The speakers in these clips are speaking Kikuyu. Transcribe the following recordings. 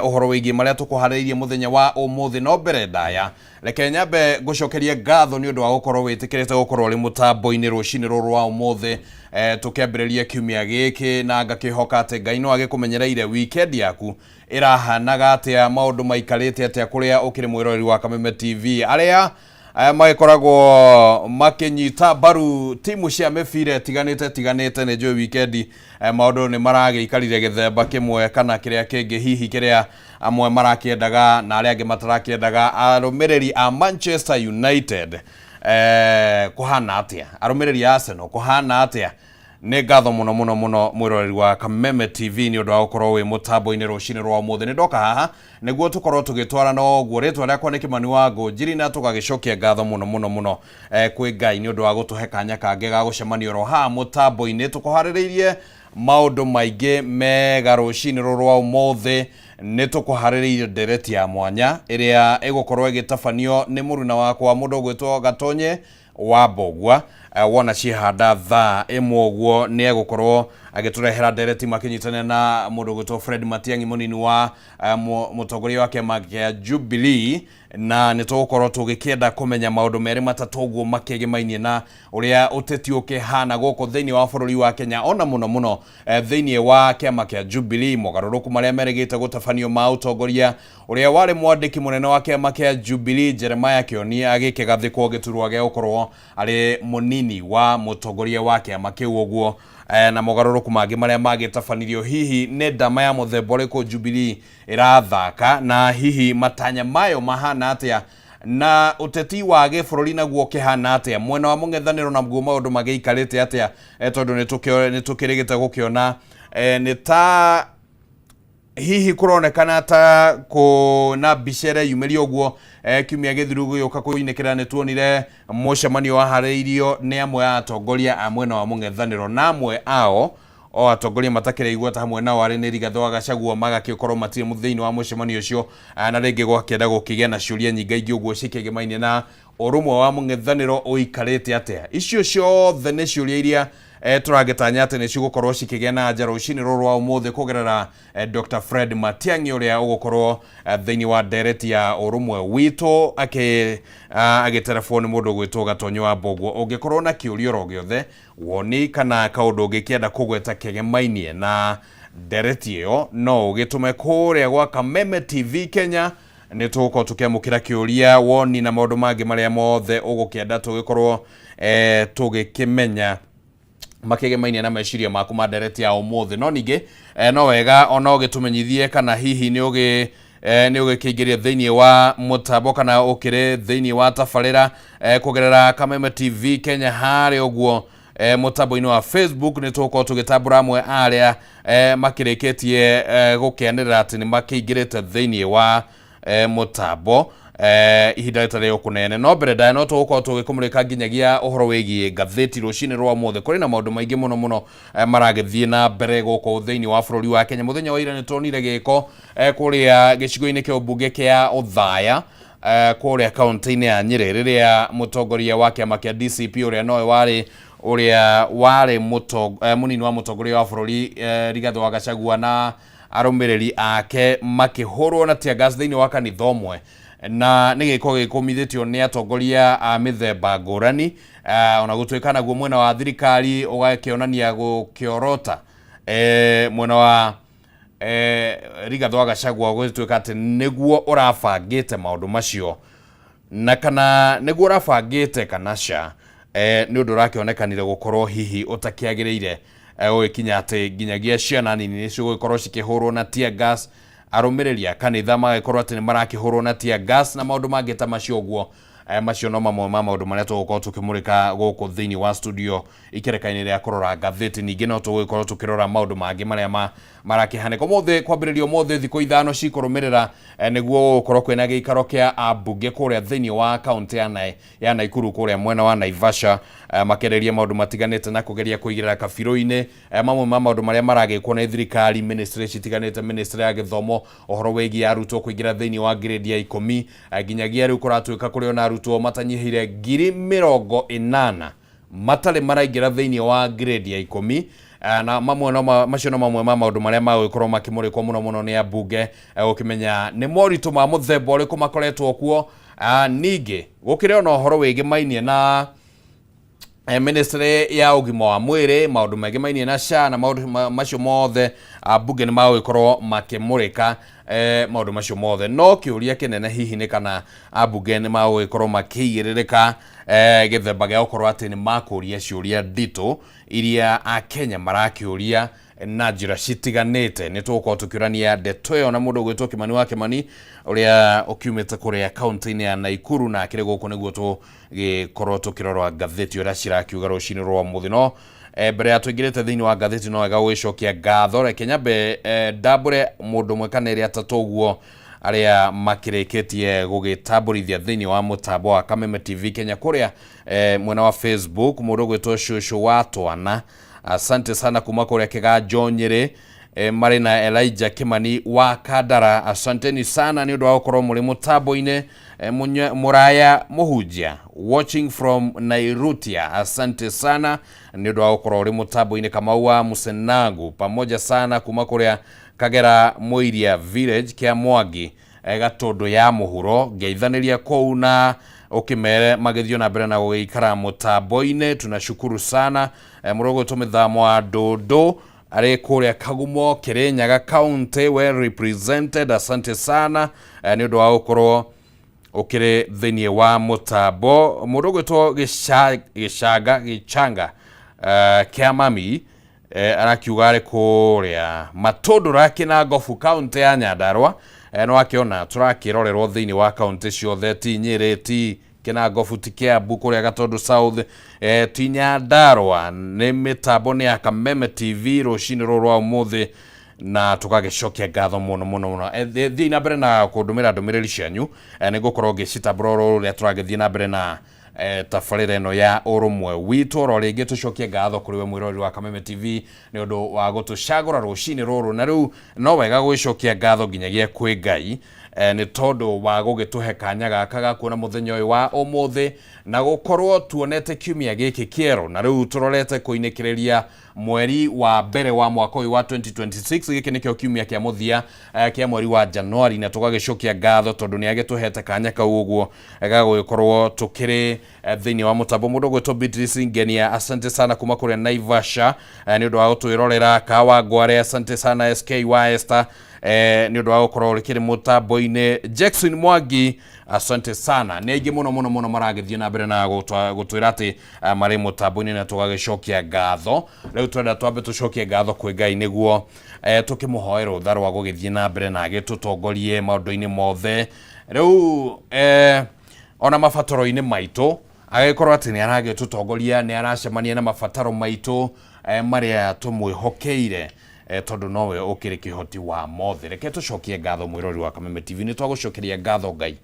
Ũhoro wĩgiĩ marĩa tũkũharĩirie mũthenya wa ũmũthĩ. No mbere ndaya, reke nyambe ngũcokerie ngatho nĩ ũndũ wa gũkorwo wĩtĩkĩrĩte gũkorwo ũrĩ mũtambo-inĩ rũcinĩ rũrũ rwa ũmũthĩ, tũkĩambĩrĩria kiumia gĩkĩ, na ngakĩhoka atĩ Ngai no agĩkũmenyereire. Weekend yaku ĩrahanaga atĩa? Maũndũ maikarĩte atĩa kũrĩa ũkĩrĩ mwĩroreri wa Kameme TV? Arĩa magĩkoragwo makĩnyita mbaru timu cia mĩbira ĩtiganĩte tiganĩte, nĩ njũĩ wikendi maũndũ nĩ maragĩikarire gĩthemba kĩmwe kana kĩrĩa kĩngĩ, hihi kĩrĩa amwe marakĩendaga na arĩa angĩ matarakĩendaga. Arũmĩrĩri a Manchester United, kũhana atĩa? Arũmĩrĩri a Arsenal, kũhana atĩa? Nĩ ngatho mũno mũno mũno, mwĩroreri wa Kameme TV, nĩ ũndũ wa gũkorwo wĩ mũtambo-inĩ rũcinĩ rwa ũmũthĩ. Nĩ ndoka haha nĩguo tũkorwo tũgĩtwarana ũguo. Rĩtwa rĩakwa nĩ Kĩmani wa Ngũnjiri, na tũgagĩcokia ngatho mũno mũno mũno kwĩ Ngai nĩ ũndũ wa gũtũhe kanya kangĩ ga gũcemania oro haha mũtambo-inĩ. Tũkũharĩrĩirie maũndũ maingĩ mega rũcinĩ rũrũ rwa ũmũthĩ. Nĩ tũkũharĩrĩirie ndereti ya mwanya ĩrĩa ĩgũkorwo ĩgĩtabanio nĩ mũruna wakwa, mũndũ ũgwĩtwo Gatonye wa Mbogua. Wona ciĩhanda thaa 1 ũguo, nĩ egũkorwo agĩtũrehera ndereti makĩnyitanĩra na mũndũ ũgwĩtwo Fred Matiang'i, mũnini wa mũtongoria wa kĩama kĩa Jubilee, na nĩ tũgũkorwo tũgĩkĩenda kũmenya maũndũ merĩ matatũ ũguo makĩgĩmainie na ũrĩa ũteti ũkĩhana gũkũ thĩinĩ wa bũrũri wa Kenya, ona mũno mũno thĩinĩ wa kĩama kĩa Jubilee, mogarũrũku marĩa merĩgĩte gũtabanio ma ũtongoria, ũrĩa warĩ mwandĩki mũnene wa kĩama kĩa Jubilee Jeremiah Kĩoni agĩkĩgathĩkwo gĩturwa gĩa gũkorwo arĩ mũnini wa mũtongoria wa kĩama kĩu ũguo, na mogarũrũku mangĩ marĩa magĩtabanirio. Hihi nĩ ndama ya mũthemba ũrĩkũ Jubilee ĩrathaka, na hihi matanya mayo mahana atĩa, na ũteti wa gĩbũrũri naguo ũkĩhana atĩa mwena wa mũng'ethanĩro, naguo maũndũ magĩikarĩte atĩa, tondũ nĩ tũkĩrĩgĩte gũkĩona nĩ ta hihi kũronekana ta kũna mbica ĩreyumĩria ũguo. Kiumia gĩthiru gĩũka kũinĩkĩra, nĩ tuonire mũcemanio waharĩirio nĩ amwe a atongoria a mwena wa mũng'ethanĩro, na amwe ao o atongoria matakĩrĩ igweta hamwe nao arĩ nĩ Rigathĩ wa Gachagua magakĩkorwo matirĩ thĩinĩ wa mũcemanio ũcio, na rĩngĩ gwakĩenda gũkĩgĩa na ciũria nyingaingĩ ũguo cikĩgĩmainie na ũrũmwe wa mũng'ethanĩro ũikarĩte atĩa. Icio ciothe nĩ ciũria iria tũragĩtanya atĩ nĩ cigũkorwo cikĩgĩa na anja rũcinĩ rũrũ rwa ũmũthĩ kũgerera Dr. Fred Matiang'i, ũrĩa ũgũkorwo thĩinĩ wa ndereti ya ũrũmwe witũ agĩterebwo nĩ mũndũ ũgwĩtwo Gatonyo wa Mbũguo. Ũngĩkorwo na kĩũria oro gĩothe, woni kana kaũndũ ũngĩkĩenda kũgweta kĩgemainie na ndereti ĩyo, no ũgĩtũme kũrĩa gwa Kameme TV Kenya. Nĩ tũgũkorwo tũkĩamũkĩra kĩũria, woni na maũndũ mangĩ marĩa mothe ũgũkĩenda tũgĩkorwo tũgĩkĩmenya makĩgemainie na meciria maku ma ndereti ya ũmũthĩ. No ningĩ no wega ona ũgĩtũmenyithie kana hihi nĩ ũgĩ nĩ ũgĩkĩingĩria thĩinĩ wa mũtambo kana ũkĩrĩ thĩinĩ wa tabarĩra kũgerera Kameme TV Kenya harĩa ũguo mũtambo-inĩ wa Facebook. Nĩ tũgũkorwo tũgĩtambũra amwe arĩa makĩrĩkĩtie gũkĩanĩrĩra atĩ nĩ makĩingĩrĩte thĩinĩ wa mũtambo ihinda rĩtarĩ o kũnene. No mbere ndaya, no tũgũkorwo tũgĩkũmũrĩka nginyagia ũhoro wĩgiĩ ngathĩti rũcinĩ rwa ũmũthĩ. Kũrĩ na maũndũ maingĩ mũno mũno maragĩthiĩ na mbere gũkũ thĩinĩ wa bũrũri wa Kenya. Mũthenya wa ira nĩ tuonire gĩko kũrĩa gĩcigo-inĩ kĩa ũmbunge kĩa Othaya, kũrĩa kaunti-inĩ ya Nyĩrĩ, rĩrĩa mũtongoria wa kĩama kĩa DCP, ũrĩa nowe warĩ ũrĩa warĩ mũnini wa mũtongoria wa bũrũri Rigathĩ wa Gachagua, na arũmĩrĩri ake makĩhũrwo na tear gas thĩinĩ wa kanitha ũmwe, na nĩ gĩko gĩkũmithĩtio nĩ atongoria a mĩthemba ngũrani, ona gũtuĩka naguo mwena wa thirikari ũgakĩonania gũkĩorota mwena wa Rigathĩ wa Gachagua gũgĩtuĩka atĩ nĩguo ũrabangĩte maũndũ macio, na kana nĩguo ũrabangĩte kana ca, nĩ ũndũ ũrakĩonekanire gũkorwo hihi ũtakĩagĩrĩire, gũgĩkinya atĩ nginyagia ciana nini nĩ cigũgĩkorwo cikĩhũrwo na tear gas, arũmĩrĩri a kanitha magagĩkorwo atĩ nĩ marakĩhũrwo na tear gas na maũndũ mangĩ ta macio ũguo. Macio no mamwe ma maũndũ marĩa tũgũkorwo tũkĩmũrĩka gũkũ thĩinĩ wa studio ikereka-inĩ rĩa kũrora ngathĩti. Ningĩ no tũgũgĩkorwo tũkĩrora maũndũ mangĩ marĩa marakĩhanĩka ũmũthĩ, kwambĩrĩria ũmũthĩ thikũ 5 cikũrũmĩrĩra, nĩguo gũgũkorwo kwĩna gĩikaro kĩa ambunge kũrĩa thĩinĩ wa kaũntĩ ya Naikuru, kũrĩa mwena wa Naivasha, makĩarĩrĩria maũndũ matiganĩte na kũgeria kũigĩrĩra kabirũ-inĩ mamwe ma maũndũ marĩa maragĩkwo nĩ thirikari, ministry citiganĩte, ministry ya gĩthomo, ũhoro wĩgiĩ arutwo kũingĩra thĩinĩ wa grade ya 10. Nginyagia rĩu kũratuĩka kũrĩ ona arutwo matanyihĩire 80,000 matarĩ maraingĩra thĩinĩ wa grade ya 10. Na mamwe no macio no mamwe ma maũndũ marĩa magũgĩkorwo makĩmũrĩkwo mũno mũno nĩ ambunge, gũkĩmenya nĩ moritũ ma mũthemba ũrĩkũ makoretwo kuo. Ningĩ gũkĩrĩ ona ũhoro wĩgĩmainie na ministry ya ũgima wa mwĩrĩ, maũndũ megĩmainie na SHA na maũndũ macio mothe, ambunge nĩ magũgĩkorwo makĩmũrĩka maũndũ macio mothe. No kĩũria kĩnene hihi nĩ kana ambunge nĩ magũgĩkorwo makĩigĩrĩrĩka gĩthemba gĩa gũkorwo atĩ nĩ makũria ciũria nditũ iria akenya marakĩũria na njĩra citiganĩte. Nĩ tũgũkorwo tũkĩũrania ndeto ĩyo na mũndũ ũgwĩtwo Kimani wa Kimani, ũrĩa ũkiumĩte kũrĩa kaunti-inĩ ya Naikuru, na akĩrĩ gũkũ nĩguo tũgĩkorwo tũkĩrora ngathĩti ũrĩa cirakiuga rũcinĩ rwa ũmũthĩ. No mbere ya tũingĩrĩte thĩinĩ wa ngathĩti, no wega gũgĩcokia ngatho. Reke nyambe ndambũre mũndũ ũmwe kana ĩrĩ atatũ ũguo arĩa makĩrĩkĩtie gũgĩtambũrithia thĩinĩ wa mũtambo wa Kameme TV Kenya kũrĩa mwena wa Facebook. Mũndũ ũgwĩtwo Cũcũ wa Twana, asante sana, kuma kũrĩa Kĩganjo Nyĩrĩ, marĩ na Elijah Kimani wa Kandara, asanteni sana nĩ ũndũ wa gũkorwo mũrĩ mũtambo-inĩ. Mũraya Mũhunjia watching from Nairutia, asante sana nĩ ũndũ wa gũkorwo ũrĩ mũtambo-inĩ. Kamau wa Musenangu, pamoja sana, kuma kũrĩa Kagera Mũiria village kĩa Mwangi, Gatũndũ ya mũhuro, ngeithanĩria kũu na ũkĩmere magĩthiĩ na mbere na gũgĩikara mũtambo-inĩ, tunashukuru sana. Mũrũgũtũ mĩthamo wa ndũndũ arĩ kũrĩa Kagumo, Kĩrĩnyaga County, well represented, asante sana nĩ ũndũ wa gũkorwo ũkĩrĩ thĩinĩ wa mũtambo. Mũndũ ũgwĩtwo Gĩcanga Gĩchanga kĩa mami arakiuga arĩ kũrĩa Matũndũra, Kĩnangobu, kaunti ya Nyandarua. No akĩona tũrakĩrorerwo thĩinĩ wa kaunti ciothe, ti Nyĩrĩ, ti Kĩnangobu, ti Kiambu, kũrĩa Gatundu South, ti Nyandarua, nĩ mĩtambo nĩ ya Kameme TV rũcinĩ rũrũ rwa ũmũthĩ, na tũgagĩcokia ngatho mũno mũno mũno. Thiĩi na mbere na kũndũmĩra ndũmĩrĩri cianyu, nĩ ngũkorwo ngĩcitambũra oro ũrĩa tũragĩthiĩ na mbere na tabarĩra ĩno ya ũrũmwe witũ. Oro rĩngĩ tũcokie ngatho kũrĩ we mwĩroreri wa Kameme TV nĩ ũndũ wa gũtũcagũra rũcinĩ rũrũ. Na rĩu no wega gũgĩcokia ngatho nginyagia kwĩ Ngai, nĩ tondũ wa gũgĩtũhe kanya gaka ga kuona mũthenya ũyũ wa ũmũthĩ na gũkorwo tuonete kiumia gĩkĩ kĩerũ, na rĩu tũrorete kũinĩkĩrĩria mweri wa mbere wa mwaka ũyũ wa 2026. Gĩkĩ nĩkĩo kiumia kĩa mũthia kĩa mweri wa Januari, na tũgagĩcokia ngatho tondũ nĩ agĩtũhete kanya kau ũguo ga gũgĩkorwo tũkĩrĩ thĩinĩ wa mũtambo. Mũndũ ũgwĩtwo Beatrice Ngenia, asante sana, kuma kũrĩa Naivasha, nĩ ũndũ wa gũtwĩrorera. Kawa Ngware, asante sana. SK wa Esther, nĩ ũndũ wa gũkorwo ũkĩrĩ mũtambo-inĩ. Jackson Mwangi, asante sana. Nĩ aingĩ mũno mũno mũno maragĩthiĩ na mbere na gũtwĩra atĩ marĩ mũtambo-inĩ, na tũgagĩcokia ngatho. Rĩu twenda twambe tũcokie ngatho kwĩ Ngai nĩguo tũkĩmũhoe rũtha rwa gũgĩthiĩ na mbere na agĩtũtongorie maũndũ-inĩ mothe rĩu, ona mabataro-inĩ maitũ, agĩkorwo atĩ nĩ aragĩtũtongoria, nĩ aracemania na mabataro maitũ marĩa tũmwĩhokeire, tondũ nowe ũkĩrĩ kĩhoti wa mothe. Reke tũcokie ngatho. Mwĩrori wa Kameme TV, nĩ twagũcokeria ngatho Ngai,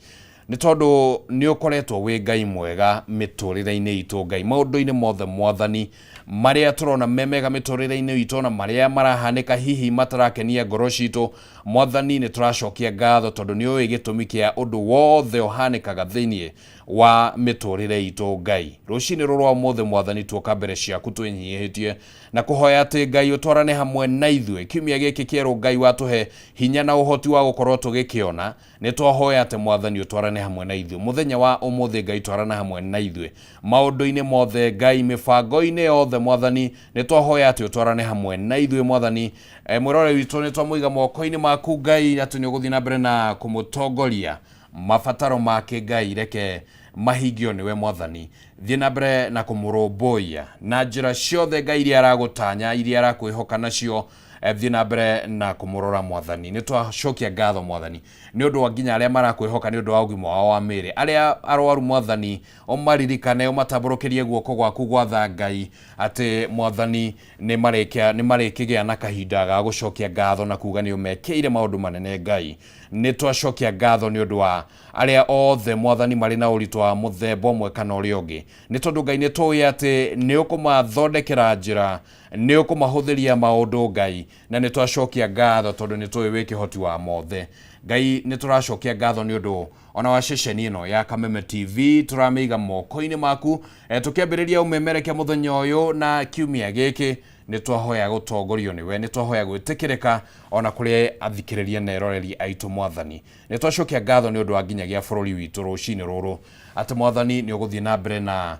nĩ tondũ nĩ ũkoretwo wĩ Ngai mwega mĩtũrĩre-inĩ itũ. Ngai, maũndũ-inĩ mothe, Mwathani, marĩa tũrona me mega mĩtũrĩre-inĩ itũ na marĩa marahanĩka hihi matarakenia ngoro citũ, Mwathani, nĩ tũracokia ngatho tondũ nĩ ũĩ gĩtũmi kĩa ũndũ wothe ũhanĩkaga thĩinĩ wa mĩtũrĩre itũ. Ngai, rũcinĩ rũrũ rwa ũmũthĩ, Mwathani, tuoka mbere ciaku twĩnyihĩtie na kũhoya atĩ Ngai ũtwarane hamwe na ithuĩ kiumia gĩkĩ kĩerũ. Ngai, watũhe hinya na ũhoti wa gũkorwo tũgĩkĩona. Nĩ twahoya atĩ Mwathani ũtwarane hamwe na ithuĩ mũthenya wa ũmũthĩ. Ngai, twarana hamwe na ithuĩ maũndũ-inĩ mothe. Ngai, mĩbango-inĩ yothe, Mwathani, nĩ twahoya atĩ ũtwarane hamwe na ithuĩ. Mwathani, mwĩrore witũ nĩ twamũiga moko-inĩ maku Ngai, atĩ nĩ ũgũthiĩ na mbere na kũmũtongoria. Mabataro make, Ngai, reke mahingio nĩwe. Mwathani, thiĩ na mbere na kũmũrũmbũiya na njĩra ciothe, Ngai, iria aragũtanya, iria arakwĩhoka nacio, thiĩ na mbere na kũmũrora. Mwathani, nĩ twacokia ngatho, Mwathani, nĩ ũndũ wa nginya arĩa marakwĩhoka nĩ ũndũ wa ũgima wao wa mĩĩrĩ. Arĩa arwaru, Mwathani, ũmaririkane, ũmatambũrũkĩrie guoko gwaku gwa tha, Ngai, atĩ Mwathani nĩ marĩkĩgĩa na kahinda ga gũcokia ngatho na kuga nĩ ũmekĩire maũndũ manene. Ngai, nĩ twacokia ngatho nĩ ũndũ wa arĩa othe, Mwathani, marĩ na ũritũ wa mũthemba ũmwe kana ũrĩa ũngĩ, nĩ tondũ Ngai nĩ tũĩ atĩ nĩ ũkũmathondekera njĩra, nĩ ũkũmahũthĩria maũndũ, Ngai, na nĩ twacokia ngatho tondũ nĩ tũĩ wĩ kĩhoti wa mothe. Ngai nĩ tũracokia ngatho nĩ ũndũ ona wa ceceni ĩno ya Kameme TV, tũramĩiga moko-inĩ maku. Tũkĩambĩrĩria ũmemerekia mũthenya ũyũ na kiumia gĩkĩ, nĩ twahoya gũtongorio nĩwe, nĩ twahoya gwĩtĩkĩrĩka ona kũrĩ athikĩrĩria na eroreri aitũ. Mwathani, nĩ twacokia ngatho nĩ ũndũ wa nginyagia bũrũri witũ rũcinĩ rũrũ, atĩ Mwathani nĩ ũgũthiĩ na mbere na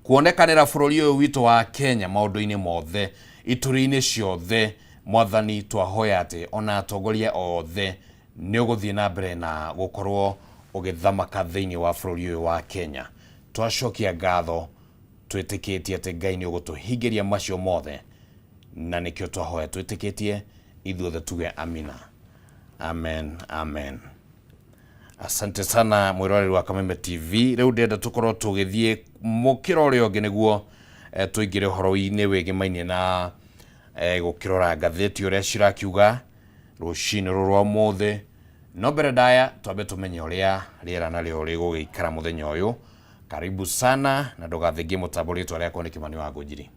kuonekanĩra bũrũri ũyũ witũ wa Kenya maũndũ-inĩ mothe, ituri-inĩ ciothe. Mwathani, twahoya atĩ ona atongoria othe nĩ ũgũthiĩ na mbere na gũkorwo ũgĩthamaka thĩinĩ wa bũrũri ũyũ wa Kenya. Twacokia ngatho twĩtĩkĩtie atĩ Ngai nĩ ũgũtũhingĩria macio mothe, na nĩkĩo twahoya twĩtĩkĩtie ithuothe tuge amina, amen, amen. Asante sana mwĩroreri wa Kameme TV. Rĩu ndĩrenda tũkorwo tũgĩthiĩ mũkĩra ũrĩa ũngĩ nĩguo tũingĩre ũhoro-inĩ wĩgĩmainie na gũkĩrora ngathĩti ũrĩa cirakiuga rũcinĩ rũrũ rwa ũmũthĩ. No mbere ndaya twambe tũmenye ũrĩa rĩera narĩo rĩgũgĩikara mũthenya ũyũ. Karibu sana na ndũgathingie mũtambo. Rĩtwa rĩakwa nĩ Kĩmani wa Ngũnjiri.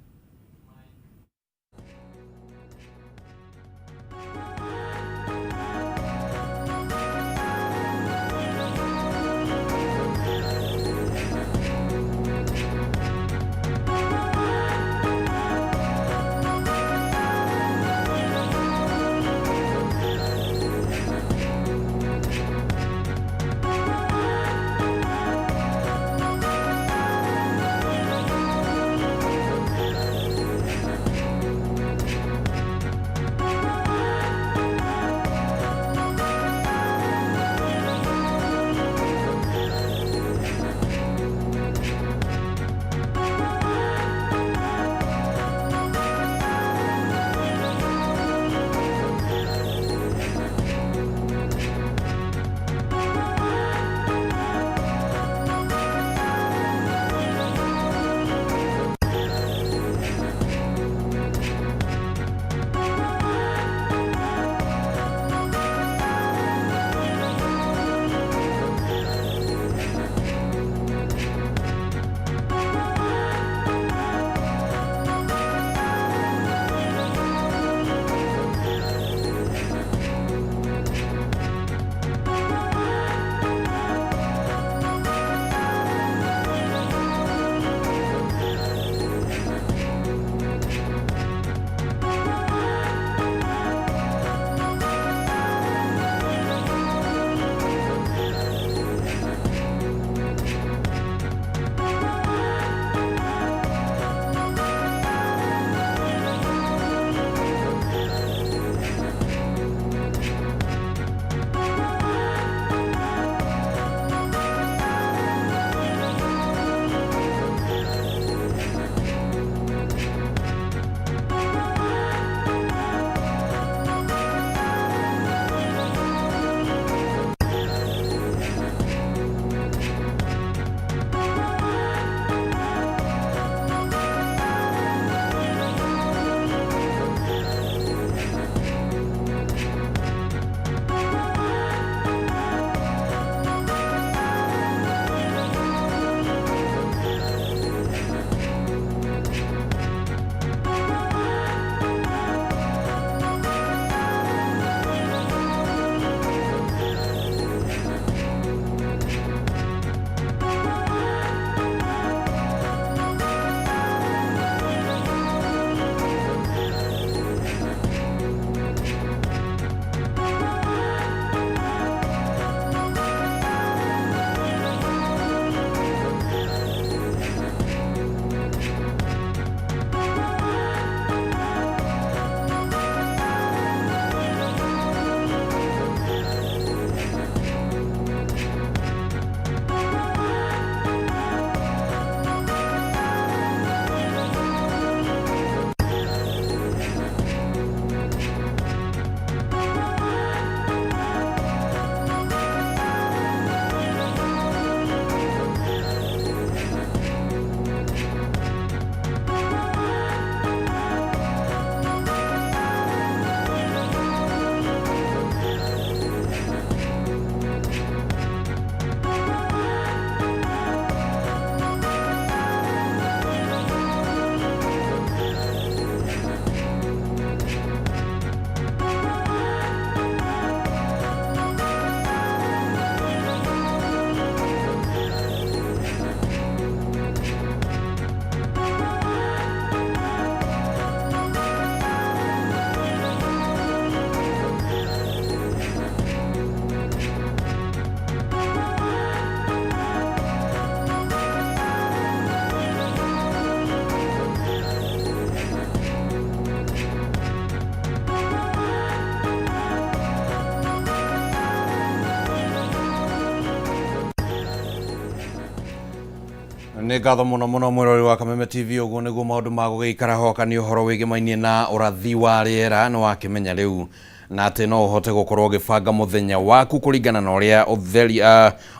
Nĩ ngatho mũno mũno mwĩrori wa Kameme TV. Ũguo nĩguo maũndũ ma gũgĩikara hoka nĩ ũhoro wĩgĩmainie na ũrathi wa rĩera. Nĩ wakĩmenya rĩu na atĩ no ũhote gũkorwo ũgĩbanga mũthenya waku kũringana na ũrĩa ũtheri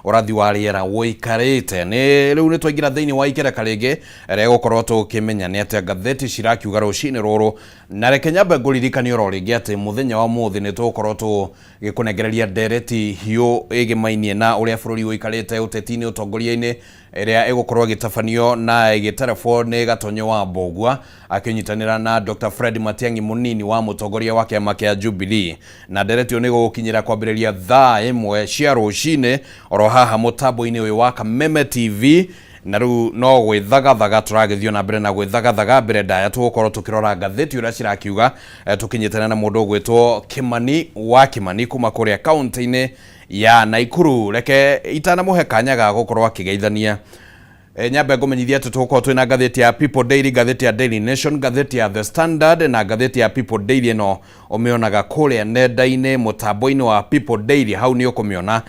ũrathi wa rĩera ũikarĩte. Nĩ rĩu nĩ twaingĩra thĩinĩ wa ikereka rĩngĩ rĩa gũkorwo tũkĩmenya nĩ atĩa ngathĩti cirakiuga rũcinĩ rũrũ, na reke nyambe ngũririkanie oro rĩngĩ atĩ mũthenya wa ũmũthĩ nĩ tũgũkorwo tũgĩkũnengereria ndereti hiũ ĩgĩmainie na ũrĩa bũrũri ũikarĩte ũteti-inĩ, ũtongoria-inĩ, ĩrĩa ĩgũkorwo ĩgĩtabanio na ĩgĩterebwo nĩ Gatonyo wa Mbũgua akĩnyitanĩra na Dr. Fred Matiang'i, mũnini wa mũtongoria wa kĩama kĩa Jubilee. Na ndereti ĩyo nĩ ĩgũgũkinyĩra kwambĩrĩria thaa 1 cia rũcinĩ oro haha mũtambo-inĩ ũyũ wa Kameme TV. Na rĩu no gwĩthagathaga tũragĩthiĩ na mbere na gwĩthagathaga. Mbere ndaya tũgũkorwo tũkĩrora ngathĩti ũrĩa cirakiuga, tũkĩnyitana na mũndũ ũgwĩtwo Kĩmani wa Kĩmani kuma kũrĩa kaunti-inĩ ya Naikuru. Reke itanamũhe kanya ga gũkorwo akĩgeithania, nyambe ngũmenyithia atĩ tũgũkorwo twĩna ngathĩti ya People Daily, ngathĩti ya Daily Nation, ngathĩti ya The Standard na ngathĩti ya People Daily. Ĩno ũmĩonaga kũrĩa nenda-inĩ, mũtambo-inĩ wa People Daily, hau nĩ ũkũmĩona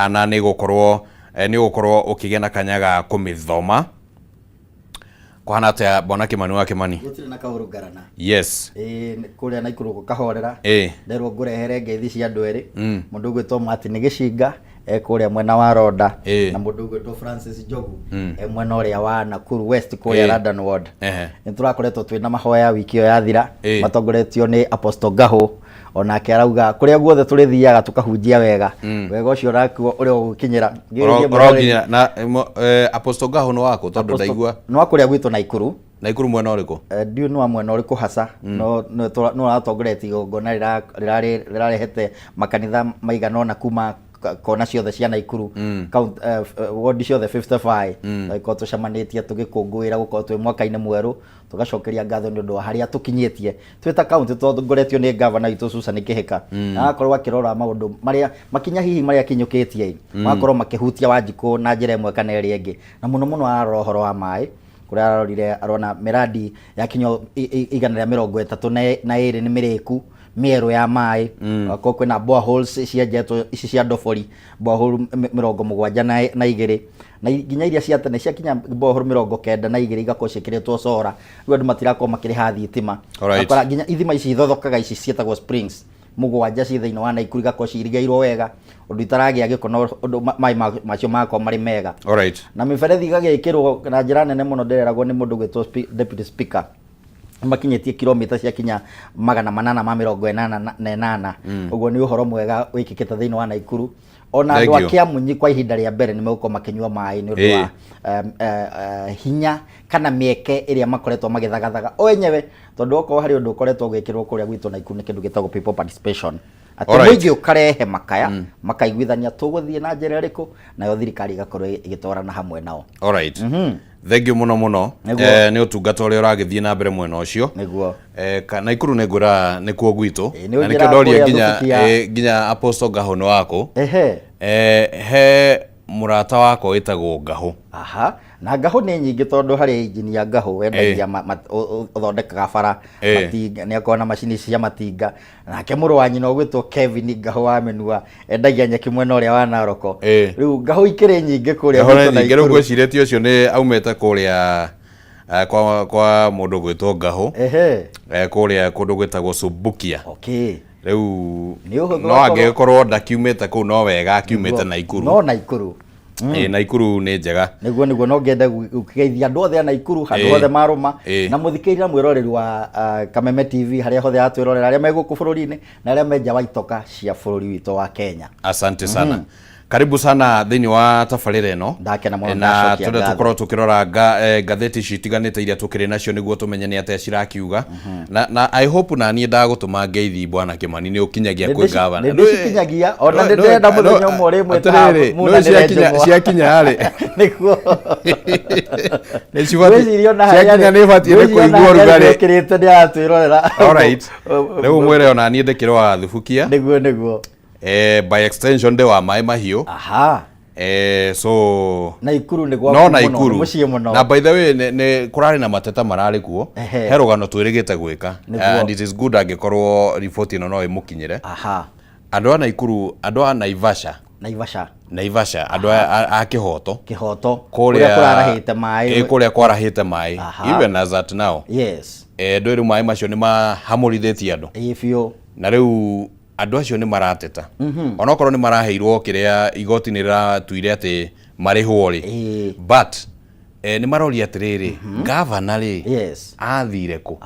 na nĩ gũkorwo nĩ ũgũkorwo ũkĩgĩa na kanya ga kũmĩthoma. Kũhana atĩa, bwana Kĩmani wa Kĩmani? Gũtirĩ na kaũru ngarana. Ĩĩ, kũrĩa Naikuru gũkahorera. Nderwo ngũrehere ngeithi cia andũ erĩ, mũndũ ũgwĩtwo Martin Gĩcinga e kũrĩa mwena wa Ronda, na mũndũ ũgwĩtwo Francis Njogu e mwena ũrĩa wa Nakuru West kũrĩa London Ward. Nĩ tũrakoretwo twĩna mahoya wiki ĩyo yathira, matongoretio nĩ Apostle Ngahũ. Onake arauga kũrĩa guothe tũrĩthiaga tũkahunjia wega, wega ũcio onakuo ũrĩa ũgũkinyĩra. Ngĩgerie Ũronginya na Apostle Ngahũ nĩ waku tondũ ndaigua nĩ wa kũrĩa gwitũ Naikuru. Naikuru mwena ũrĩkũ? Ndiũĩ nĩ wa mwena ũrĩkũ hasa, no no aratongoretie igongona rĩrarehete makanitha maigana ũna kuma kona ciothe cia Naikuru, ward ciothe 55. Tũgĩkorwo tũcemanĩtie tũgĩkũngũĩra gũkorwo twĩ mwaka-inĩ mwerũ, tũgacokeria ngatho nĩ ũndũ wa harĩa tũkinyĩtie twĩ ta kaunti tũtongoretio nĩ gavana witũ Susan Kĩhĩka. Na agakorwo akĩrora maũndũ marĩa makinya hihi marĩa akinyũkĩtie, magakorwo makĩhutia Wanjikũ na njĩra ĩmwe kana ĩrĩa ĩngĩ, na mũno mũno ararora ũhoro wa maĩ, kũrĩa ararorire arona mĩradi yakinya 132 nĩ mĩrĩku mĩerũ ya maĩ. Agakorwo kwĩna boreholes cienjetwo ici cia ndobori, borehole 72, na nginya iria cia tene ciakinya borehole 92 igakorwo ciĩkĩrĩtwo solar, rĩu andũ matirakorwo makĩrĩha thitima. Ũgakora nginya ithima ici ithothokaga ici ciĩtagwo springs 7 ciĩ thĩinĩ wa Naikuru igakorwo cirigĩirwo wega ũndũ itaragĩa gĩko na ũndũ maĩ macio magakorwo marĩ mega. Na mĩberethi ĩgagĩkĩrwo na njĩra nene mũno. Ndĩreragwo nĩ mũndũ ũgwĩtwo deputy speaker makinyĩtie kilomita ciakinya 888. Ũguo nĩ ũhoro mwega wĩkĩkĩte thĩinĩ wa Naikuru. Ona andũ a Thank you. Kĩamunyi kwa ihinda rĩa mbere nĩ megũkorwo makĩnyua maĩ nĩ ũndũ wa hinya kana mĩeke ĩrĩa makoretwo magĩthagathaga o enyewe, tondũ okorwo harĩ ũndũ ũkoretwo ũgĩkĩrwo kũrĩa gwitũ Naikuru nĩ kĩndũ gĩtagwo people participation, atĩ mũingĩ ũkarehe makaya, makaiguithania tũgũthiĩ na njĩra ĩrĩkũ, nayo thirikari ĩgakorwo ĩgĩtwarana hamwe nao. Alright. Thank you mũno mũno. Nĩguo. Nĩ ũtungata ũrĩa ũragĩthiĩ na mbere mwena ũcio. Nĩguo. Naikuru nĩ ngwĩra nĩkuo gwitũ. Ĩ, nĩ Na nĩkĩo ũnjĩraga ndoria kũrĩa nginya Thubukia. nginya Apostle Ngahũ nĩ wakũ. Ehe. He mũrata wakwa wĩtagwo Ngahũ. Aha, na Ngahũ nĩ nyingĩ, tondũ harĩ injinia Ngahũ wendagia ũthondekaga bara, matinga, nĩ akoragwo na macini cia matinga. Nake mũrũ wa nyina ũgwĩtwo Kevin Ngahũ wa Mĩnua endagia nyeki mwena ũrĩa wa Naroko. Rĩu Ngahũ ikĩrĩ nyingĩ kũrĩa Ngahũ nĩ gwitũ nyingĩ. Rĩu Naikuru. ngwĩcirĩtie ũcio nĩ aumĩte kũrĩa kwa mũndũ gwĩtwo Ngahũ. Kũrĩa kũndũ gwĩtagwo Subukia. Rĩu Nĩ ũhũthũ no angĩgĩkorwo ndakiumĩte kũu, no wega akiumĩte Naikuru. No Naikuru. Ĩ, Naikuru nĩ njega. Nĩguo, no ngende gũkĩgeithia andũ othe a Naikuru handũ hothe marũma, na mũthikĩrĩria mwĩroreri wa Kameme TV harĩa hothe atwĩrorera, arĩa me gũkũ bũrũri-inĩ na arĩa me nja wa itoka cia bũrũri witũ wa Kenya. Asante sana. Karibu sana thĩinĩ wa tabarĩra ĩno. Ndakena mũno, Na ndacokia tũrĩa ngatho. tũkorwo tũkĩrora ngathĩti ici itiganĩte iria tũkĩrĩ nacio nĩguo tũmenye nĩ atĩa cirakiuga. Na I hope na niĩ ndagũtũma ngeithi, bwana Kĩmani, nĩ ũkinyagia kwĩ gavana. Nĩ ndĩcikinyagia, ona nĩ ndĩrenda mũthenya ũmwe ũrĩmwĩta haha Atĩrĩrĩ, nĩ munanĩre njũng'wa. ciakinya rĩ, Nĩguo. nĩ cibatiĩ Ngwĩciria ona harĩa ciakinya nĩ ibatiĩ nĩ ngwĩciria ona kũigua harĩa ũrugarĩ. ũkĩrĩte nĩ aratwĩrorera. Alright. Rĩu mwĩre ona niĩ ndĩkĩrĩ wa Thubukia. Nĩguo. By extension ndĩ wa Maĩ Mahiũ. So Naikuru nĩ gwaku no mũno, Naikuru nĩ mũciĩ mũno. Na by the way, nĩ kũrarĩ na mateta mararĩ kuo. He rũgano twĩrĩgĩte gwĩka. And it is good angĩkorwo riboti ĩno no ĩmũkinyĩre. Andũ a Naikuru, andũ a Naivasha. Naivasha. Naivasha andũ a Kĩhoto. Kĩhoto kũrĩa kũrarahĩte maĩ. Ĩ, kũrĩa kwarahĩte maĩ. Even as at now. Yes. Ndũĩ rĩu maĩ macio nĩ mahamũrithĩtie andũ. Ĩ biũ. Na rĩu andũ acio nĩ marateta. Onokorwo nĩ maraheirwo kĩrĩa igoti nĩ rĩratuire atĩ marĩhwo rĩ. But nĩ maroria atĩrĩrĩ, gavana rĩ, athire kũ?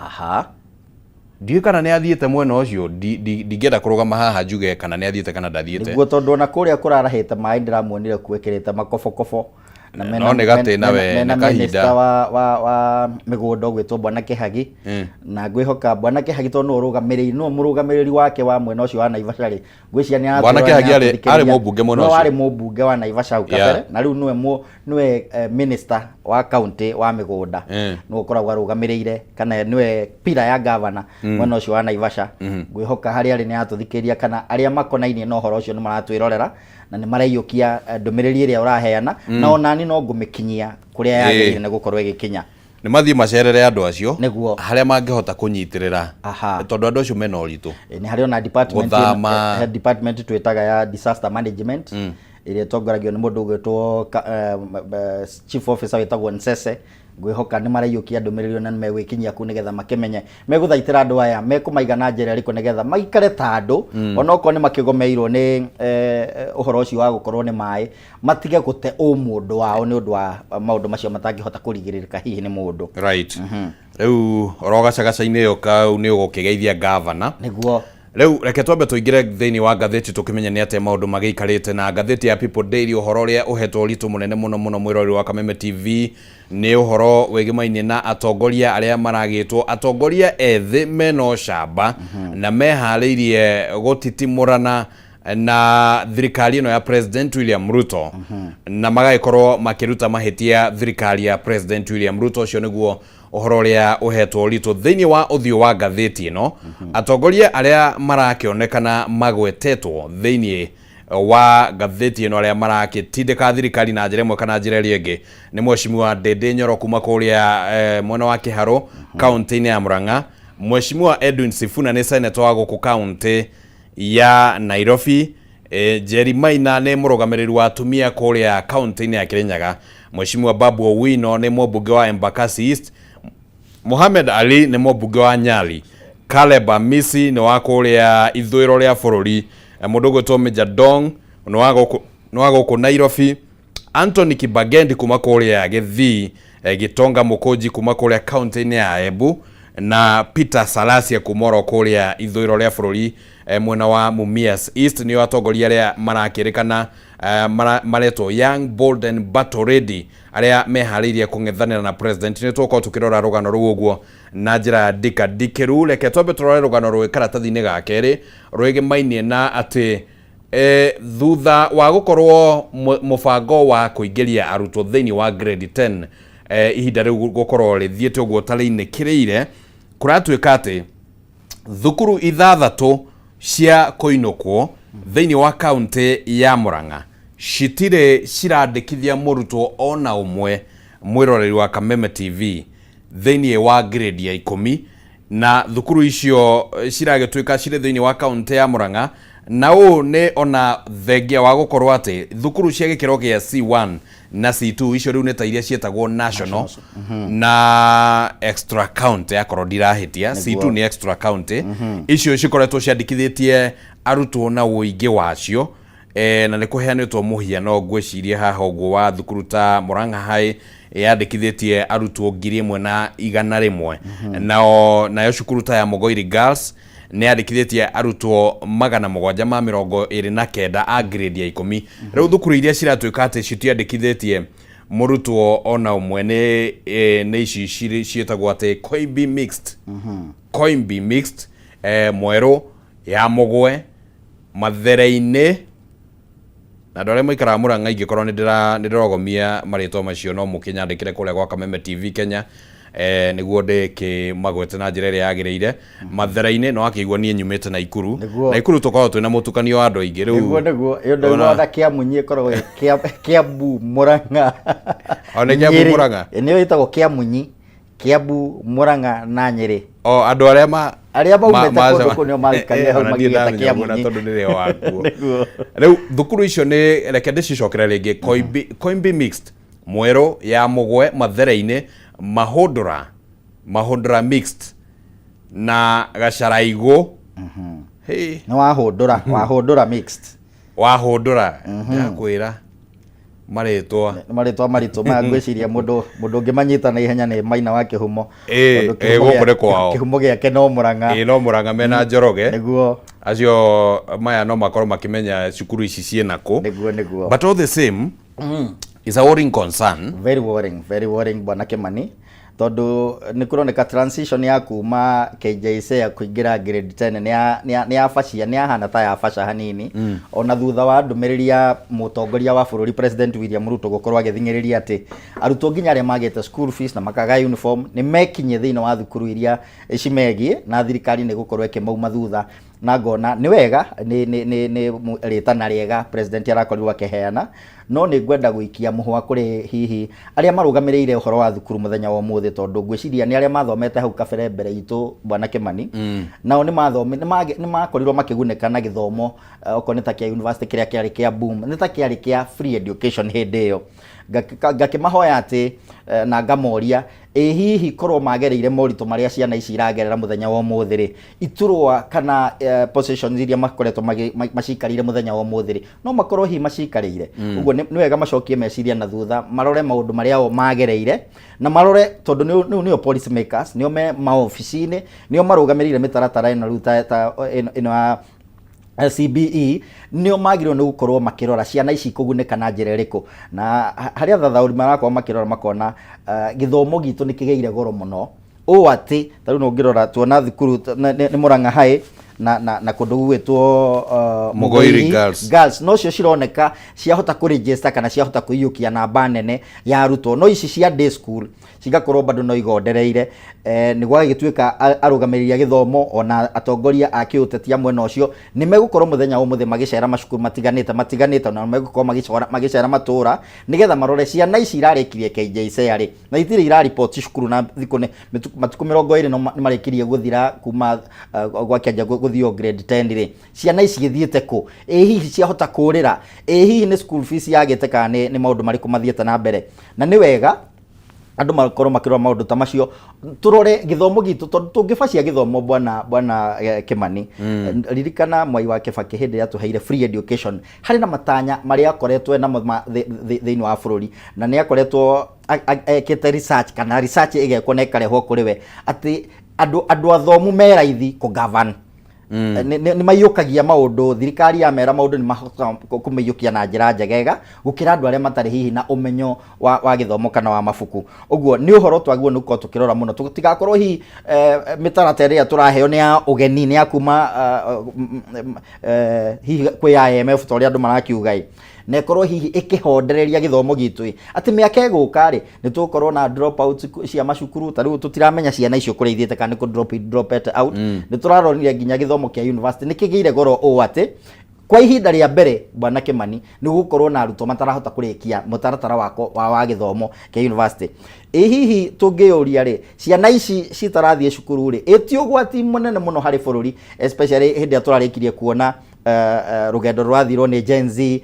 Ndiũĩ kana nĩ athiĩte mwena ũcio, ndingĩenda kũrũgama haha njuge kana nĩ athiĩte kana ndathiĩte. Nĩguo, tondũ ona kũrĩa kũrarahĩte maĩ ndĩramuonire kuo ekĩrĩte makobokobo. Na mena, No nĩ gatĩna we, mena nĩ kahinda. Minister wa mĩgũnda ũgwĩtwo Bwana Kĩhagi. Na ngwĩhoka Bwana Kĩhagi tondũ nĩwe ũrũgamĩrĩire, nĩwe mũrũgamĩrĩri wake wa mwena ũcio wa Naivasha rĩ, ngwĩciria nĩ Bwana aratwĩrora, Kĩhagi nĩ arĩ aratũthikĩrĩria. mũmbunge mwena Nĩwe ũcio. warĩ mũmbunge wa Naivasha hau kabere, na rĩu nĩwe minister wa county wa mĩgũnda. Nĩwe ũkoragwo arũgamĩrĩire, kana nĩwe pillar ya governor mwena ũcio wa Naivasha. Ngwĩhoka harĩa arĩ nĩ aratũthikĩrĩria, kana arĩa makonainie na ũhoro ũcio nĩ maratwĩrorera na nĩ maraiyũkia ndũmĩrĩri ĩrĩa ũraheana, na onani no ngũmĩkinyia kũrĩa yagĩrĩire nĩ gũkorwo ĩgĩkinya. Nĩ mathiĩ macerere andũ acio Nĩguo. harĩa mangĩhota kũnyitĩrĩra. Tondũ andũ acio mena ũritũ. Nĩ harĩ ona department Gũthama. He department twĩtaga ya disaster management, ĩrĩa ĩtongoragio nĩ mũndũ ũgwĩtwo chief officer wĩtagwo Nsese. Ngwĩhoka nĩ maraiyũkia ndũmĩrĩri na nĩ megwĩkinyia kũu nĩgetha makĩmenye megũthaitĩra andũ aya, mekũmaiga na njĩra ĩrĩkũ nĩgetha maikare ta andũ, onokorwo nĩ makĩgomeirwo nĩ ũhoro ũcio wa gũkorwo nĩ maĩ, matige gũte ũmũndũ wao nĩ ũndũ wa maũndũ macio matangĩhota kũrigĩrĩrĩka hihi nĩ mũndũ. Right. Rĩu oro gacagaca-inĩ ĩyo kau nĩ ũgũkĩgeithia gavana. Nĩguo. Rĩu reke twambe tũingĩre thĩinĩ wa ngathĩti tũkĩmenye nĩ atĩa maũndũ magĩikarĩte na ngathĩti ya People Daily, ũhoro ũrĩa ũhetwo ũritũ mũnene mũno mũno mwĩroreri wa Kameme TV nĩ ũhoro wĩgĩmainie na atongoria arĩa maragĩtwo atongoria ethĩ mena ũcamba na meharĩirie gũtitimũrana na thirikari ĩno ya President William Ruto, na magagĩkorwo makĩruta mahĩtia thirikari ya President William Ruto. Ũcio nĩguo ũhoro ũrĩa ũhetwo ũritũ thĩinĩ wa ũthiũ wa ngathĩti ĩno. Atongoria arĩa marakĩonekana magwetetwo thĩinĩ wa ngathĩti ĩno, arĩa marakĩtindĩka thirikari na njĩra ĩmwe kana njĩra ĩrĩa ĩngĩ, nĩ Mheshimiwa Ndĩndĩ Nyoro kuma kũrĩa mwena wa Kĩharũ, kaũntĩ-inĩ ya Murang'a. Mheshimiwa Edwin Sifuna nĩ senator wa gũkũ kaũntĩ ya Nairobi. Njeri Maina nĩ mũrũgamĩrĩri wa atumia kũrĩa kaũntĩ-inĩ ya Kirinyaga. Mheshimiwa Babu Owino nĩ mũmbunge wa Embakasi East. Mohamed Ali nĩ mũmbunge wa Nyali. Caleb Amisi nĩ wa kũrĩa ithũĩro rĩa bũrũri. Mũndũ ũgwĩtwo Major Dong nĩ wa gũkũ Nairobi. Anthony Kibagendi kuma kũrĩa Gĩthii, Gitonga Mũkũnji kuma kũrĩa kaũntĩ-inĩ ya Embu, na Peter Salasia kuma oro kũrĩa ithũĩro rĩa bũrũri, mwena wa Mumias East, nĩo atongoria arĩa marakĩrĩkana maretwo Young Bold and Battle Ready, arĩa meharĩirie kũng'ethanĩra na president. Nĩ tũgũkorwo tũkĩrora rũgano rũu ũguo na njĩra ya ndika ndikĩru. Reke twambe tũrore rũgano rwĩ karatathi-inĩ ga kerĩ rwĩgĩmainie na atĩ thutha wa gũkorwo mũbango wa kũingĩria arutwo thĩinĩ wa grade 10, ihinda rĩu gũkorwo rĩthiĩte ũguo tarĩinĩkĩrĩire, kũratuĩka atĩ thukuru 6 cia kũinũkwo thĩinĩ wa kaũntĩ ya Murang'a citirĩ cirandĩkithia mũrutwo ona ũmwe, mwĩroreri wa Kameme TV, thĩinĩ wa grade ya 10. Na thukuru icio ciragĩtuĩka cirĩ thĩinĩ wa kaũntĩ ya Murang'a, na ũũ nĩ ona thengia wa gũkorwo atĩ thukuru cia gĩkĩro gĩa C1 na C2, icio rĩu nĩ ta iria ciĩtagwo national na extra county, akorwo ndirahĩtia, C2 nĩ extra county, icio cikoretwo ciandĩkithĩtie arutwo na ũingĩ wacio. Na nĩ kũheanĩtwo mũhiano ngwĩciria haha ũguo wa thukuru ta Murang'a High yandĩkithĩtie arutwo 1100, nao nayo cukuru ta ya Mugoiri Girls nĩ yandĩkithĩtie arutwo 729 a grade ya 10. Rĩu thukuru iria ciratuĩka atĩ citiandĩkithĩtie mũrutwo ona ũmwe nĩ ici ciĩtagwo atĩ Koimbi Mixed, Koimbi Mixed, Mwerũ ya Mũgwe, Mathere-inĩ, na andũ arĩa maikaraga Murang'a, ingĩkorwo nĩ ndĩrogomia marĩtwa macio no mũkĩnyandĩkĩre kũrĩa gwa Kameme TV Kenya, nĩguo ndĩkĩmagwete na njĩra ĩrĩa yagĩrĩire. Mathere-inĩ no akĩigua niĩ nyumĩte Naikuru. Naikuru tũkoragwo twĩna mũtukanio wa andũ aingĩ rĩu. Nĩguo ĩyo ndaigua Kĩamunyi ĩkoragwo ĩ Kĩambu Murang'a. O nĩ Kĩambu Nyĩrĩ. Murang'a? Nĩyo ĩtagwo Kĩamunyi, Kiambu, Murang'a na Nyĩrĩ. O andũ arĩa ma Arĩa maumĩte kũndũ kũu nĩo maikarire hau Ona niĩ magĩgĩta ndamenya ũguo na Kĩamunyi. tondũ nĩrĩo wakuo. Nĩguo. Rĩu thukuru icio nĩ, reke ndĩcicokere rĩngĩ: Koimbi Mixed, Mwerũ ya Mũgwe, Mathere-inĩ, Mahũndũra Mixed na Gacaraigũ. Hey. Nĩ Wahũndũra Mixed. Wahũndũra, ndakwĩra marĩtwa. Nĩ marĩtwa maritũ maya, ngwĩciria mũndũ ũngĩmanyita na ihenya nĩ Maina wa Kĩhumo. Tondũ Gũkũ nĩ kwao. Kĩhumo gĩake no Mũrang'a. Ĩ, no Mũrang'a mena Njoroge. Acio maya no makorwo makĩmenya cukuru ici ciĩna kũ. Nĩguo. But all the same, is a worrying concern. Very worrying, very worrying, bwana Kimani, tondũ nĩ kũroneka transition ya kuma KJSEA kũingĩra grade 10 nĩ ya bacia, nĩ yahana ta ya baca hanini, ona thutha wa ndũmĩrĩri ya mũtongoria wa bũrũri, President William Ruto, gũkorwo agĩthing'ĩrĩria atĩ arutwo nginya arĩa magĩte school fees na makaga uniform nĩ mekinye thĩinĩ wa thukuru iria cimegiĩ, na thirikari nĩ gũkorwo ĩkĩmauma thutha. Na ngona nĩ wega, nĩ rĩtana rĩega president arakorirwo akĩheana, no nĩ ngwenda gũikia mũhwa kũrĩ hihi arĩa marũgamĩrĩire ũhoro wa thukuru mũthenya wa ũmũthĩ, tondũ ngwĩciria nĩ arĩa mathomete hau kabere mbere itũ, bwana Kimani. Nao nĩ makorirwo makĩgunĩka na gĩthomo, okorwo nĩ ta kĩa university kĩrĩa kĩarĩ kĩa boom, nĩ ta kĩarĩ kĩa free education hĩndĩ ĩyo. Ngakĩmahoya atĩ na ngamoria, ĩ hihi korwo magereire moritũ marĩa ciana ici iragerera mũthenya wa ũmũthĩ rĩ, iturwa kana positions iria makoretwo macikarĩire mũthenya wa ũmũthĩ rĩ, no makorwo hihi macikarĩire ũguo? Nĩ wega macokie meciria na thutha, marore maũndũ marĩa o magereire, na marore tondũ nĩo policy makers, nĩo me maobici-inĩ, nĩo marũgamĩrĩire mĩtaratara ĩno rĩu ta ĩno ya CBE, nĩo magĩrĩirwo nĩ gũkorwo makĩrora ciana ici kũgunĩka na njĩra ĩrĩkũ. Na harĩa thathaũri marakorwo makĩrora makona gĩthomo gitũ nĩ kĩgĩire goro mũno ũũ atĩ ta rĩu ũngĩrora tuona thukuru nĩ Murang'a High na kũndũ gũgwĩtwo Mugoiri Girls. Girls, no cio cironeka ciahota kũregister kana ciahota kũiyũkia namba nene ya arutwo, no ici cia day school cigakorwo bado no igondereire. Nĩ gwagĩtuĩka arũgamĩrĩri a gĩthomo ona atongoria a kĩũteti a mwena ũcio nĩ megũkorwo mũthenya wa ũmũthĩ magĩcera macukuru matiganĩte, na megũkorwo magĩcera matũra nĩgetha marore ciana ici irarĩkirie KJSEA rĩ na itirĩ iraripoti cukuru, na thikũ nĩ matukũ 20 no nĩ marĩkirie gũthira kuma gwakĩanjia gũthio grade 10 rĩ, ciana ici gĩthiĩte kũ? Ĩ hihi ciahota kũrĩra? Ĩ hihi nĩ school fees yagĩte kana nĩ maũndũ marĩkũ mathiĩte na mbere? Na nĩ wega andũ makorwo makĩrora maũndũ ta macio, tũrore gĩthomo gitũ, tondũ tũngĩbacia gĩthomo, bwana Kimani, ririkana Mwai wa Kibaki hĩndĩ ĩrĩa atũheire free education, harĩ na matanya marĩa akoretwo namo thĩinĩ wa bũrũri, na nĩ akoretwo ekĩte research kana research ĩgekwo na ĩkarehwo kũrĩ we atĩ andũ athomu me raithi kũ-govern. Nĩ maiyũkagia maũndũ, thirikari yamera maũndũ nĩ mahotaga kũmaiyũkia na njĩra njegega gũkĩra andũ arĩa matarĩ hihi na ũmenyo wa gĩthomo kana wa mabuku. Ũguo nĩ ũhoro twagĩrĩirwo nĩ gũkorwo tũkĩrora mũno, tũtigakorwo hihi mĩtaratara ĩrĩa tũraheo nĩ ya ũgeni, nĩ ya kuma hihi kwĩ IMF, ta ũrĩa andũ marakiuga ĩ, na ĩkorwo hihi ĩkĩhondereria gĩthomo gitũ ĩ, atĩ mĩaka ĩgũka rĩ, nĩ tũgũkorwo na drop out cia macukuru. Ta rĩu tũtiramenya ciana icio kũrĩa ithiĩte kana nĩ kũ drop out. Nĩ tũraronire nginya gĩthomo kĩa university nĩ kĩgĩire goro ũũ atĩ kwa ihinda rĩa mbere, bwana Kimani, nĩ gũkorwo na arutwo matarahota kũrĩkia mũtaratara wa gĩthomo kĩa university. Ĩ hihi tũngĩyũria rĩ, ciana ici citarathiĩ cukuru rĩ, ĩ ti ũgwati mũnene mũno harĩ bũrũri, especially hĩndĩ ĩrĩa tũrarĩkirie kuona rũgendo rũrathirwo nĩ Gen Z,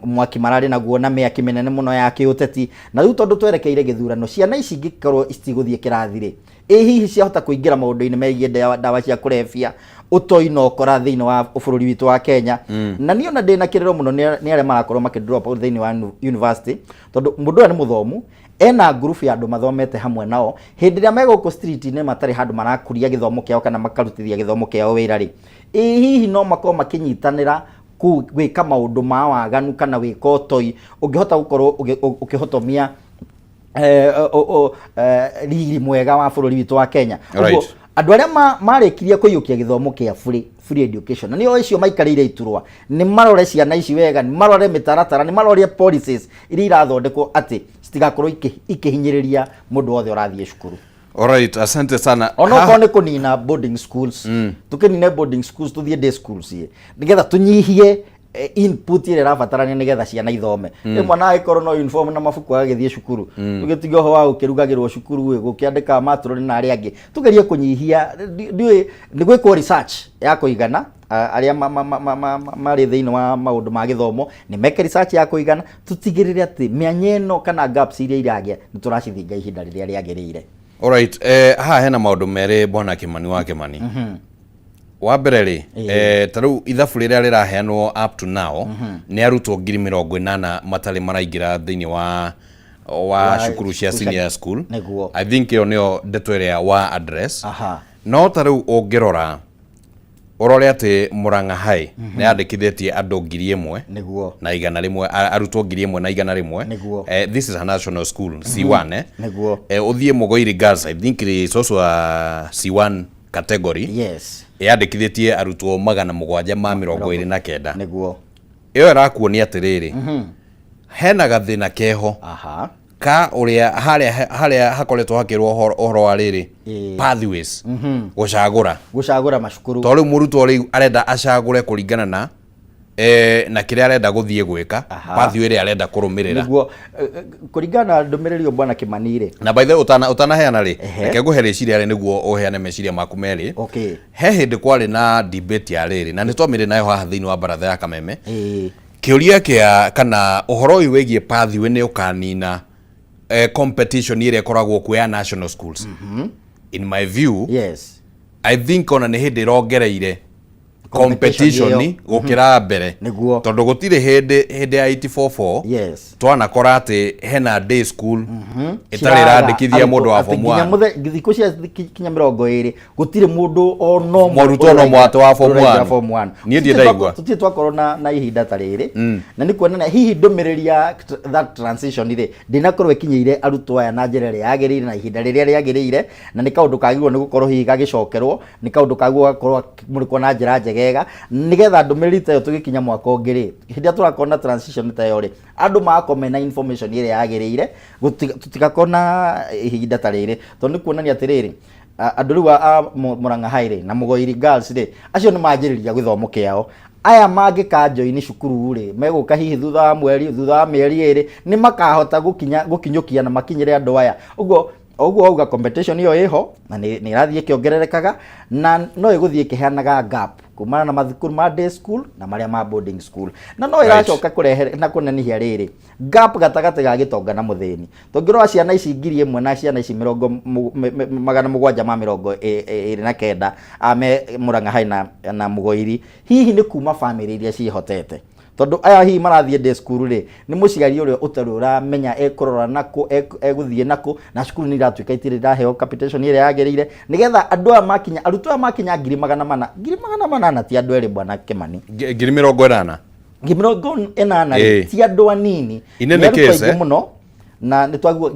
mwaki mararĩ naguo na mĩaki mĩnene mũno ya kĩũteti, na rĩu tondũ twerekeire gĩthurano, ciana ici ingĩkorwo citigũthiĩ kĩrathi rĩ, ĩ hihi ciahota kũingĩra maũndũ-inĩ megiĩ ndawa cia kũrebia, ũtoi na ũkora thĩinĩ wa bũrũri witũ wa Kenya? Na niĩ ona ndĩna kĩrĩro mũno nĩ arĩa marakorwo makĩ drop out thĩinĩ wa university, tondũ mũndũ ũyũ nĩ mũthomu, ena ngurubu ya andũ mathomete hamwe nao, hĩndĩ ĩrĩa me gũkũ street-inĩ matarĩ handũ marakũria gĩthomo kĩao kana makarutithia gĩthomo kĩao wĩra rĩ, ĩ hihi no makorwo makĩnyitanĩra gwĩka maũndũ ma waganu kana gwĩka ũtoi ũngĩhota gũkorwo ũkĩhotomia riri mwega wa bũrũri witũ wa Kenya. Ũguo andũ arĩa marĩkirie kũiyũkia gĩthomo kĩa free education na nĩo acio maikarĩire iturwa, nĩ marore ciana ici wega, nĩ marore mĩtaratara, nĩ marore policies iria irathondekwo atĩ citigakorwo ikĩhinyĩrĩria mũndũ wothe ũrathiĩ cukuru. Alright, asante sana. Ona okorwo nĩ kũnina boarding schools, tũkĩnine boarding schools, tũthiĩ day schools ĩ, nĩgetha tũnyihie Input ĩrĩa ĩrabatarania nĩgetha ciana ithome. Rĩu mwana agĩkorwo no uniform na mabuku agagĩthiĩ cukuru, tũgĩtige ũhoro wa gũkĩrugagĩrwo cukuru ĩ, gũkĩandĩkaga matũrũri na arĩa angĩ, tũgerie kũnyihia. Ndiũĩ nĩ gwĩkwo research ya kũigana. Arĩa marĩ thĩinĩ wa maũndũ ma gĩthomo nĩ meke research ya kũigana, tũtigĩrĩre atĩ mĩanya ĩno kana gaps iria iragĩa nĩ tũracithinga ihinda rĩrĩa rĩagĩrĩire. Alright, haha hena maũndũ merĩ, bwana Kimani wa Kimani. Wa mbere rĩ, ta rĩu ithabu rĩrĩa rĩraheanwo up to now nĩ arutwo 80,000 matarĩ maraingĩra thĩinĩ wa cukuru cia senior school. I think ĩyo nĩyo ndeto ĩrĩa wa address. No ta rĩu ũngĩrora ũrore atĩ Murang'a High nĩ yandĩkithĩtie andũ 1,100 arutwo 1,100. This is a national school, C1, eh? Ũthiĩ Mũgoiri Girls, I think it's also a C1 category. Yandĩkithĩtie arutwo 729. Ĩyo ĩrakuonia atĩrĩrĩ, hena gathĩna keho ka ũrĩa harĩa hakoretwo hakĩrwo ũhoro wa rĩrĩ, pathways, gũcagũra. Gũcagũra macukuru. Tondũ rĩu mũrutwo rĩu arenda acagũre kũringana na kĩrĩa arenda gũthiĩ gwĩka, pathway ĩrĩa arenda kũrũmĩrĩra. Nĩguo. Kũringana na ndũmĩrĩri ĩyo, bwana Kimani rĩ, Na by the way, ũtanaheana rĩ, reke ngũhe rĩciria rĩ nĩguo ũheane meciria maku merĩ. He hĩndĩ kwarĩ na debate ya rĩrĩ, na nĩ twamĩrĩ nayo haha thĩinĩ wa baratha ya Kameme, kĩũria kĩa kana ũhoro ũyũ wĩgiĩ pathway nĩ ũkanina competition ĩrĩa ĩkoragwo kuo ya national schools. In my view, I think ona nĩ hĩndĩ ĩrongereire competition competition ĩyo. Gũkĩra mbere, tondũ gũtirĩ hĩndĩ ya 844 twanakora atĩ hena day school ĩtarĩ Ciraga ĩrandĩkithia mũndũ wa atĩ form nginya 1. Thikũ cia kinya 20 gũtirĩ mũndũ ona ũmwe Mũrutwo ona ũmwe atĩ wa form ũraingĩra 1. form 1. Niĩ ndirĩ ndaigua. Tũtirĩ twakorwo na ihinda ta rĩrĩ, na nĩ kuonania hihi ndũmĩrĩri ya that transition rĩ ndĩnakorwo ĩkinyĩire arutwo aya na njĩra ĩrĩa yagĩrĩire na ihinda rĩrĩa rĩagĩrĩire, na nĩ kaũndũ kagĩrĩirwo nĩ gũkorwo hihi gagĩcokerwo, nĩ kaũndũ kagĩrĩirwo gakorwo gakĩmũrĩkwo na njĩra njegega, nĩgetha ndũmĩrĩri ta ĩyo tũgĩkinya mwaka ũngĩ rĩ, hĩndĩ ĩrĩa tũrakorwo na transition ta ĩyo rĩ, andũ magakorwo mena information ĩrĩa yagĩrĩire, tũtigakorwo na ihinda ta rĩrĩ, tondũ nĩ kuonania atĩrĩrĩ, andũ rĩu a Murang'a High rĩ na Mũgoiri Girls rĩ, acio nĩ manjĩrĩria gĩthomo kĩao. Aya mangĩka join cukuru rĩ, megũka hihi thutha wa mweri, thutha wa mĩeri 2, nĩ makahota gũkinya gũkinyũkia na makinyĩre andũ aya. Ũguo wauga, competition ĩyo ĩho na nĩ ĩrathiĩ ĩkĩongererekaga, na no ĩgũthiĩ ĩkĩheanaga gap kumana na mathukuru ma day school na marĩa ma boarding school, na no ĩracoka kũrehe na kũnenehia rĩrĩ gap gatagatĩ ga gĩtonga na mũthĩni. Tũngĩrora ciana ici 1,000 na ciana ici mĩrongo 729 ame Murang'a High na Mũgoiri, hihi nĩ kuma famĩlĩ iria ciĩhotete, tondũ aya hihi marathiĩ day school rĩ, nĩ mũciari ũrĩa ũtarĩ ũramenya ekũrora nakũ, egũthiĩ nakũ, na cukuru nĩ iratuĩka itirĩ iraheo capitation ĩrĩa yagĩrĩire, nĩgetha andũ aya makinya, arutwo aya makinya 400,000, 400,000 ti andũ erĩ, bwana Kimani. 80,000. 80,000 rĩ, ti andũ anini. In any Nĩ arutwo case, aingĩ mũno, na nĩ twaguo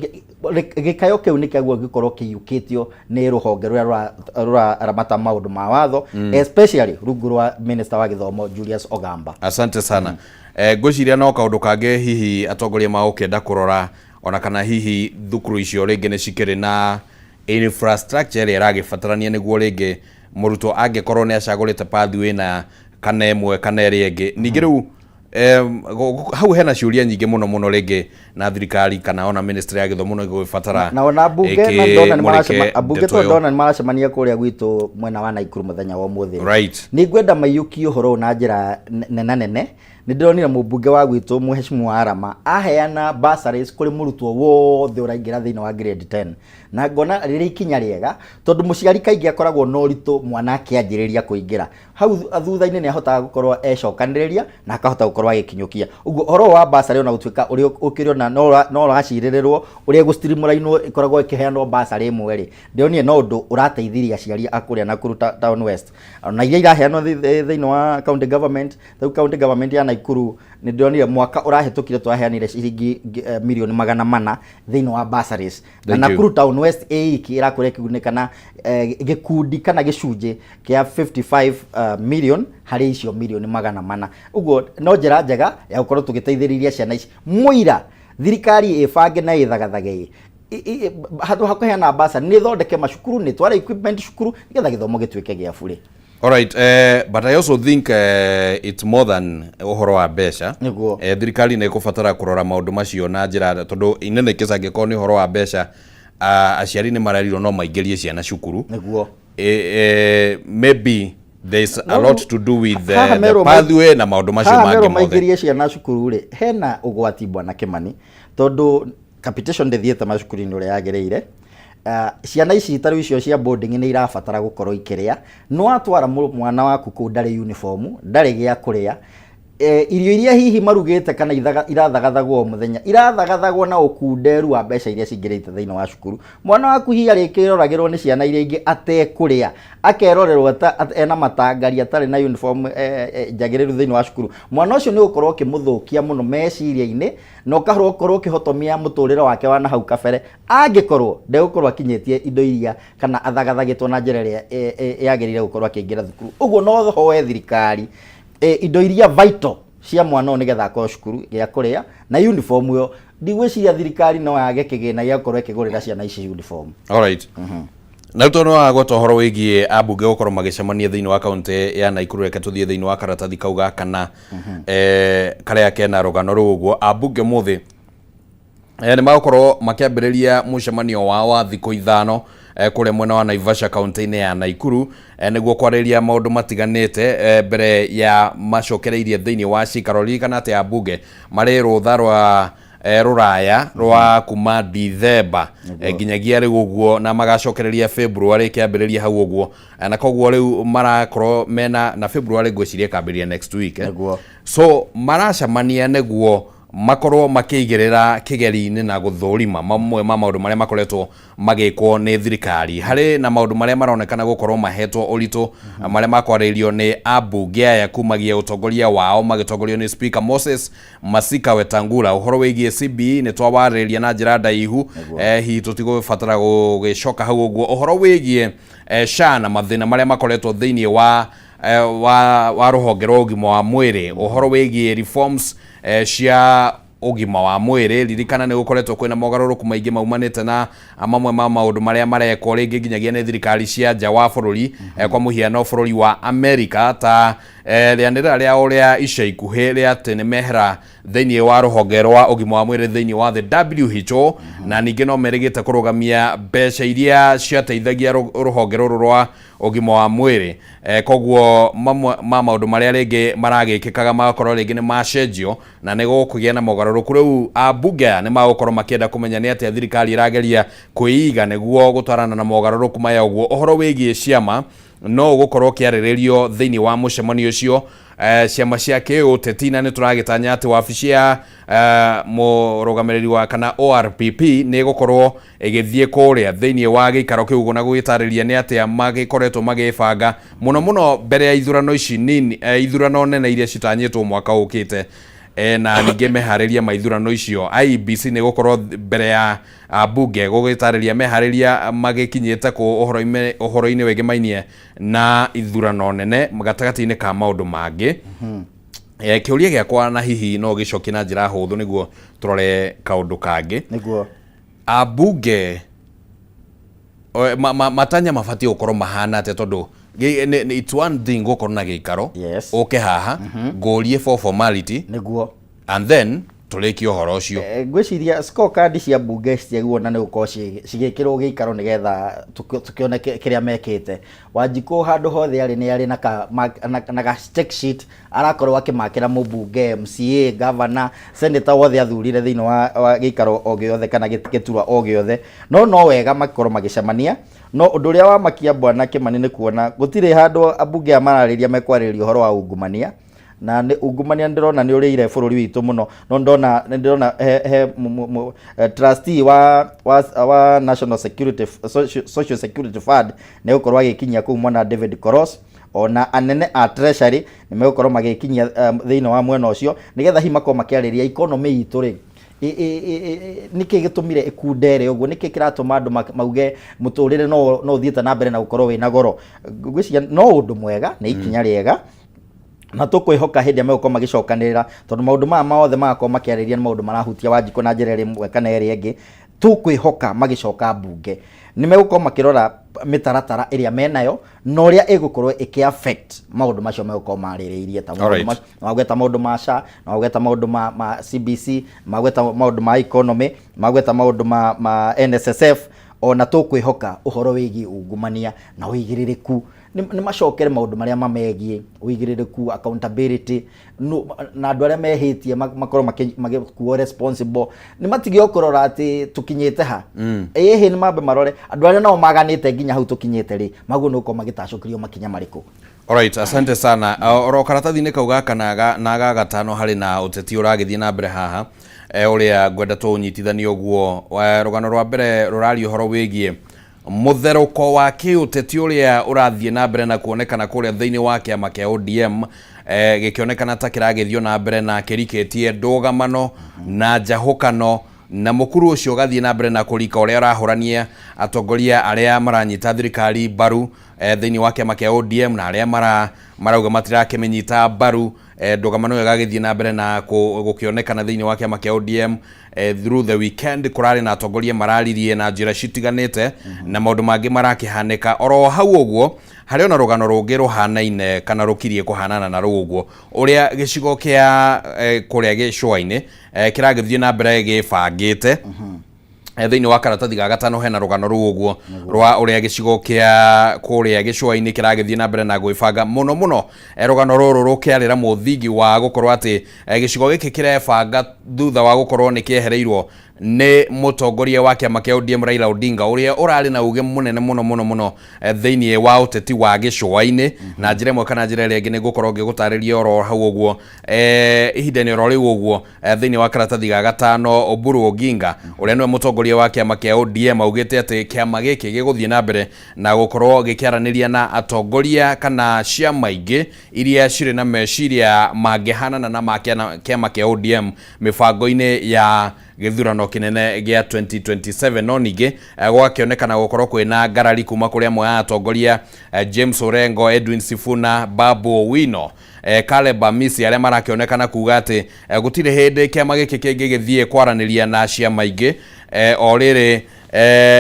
gĩkayo kĩu nĩ kĩagwo gĩkorwo kĩiyũkĩtio nĩ rũhonge rũrĩa rũraramata maũndũ ma watho, especially rungu rwa minister wa gĩthomo Julius Ogamba. Asante sana. Ngwĩciria no kaũndũ kangĩ hihi atongoria magũkĩenda kũrora, ona kana hihi thukuru icio rĩngĩ nĩ cikĩrĩ na infrastructure ĩrĩa ĩragĩbatarania, nĩguo rĩngĩ mũrutwo angĩkorwo nĩ acagũrĩte pathway na kana ĩmwe kana ĩrĩa ĩngĩ. Ningĩ rĩu hau hena ciũria nyingĩ mũno mũno, rĩngĩ na thirikari kana ona ministry ya gĩthomo no ĩgũgĩbatara Na ona mbunge na ndona nĩ maracema ĩkĩmũrĩke ambunge ndeto to ĩyo. ndona nĩ maracemania kũrĩa gwitũ mwena wa Naikuru mũthenya wa ũmũthĩ. Nĩ ngwenda maiyũkie ũhoro ũyũ na njĩra nena nene. Nĩ ndĩronire mũmbunge wa gwitũ, Mheshimiwa Arama, aheana bursaries kũrĩ mũrutwo wothe ũraingĩra thĩinĩ wa grade 10, na ngona rĩrĩ ikinya rĩega, tondũ mũciari kaingĩ akoragwo na ũritũ mwana akĩanjĩrĩria kũingĩra hau thutha-inĩ nĩ ahotaga gũkorwo ecokanĩrĩria na akahota gũkorwo agĩkinyũkia. Ũguo ũhoro ũyũ wa bursary, ona gũtuĩka ũrĩa ũkĩrĩ ona no ũracirĩrĩrwo ũrĩa ĩgũ-streamline ĩkoragwo ĩkĩheanwo bursary ĩmwe rĩ, ndĩronire no ũndũ ũrateithirie aciari a kũrĩa Nakuru Town West, ona iria iraheanwo thĩinĩ wa county government. Rĩu county government ya Nakuru nĩ ndĩronire mwaka ũrahĩtũkire twaheanire ciringi mirioni 400 thĩinĩ wa bursaries, na Thank you. Nakuru Town West ĩ iki ĩrakorwo ĩkĩgunĩka na gĩkundi kana gĩcunjĩ kĩa 55 million harĩ icio mirioni 400. Ũguo no njĩra njega ya gũkorwo tũgĩteithĩrĩria ciana ici. Mũira thirikari ĩbange na ĩthagathage ĩ handũ ha kũheana bursary, nĩ ĩthondeke macukuru, nĩ tware equipment cukuru, nĩgetha gĩthomo gĩtuĩke gĩa burĩ. Alright, but I also think it's more than ũhoro wa mbeca. Nĩguo. Thirikari nĩ ĩkũbatara kũrora maũndũ macio na njĩra, tondũ inene kĩsa angĩkorwo nĩ ũhoro wa mbeca, aciari nĩ marerirwo no maingĩrie ciana cukuru. Nĩguo. Maybe there's a No, lot to do with haha the merwo pathway na maũndũ macio haha mangĩ merwo mothe. Maingĩrie ciana cukuru rĩ, hena ũgwati, bwana Kĩmani, tondũ capitation ndĩthiĩte macukuru-inĩ ũrĩa yagĩrĩire. Ciana ici ta rĩu icio cia boarding nĩ irabatara gũkorwo ikĩrĩa. Nĩ watwara mwana waku kũu, ndarĩ uniform, ndarĩ gĩa kũrĩa. Irio iria hihi marugĩte kana irathagathagwo o mũthenya, irathagathagwo na ũkunderu wa mbeca iria cingĩrĩte thĩinĩ wa cukuru. Mwana waku hihi arĩkĩroragĩrwo nĩ ciana iria ingĩ atekũrĩa, akerorerwo ena matangari, atarĩ na uniform njagĩrĩru thĩinĩ wa cukuru. Mwana ũcio nĩ ũgũkorwo ũkĩmũthũkia mũno meciria-inĩ na ũkorwo ũkĩhotomia mũtũrĩre wake wa na hau kabere, angĩkorwo ndegũkorwo akinyĩtie indo iria kana athagathagĩtwo na njĩra ĩrĩa yagĩrĩire gũkorwo akĩingĩra thukuru. Ũguo no hoe thirikari indo iria vital cia mwana ũyũ nĩgetha akorwo cukuru, gĩa kũrĩa na uniform ĩyo. Ndigwĩciria thirikari no yage kĩgĩna gĩa gũkorwo ĩkĩgũrĩra ciana ici uniform. Alright. Na rĩu tondũ nĩwagweta ũhoro wĩgiĩ ambunge gũkorwo magĩcemania thĩinĩ wa kaunti ya Naikuru, reke tũthiĩ thĩinĩ wa karatathi kau ga kana karĩa kena rũgano rũu. Ũguo ambunge mũthĩ nĩ magũkorwo makĩambĩrĩria mũcemanio wao wa thikũ 5 kũrĩa mwena wa Naivasha, kaunti-inĩ ya Naikuru, nĩguo kwarĩrĩria maũndũ matiganĩte mbere ya macokereirie thĩinĩ wa cikaro. Ririkana atĩ ambunge marĩ rũtha rwa rũraya rwa kuma Dithemba nginyagia rĩu ũguo, na magacokereria February kĩambĩrĩria hau ũguo. Na koguo rĩu marakorwo mena na February, ngwĩciria ĩkambĩrĩria next week. Nĩguo. So maracemania nĩguo makorwo makĩigĩrĩra kĩgeri-inĩ na gũthũrima mamwe ma maũndũ marĩa makoretwo magĩkwo nĩ thirikari, harĩ na maũndũ marĩa maronekana gũkorwo mahetwo ũritũ, marĩa makwarĩrio nĩ ambunge aya kumagia ũtongoria wao magĩtongorio nĩ Speaker Moses Masika Wetangula. Ũhoro wĩgiĩ CBE nĩ twawarĩrĩria na njĩra ndaihu, hihi tũtigũbatara gũgĩcoka hau ũguo. Ũhoro wĩgiĩ SHA na mathĩna marĩa makoretwo thĩinĩ wa rũhonge rwa ũgima wa mwĩrĩ, ũhoro wĩgiĩ reforms cia ũgima wa mwĩrĩ. Ririkana nĩ gũkoretwo kwĩna mogarũrũku maingĩ maumanĩte na mamwe ma maũndũ marĩa marekwo rĩngĩ nginyagia nĩ thirikari cia nja wa bũrũri, kwa mũhiano bũrũri wa America, ta rĩanĩrĩra rĩao rĩa ica ikuhĩ rĩa atĩ nĩ mehera thĩinĩ wa rũhonge rwa ũgima wa mwĩrĩ thĩinĩ wa the WHO, na ningĩ no merĩgĩte kũrũgamia mbeca iria ciateithagia rũhonge rũrũ rwa ũgima wa mwĩrĩ. Koguo mamwe ma maũndũ marĩa rĩngĩ maragĩkĩkaga magakorwo rĩngĩ nĩ macenjio na nĩ gũkũgĩa na mogarũrũku. Rĩu ambunge aya nĩ magũkorwo makĩenda kũmenya nĩ atĩa thirikari ĩrageria kwĩiga nĩguo gũtwarana na mogarũrũku maya. Ũguo ũhoro wĩgiĩ ciama no ũgũkorwo ũkĩarĩrĩrio thĩinĩ wa mũcemanio ũcio, ciama cia kĩũteti, na nĩ tũragĩtanya atĩ wabici ya mũrũgamĩrĩri wa kana ORPP nĩ ĩgũkorwo ĩgĩthiĩ kũrĩa thĩinĩ wa gĩikaro kĩu ũguo na gũgĩtarĩria nĩ atĩa magĩkoretwo magĩbanga mũno mũno mbere ya ithurano ici nini, ithurano nene iria citanyĩtwo mwaka ũkĩte, na ningĩ meharĩria ma ithurano icio. IEBC nĩ gũkorwo mbere ya bunge gũgĩtarĩria meharĩria magĩkinyĩte kũ ũhoro-inĩ wĩgĩmainie na ithurano nene, gatagatĩ-inĩ ka maũndũ mangĩ. Kĩũria gĩakwa, na hihi no gĩcokie na njĩra hũthũ nĩguo tũrore kaũndũ kangĩ. Nĩguo. Ambunge matanya mabatiĩ gũkorwo mahana atĩa? Tondũ it's one thing gũkorwo na gĩikaro, ũke haha ngũrie for formality, and then tũrĩkie ũhoro ũcio. Ngwĩciria scorecard cia mbunge citiagĩrĩirwo na nĩ gũkorwo cigĩkĩrwo gĩikaro nĩgetha tũkĩone kĩrĩa mekĩte. Wanjikũ handũ hothe arĩ nĩ arĩ na ka check sheet arakorwo akĩmakĩra mũmbunge, MCA, governor, senator wothe athurire thĩinĩ wa gĩikaro o gĩothe kana gĩturwa o gĩothe. No wega makorwo magĩcemania, no ũndũ ũrĩa wamakia, bwana Kĩmani, nĩ kuona gũtirĩ handũ ambunge aya mararĩria mekwarĩrĩria ũhoro wa ungumania, na nĩ ungumania ndĩrona nĩ ũrĩire bũrũri witũ mũno. No ndona nĩ ndĩrona he trustee wa National Security Social Security Fund nĩ gũkorwo agĩkinyia kũu mwana David Koros, ona anene a Treasury nĩ megũkorwo magĩkinyia thĩinĩ wa mwena ũcio, nĩgetha hihi makorwo makĩarĩria economy itũ rĩ, nĩkĩ gĩtũmire ĩkundere ũguo, nĩkĩ kĩratũma andũ mauge mũtũrĩre no ũthiĩte na mbere na gũkorwo wĩna goro. Ngwĩciria no ũndũ mwega, nĩ ikinya rĩega, na tũkwĩhoka hĩndĩ ĩrĩa megũkorwo magĩcokanĩrĩra, tondũ maũndũ maya mothe magakorwo makĩarĩria nĩ maũndũ marahutia Wanjikũ na njĩra ĩmwe kana ĩrĩa ĩngĩ. Tũkwĩhoka magĩcoka mbunge nĩ megũkorwo makĩrora mĩtaratara ĩrĩa menayo na ũrĩa ĩgũkorwo ĩkĩ affect maũndũ macio megũkorwo marĩrĩirie, ta maũndũ magweta maũndũ ma SHA, magweta maũndũ ma CBC, magweta maũndũ ma economy, magweta maũndũ ma NSSF. Ona tũkwĩhoka ũhoro wĩgiĩ ungumania na ũigĩrĩrĩku nĩ macokere maũndũ marĩa mamegiĩ ũigĩrĩrĩku, accountability, na andũ arĩa mehĩtie makorwo magĩkuo responsible. Nĩ matige o kũrora atĩ tũkinyĩte ha. Ĩhĩ, nĩ mambe marore andũ arĩa nao maganĩte nginya hau tũkinyĩte rĩ, maguo nĩ gũkorwo magĩtacũkĩrio makinya marĩkũ. Alright, asante sana. Oro karatathi-inĩ kau gaka na ga gatano harĩ na ũteti ũragĩthiĩ na mbere haha, ũrĩa ngwenda tũũnyitithanie ũguo. Rũgano rwa mbere rũraria ũhoro wĩgiĩ mũtherũko wa kĩũteti ũrĩa ũrathiĩ na mbere na kuonekana kũrĩa thĩinĩ wa kĩama kĩa ODM, gĩkĩonekana ta kĩragĩthio na mbere na kĩrikĩtie ndũgamano na njahũkano, na mũkuru ũcio ũgathiĩ na mbere na kũrika ũrĩa ũrahũrania atongoria arĩa maranyita thirikari mbaru thĩinĩ wa kĩama kĩa ODM na arĩa marauga matirakĩmĩnyita mbaru. Ndũgamano ĩyo ĩgagĩthiĩ na mbere na gũkĩonekana thĩinĩ wa kĩama kĩa ODM. Through the weekend kũrarĩ na atongoria mararirie na njĩra citiganĩte na maũndũ mangĩ marakĩhanĩka oro hau ũguo. Harĩ ona rũgano rũngĩ rũhanaine kana rũkirie kũhanana na rũu ũguo, ũrĩa gĩcigo kĩa kũrĩa gĩcũa-inĩ kĩragĩthiĩ na mbere gĩbangĩte. Thĩinĩ wa karatathi ga gatano hena rũgano rũu ũguo rwa ũrĩa gĩcigo kĩa kũrĩa gĩcũa-inĩ kĩragĩthiĩ na mbere na gwĩbanga mũno mũno. Rũgano rũrũ rũkĩarĩra mũthingi wa gũkorwo atĩ gĩcigo gĩkĩ kĩrebanga thutha wa gũkorwo nĩ kĩehereirwo nĩ mũtongoria wa kĩama kĩa ODM Raila Odinga, ũrĩa ũrarĩ na uge mũnene mũno mũno mũno thĩinĩ wa ũteti wa gĩcũa-inĩ. Na njĩra ĩmwe kana njĩra ĩrĩa ĩngĩ nĩ ngũkorwo ngĩgũtarĩria oro hau ũguo ihinda-inĩ oro rĩu ũguo. Thĩinĩ wa karatathi ga gatano, Oburu Oginga, ũrĩa nĩwe mũtongoria wa kĩama kĩa ODM, augĩte atĩ kĩama gĩkĩ gĩgũthiĩ na mbere na gũkorwo gĩkĩaranĩria na atongoria kana ciama ingĩ iria cirĩ na meciria mangĩhanana na ma kĩama kĩa ODM mĩbango-inĩ ya gĩthurano kĩnene gĩa 2027. No ningĩ gũgakĩonekana gũkorwo kwĩna ngarari kuma kũrĩ amwe a atongoria, James Orengo, Edwin Sifuna, Babu Owino, Caleb Amisi, arĩa marakĩonekana kuga atĩ gũtirĩ hĩndĩ kĩama gĩkĩ kĩngĩgĩthiĩ kwaranĩria na ciama ingĩ o rĩrĩ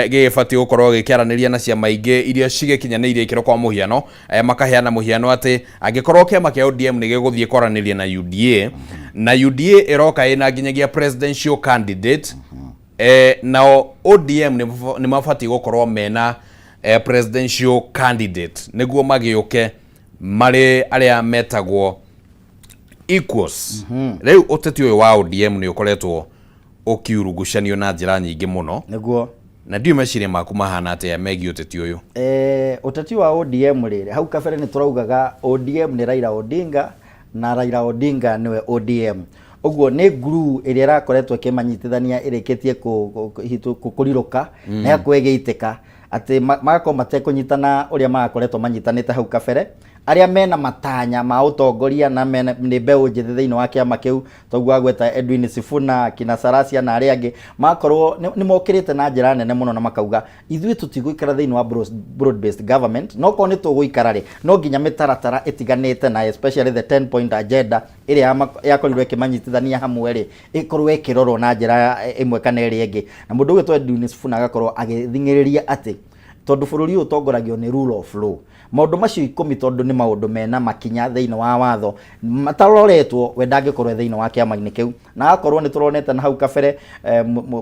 gĩgĩbatiĩ gũkorwo gĩkĩaranĩria na ciama ingĩ iria cigĩkinyanĩirie ikĩro. Kwa mũhiano, makaheana mũhiano atĩ angĩkorwo kĩama kĩa ODM nĩ gĩgũthiĩ kwaranĩria na UDA, na UDA ĩroka ĩna nginyagia presidential candidate, nao ODM nĩ mabatiĩ gũkorwo mena presidential candidate nĩguo magĩũke marĩ arĩa metagwo equals. Rĩu ũteti ũyũ wa ODM nĩ ũkoretwo ũkiurugucanio na njĩra nyingĩ mũno. Na ndiũ meciria maku mahana atĩa megiĩ ũteti ũyũ? Ũteti wa ODM rĩrĩ, hau kabere nĩ tũraugaga ODM nĩ Raila Odinga na Raila Odinga nĩwe ODM. Ũguo nĩ nguru ĩrĩa ĩrakoretwo ĩkĩmanyitithania ĩrĩkĩtie kũrirũka na ĩgakorwo ĩgĩitĩka atĩ magakorwo matekũnyitana ũrĩa marakoretwo manyitanĩte hau kabere. Arĩa mena matanya ma ũtongoria na mena nĩ mbeũ njĩthĩ thĩinĩ wa kĩama kĩu, toguo agweta Edwin Sifuna, kina Salasya na arĩa angĩ, magakorwo nĩ mokĩrĩte na njĩra nene mũno na makauga ithuĩ tũtigũikara thĩinĩ wa broad based government, no korwo nĩ tũgũikara rĩ, no nginya mĩtaratara ĩtiganĩte na especially the 10 point agenda ĩrĩa yakorirwo ĩkĩmanyitithania hamwe rĩ, ĩkorwo ĩkĩrorwo na njĩra ĩmwe kana ĩrĩa ĩngĩ. Na mũndũ ũgwĩtwo Edwin Sifuna agakorwo agĩthing'ĩrĩria atĩ tondũ bũrũri ũyũ ũtongoragio nĩ rule of law, maũndũ macio 10, tondũ nĩ maũndũ mena makinya thĩinĩ wa watho mataroretwo, we ndangĩkorwo thĩinĩ wa kĩama-inĩ kĩu. Na akorwo nĩ tũronete na hau kabere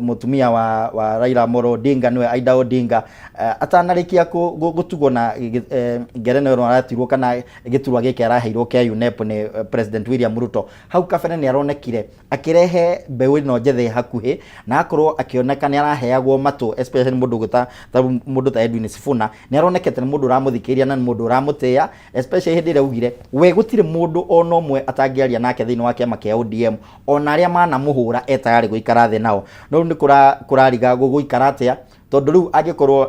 mũtumia wa Raila Amolo Odinga, nĩwe Aida Odinga, atanarĩkia gũtugwo na ngerenwa ĩno aratirwo kana gĩturwa gĩkĩ araheirwo kĩa UNEP nĩ President William Ruto, hau kabere nĩ aronekire akĩrehe mbeũ ĩno njĩthĩ hakuhĩ na akorwo akĩoneka nĩ araheagwo matũ, especially mũndũ gwĩta ta mũndũ ta Edwin Sifuna. Nĩ aronekete nĩ mũndũ ũramũthikĩrĩria na nĩ mũndũ ũramũtĩĩa, especially hĩndĩ ĩrĩa augire we gũtirĩ mũndũ ona ũmwe atangĩaria nake thĩinĩ wa kĩama kĩa ODM, ona arĩa manamũhũra e tayarĩ gũikara thĩ nao. No rĩu nĩ kũrariga gũgũikara atĩa, tondũ rĩu angĩkorwo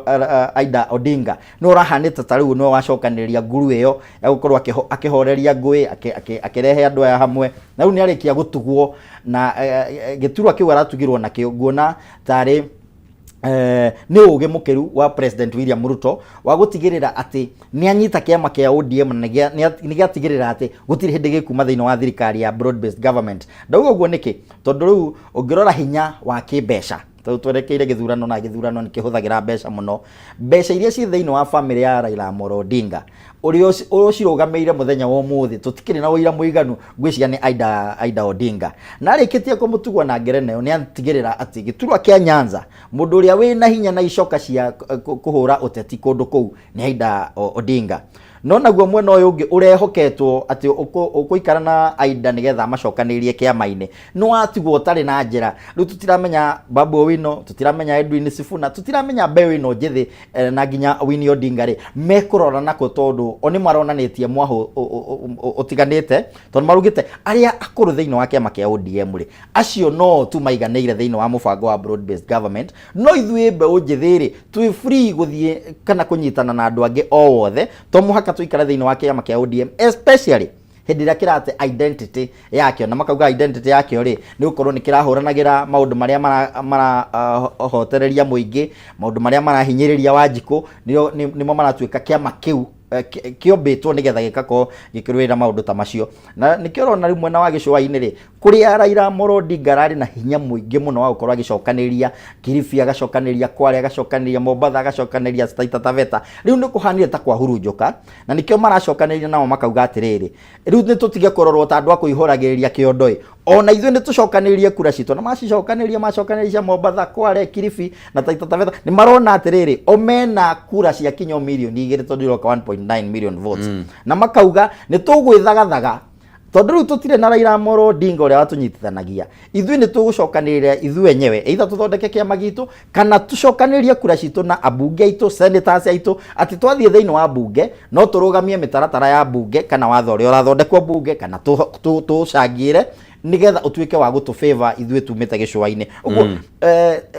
Aida Odinga nĩ ũrahanĩte ta rĩu nĩwe wacokanĩrĩria nguru ĩyo ya gũkorwo akĩhoreria ngũĩ, akĩrehe andũ aya hamwe, na rĩu nĩ arĩkia gũtugwo na gĩturwa kĩu aratugirwo nakĩo, nguona tarĩ nĩ ũgĩ mũkĩru wa President William Ruto wa gũtigĩrĩra atĩ nĩ anyita kĩama kĩa ODM na nĩ gĩatigĩrĩra atĩ gũtirĩ hĩndĩ gĩkuma thĩinĩ wa thirikari ya broad based government. Ndauga ũguo nĩkĩ? Tondũ rĩu ũngĩrora hinya wa kĩmbeca, Tondũ twerekeire gĩthurano na gĩthurano nĩ kĩhũthagĩra mbeca mũno. Mbeca iria ciĩ thĩinĩ wa famĩlĩ ya Raila Amolo Odinga, ũrĩa ũcirũgamĩrĩire mũthenya wa ũmũthĩ, tũtikĩrĩ na ũira mũiganu, ngwĩciria nĩ Aida Odinga. Na arĩkĩtie kũmũtugwo na ngerenwa ĩyo, nĩ atigĩrĩra atĩ gĩturwa kĩa Nyanza, mũndũ ũrĩa wĩna hinya na icoka cia kũhũra ũteti kũndũ kũu nĩ Aida Odinga. No naguo mwena ũyũ ũngĩ ũrehoketwo atĩ ũkũikara na Aida nĩgetha amacokanĩrĩrie kĩama-inĩ, nĩ watigwo ũtarĩ na njĩra. Rĩu tũtiramenya Babu Owino, tũtiramenya Edwin Sifuna, tũtiramenya mbeũ ĩno njĩthĩ na nginya Winnie Odinga rĩ, mekũrora nakũ tondũ o nĩ maronanĩtie mwahũ ũtiganĩte, tondũ maraugĩte arĩa akũrũ thĩinĩ wa kĩama kĩa ODM rĩ, acio no tu maiganĩire thĩinĩ wa mũbango wa broad based government, no ithuĩ mbeũ njĩthĩ rĩ, twĩ free gũthiĩ kana kũnyitana na andũ angĩ o wothe, to mũhaka tũikare thĩinĩ wa kĩama kĩa ODM, especially hĩndĩ ĩrĩa kĩrate identity yakĩo, na makauga identity yakĩo rĩ, nĩ gũkorwo nĩ kĩrahũranagĩra maũndũ marĩa marahotereria mũingĩ, maũndũ marĩa marahinyĩrĩria Wanjikũ, nĩmo maratuĩka kĩama kĩu kĩombĩtwo nĩgetha gĩgakorwo gĩkĩrũĩrĩra maũndũ ta macio. Na nĩkĩo ũrona rĩu mwena wa gĩcũa-inĩ rĩ, kũrĩa Raila Amolo Odinga ararĩ na hinya mũingĩ mũno wa gũkorwo agĩcokanĩrĩria Kilifi, agacokanĩrĩria Kwale, agacokanĩrĩria Mombatha, agacokanĩrĩria Taita Taveta, rĩu nĩ kũhanire ta kwahurunjũka, na nĩkĩo maracokanĩrĩria nao makauga atĩrĩrĩ, rĩu nĩ tũtige kũrorwo ta andũ a kũihũragĩrĩria kĩondo ĩ, ona ithuĩ nĩ tũcokanĩrĩrie kura citũ. Na macicokanĩrĩria, macokanĩrĩria cia Mombatha, Kwale, Kilifi na Taita Taveta, nĩ marona atĩrĩrĩ, o mena kura cia kinyo mirioni igĩrĩ tondũ iroka 1.9 million votes, na makauga nĩ tũgwĩthagathaga tondũ rĩu tũtirĩ na Raila Amolo Odinga ũrĩa watũnyitithanagia, ithuĩ nĩ tũgũcokanĩrĩra ithuĩ enyewe, either tũthondeke kĩama gitũ kana tũcokanĩrĩrie kura citũ na ambunge aitũ, senators aitũ, atĩ twathiĩ thĩinĩ wa bunge no tũrũgamie mĩtaratara ya bunge kana watho ũrĩa ũrathondekwo bunge, kana tũcangĩre nĩgetha ũtuĩke wa gũtũ favor ithuĩ tumĩte gĩcũa-inĩ. Ũguo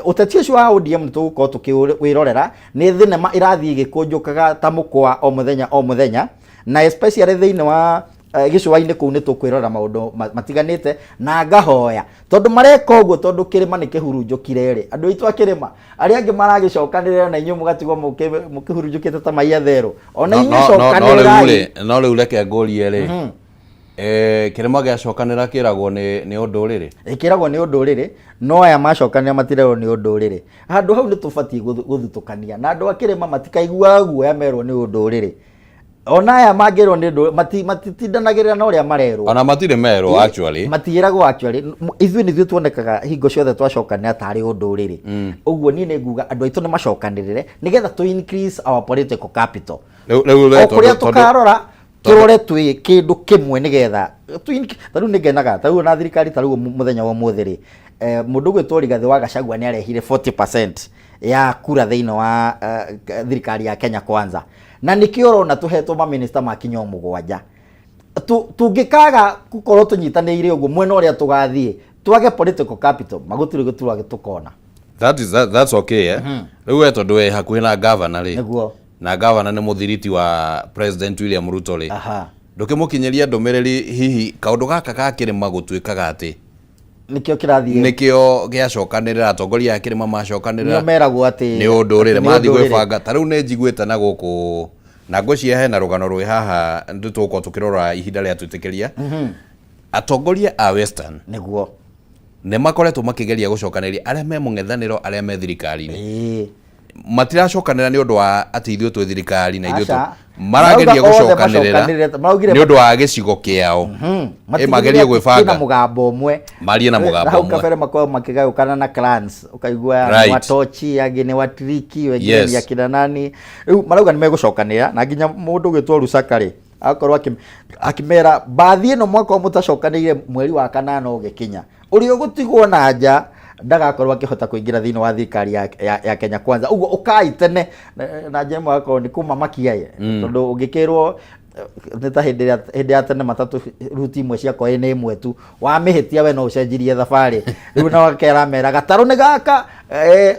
ũteti ũcio wa ODM nĩ tũgũkorwo tũkĩwĩrorera, nĩ thinema ĩrathiĩ ĩgĩkũnjũkaga ta mũkwa o mũthenya o mũthenya, na especially thĩinĩ wa gĩcũa-inĩ kũu nĩ tũkwĩrora maũndũ matiganĩte. Na ngahoya tondũ mareka ũguo tondũ kĩrĩma nĩ kĩhurunjũkire rĩ, andũ aitũ a kĩrĩma arĩa angĩ maragĩcokanĩrĩra na inyuĩ mũgatigwo mũkĩhurunjũkĩte ta mai atherũ, ona inyuĩ cokanĩrĩrai. No rĩu reke ngũrie rĩ, kĩrĩma gĩacokanĩra kĩragwo nĩ ũndũrĩrĩ? Ĩkĩragwo nĩ ũndũrĩrĩ, no aya macokanĩra matirerwo nĩ ũndũrĩrĩ. Handũ hau nĩ tũbatiĩ gũthutũkania na andũ a kĩrĩma matikaiguaga guoya merwo nĩ ũndũrĩrĩ. Ona aya mangĩrwo nĩ ũndũ matitindanagĩrĩra na ũrĩa marerwo. Ona matirĩ merwo actually. Matiĩragwo actually. Ithuĩ nĩthuĩ tuonekaga hingo ciothe twacokanĩra tarĩ ũndũrĩrĩ. Ũguo niĩ nĩ nguga andũ aitũ nĩ macokanĩrĩre nĩgetha to increase our political capital. Rĩu o kũrĩa tũkarora tũrore twĩ kĩndũ kĩmwe nĩgetha ta rĩu nĩngenaga ta rĩu ona thirikari ta rĩu mũthenya wa ũmũthĩ rĩ, mũndũ ũgwĩtwo Rigathĩ wa Gachagua nĩ arehire 40% ya kura thĩinĩ wa thirikari ya Kenya Kwanza, na nĩkĩo ũrona tũhetwo maminista makinya o 7. Tũngĩkaga gũkorwo tũnyitanĩire ũguo mwena ũrĩa tũgathiĩ twage political capital, magũtirĩ gũturwa tũkona. That's okay, eh? Rĩu we tondũ wĩ hakuhĩ na governor rĩ, Nĩguo. na governor nĩ mũthiriti wa President William Ruto rĩ, ndũkĩmũkinyĩria ndũmĩrĩri hihi kaũndũ gaka ka kĩrĩma gũtuĩkaga atĩ nĩkĩo kĩrathiĩ nĩkĩo gĩacokanĩrĩra, atongoria a kĩrĩma macokanĩrĩra nĩo meragwo atĩ nĩ ũndũrĩrĩ atĩ nĩ mathiĩ ũndũrĩrĩ. Gwĩbanga ta rĩu nĩ njiguĩte na gũkũ na ngwĩciria hena rũgano rwĩ haha tũgũkorwo tũkĩrora ihinda rĩa twĩtĩkĩria. Atongoria a Western nĩ makoretwo makĩgeria gũcokanĩrĩria arĩa me mũng'ethanĩro, arĩa me thirikari-inĩ. Matiracokanĩra nĩ ũndũ wa atĩ ithuĩ twĩ thirikari na ithuĩ Aca. marageria Marauga othe gũcokanĩrĩra macokanĩrĩre, maraugire nĩ ũndũ wa gĩcigo kĩao. Ĩ magerie matigĩrĩre atĩ gwĩbanga kwĩna mũgambo ũmwe, marie na mũgambo hau ũmwe. Kabere makoragwo makĩgayũkana na clans, ũkaigua nĩ watochi, angĩ nĩ watiriki, wengine nĩ akina nani. Rĩu marauga nĩ megũcokanĩrĩra, na nginya mũndũ ũgwĩtwo Lusaka rĩ, agakorwo akĩmera mbathi ĩno mwaka ũyũ mũtacokanĩire mweri wa kanana ũgĩkinya, ũrĩa ũgũtigwo na nja ndagakorwo akĩhota kũingĩra thĩinĩ wa thirikari ya Kenya Kwanza. Ũguo ũkai tene na njĩra ĩmwe agakorwo nĩ kũmamakia ĩ, tondũ ũngĩkĩrwo nĩ ta hĩndĩ ya tene matatũ ruti imwe ciakorwo nĩ ĩmwe tu, wamĩhĩtia we no ũcenjirie thabarĩ. Rĩu no akeramera gatarũ nĩ gaka,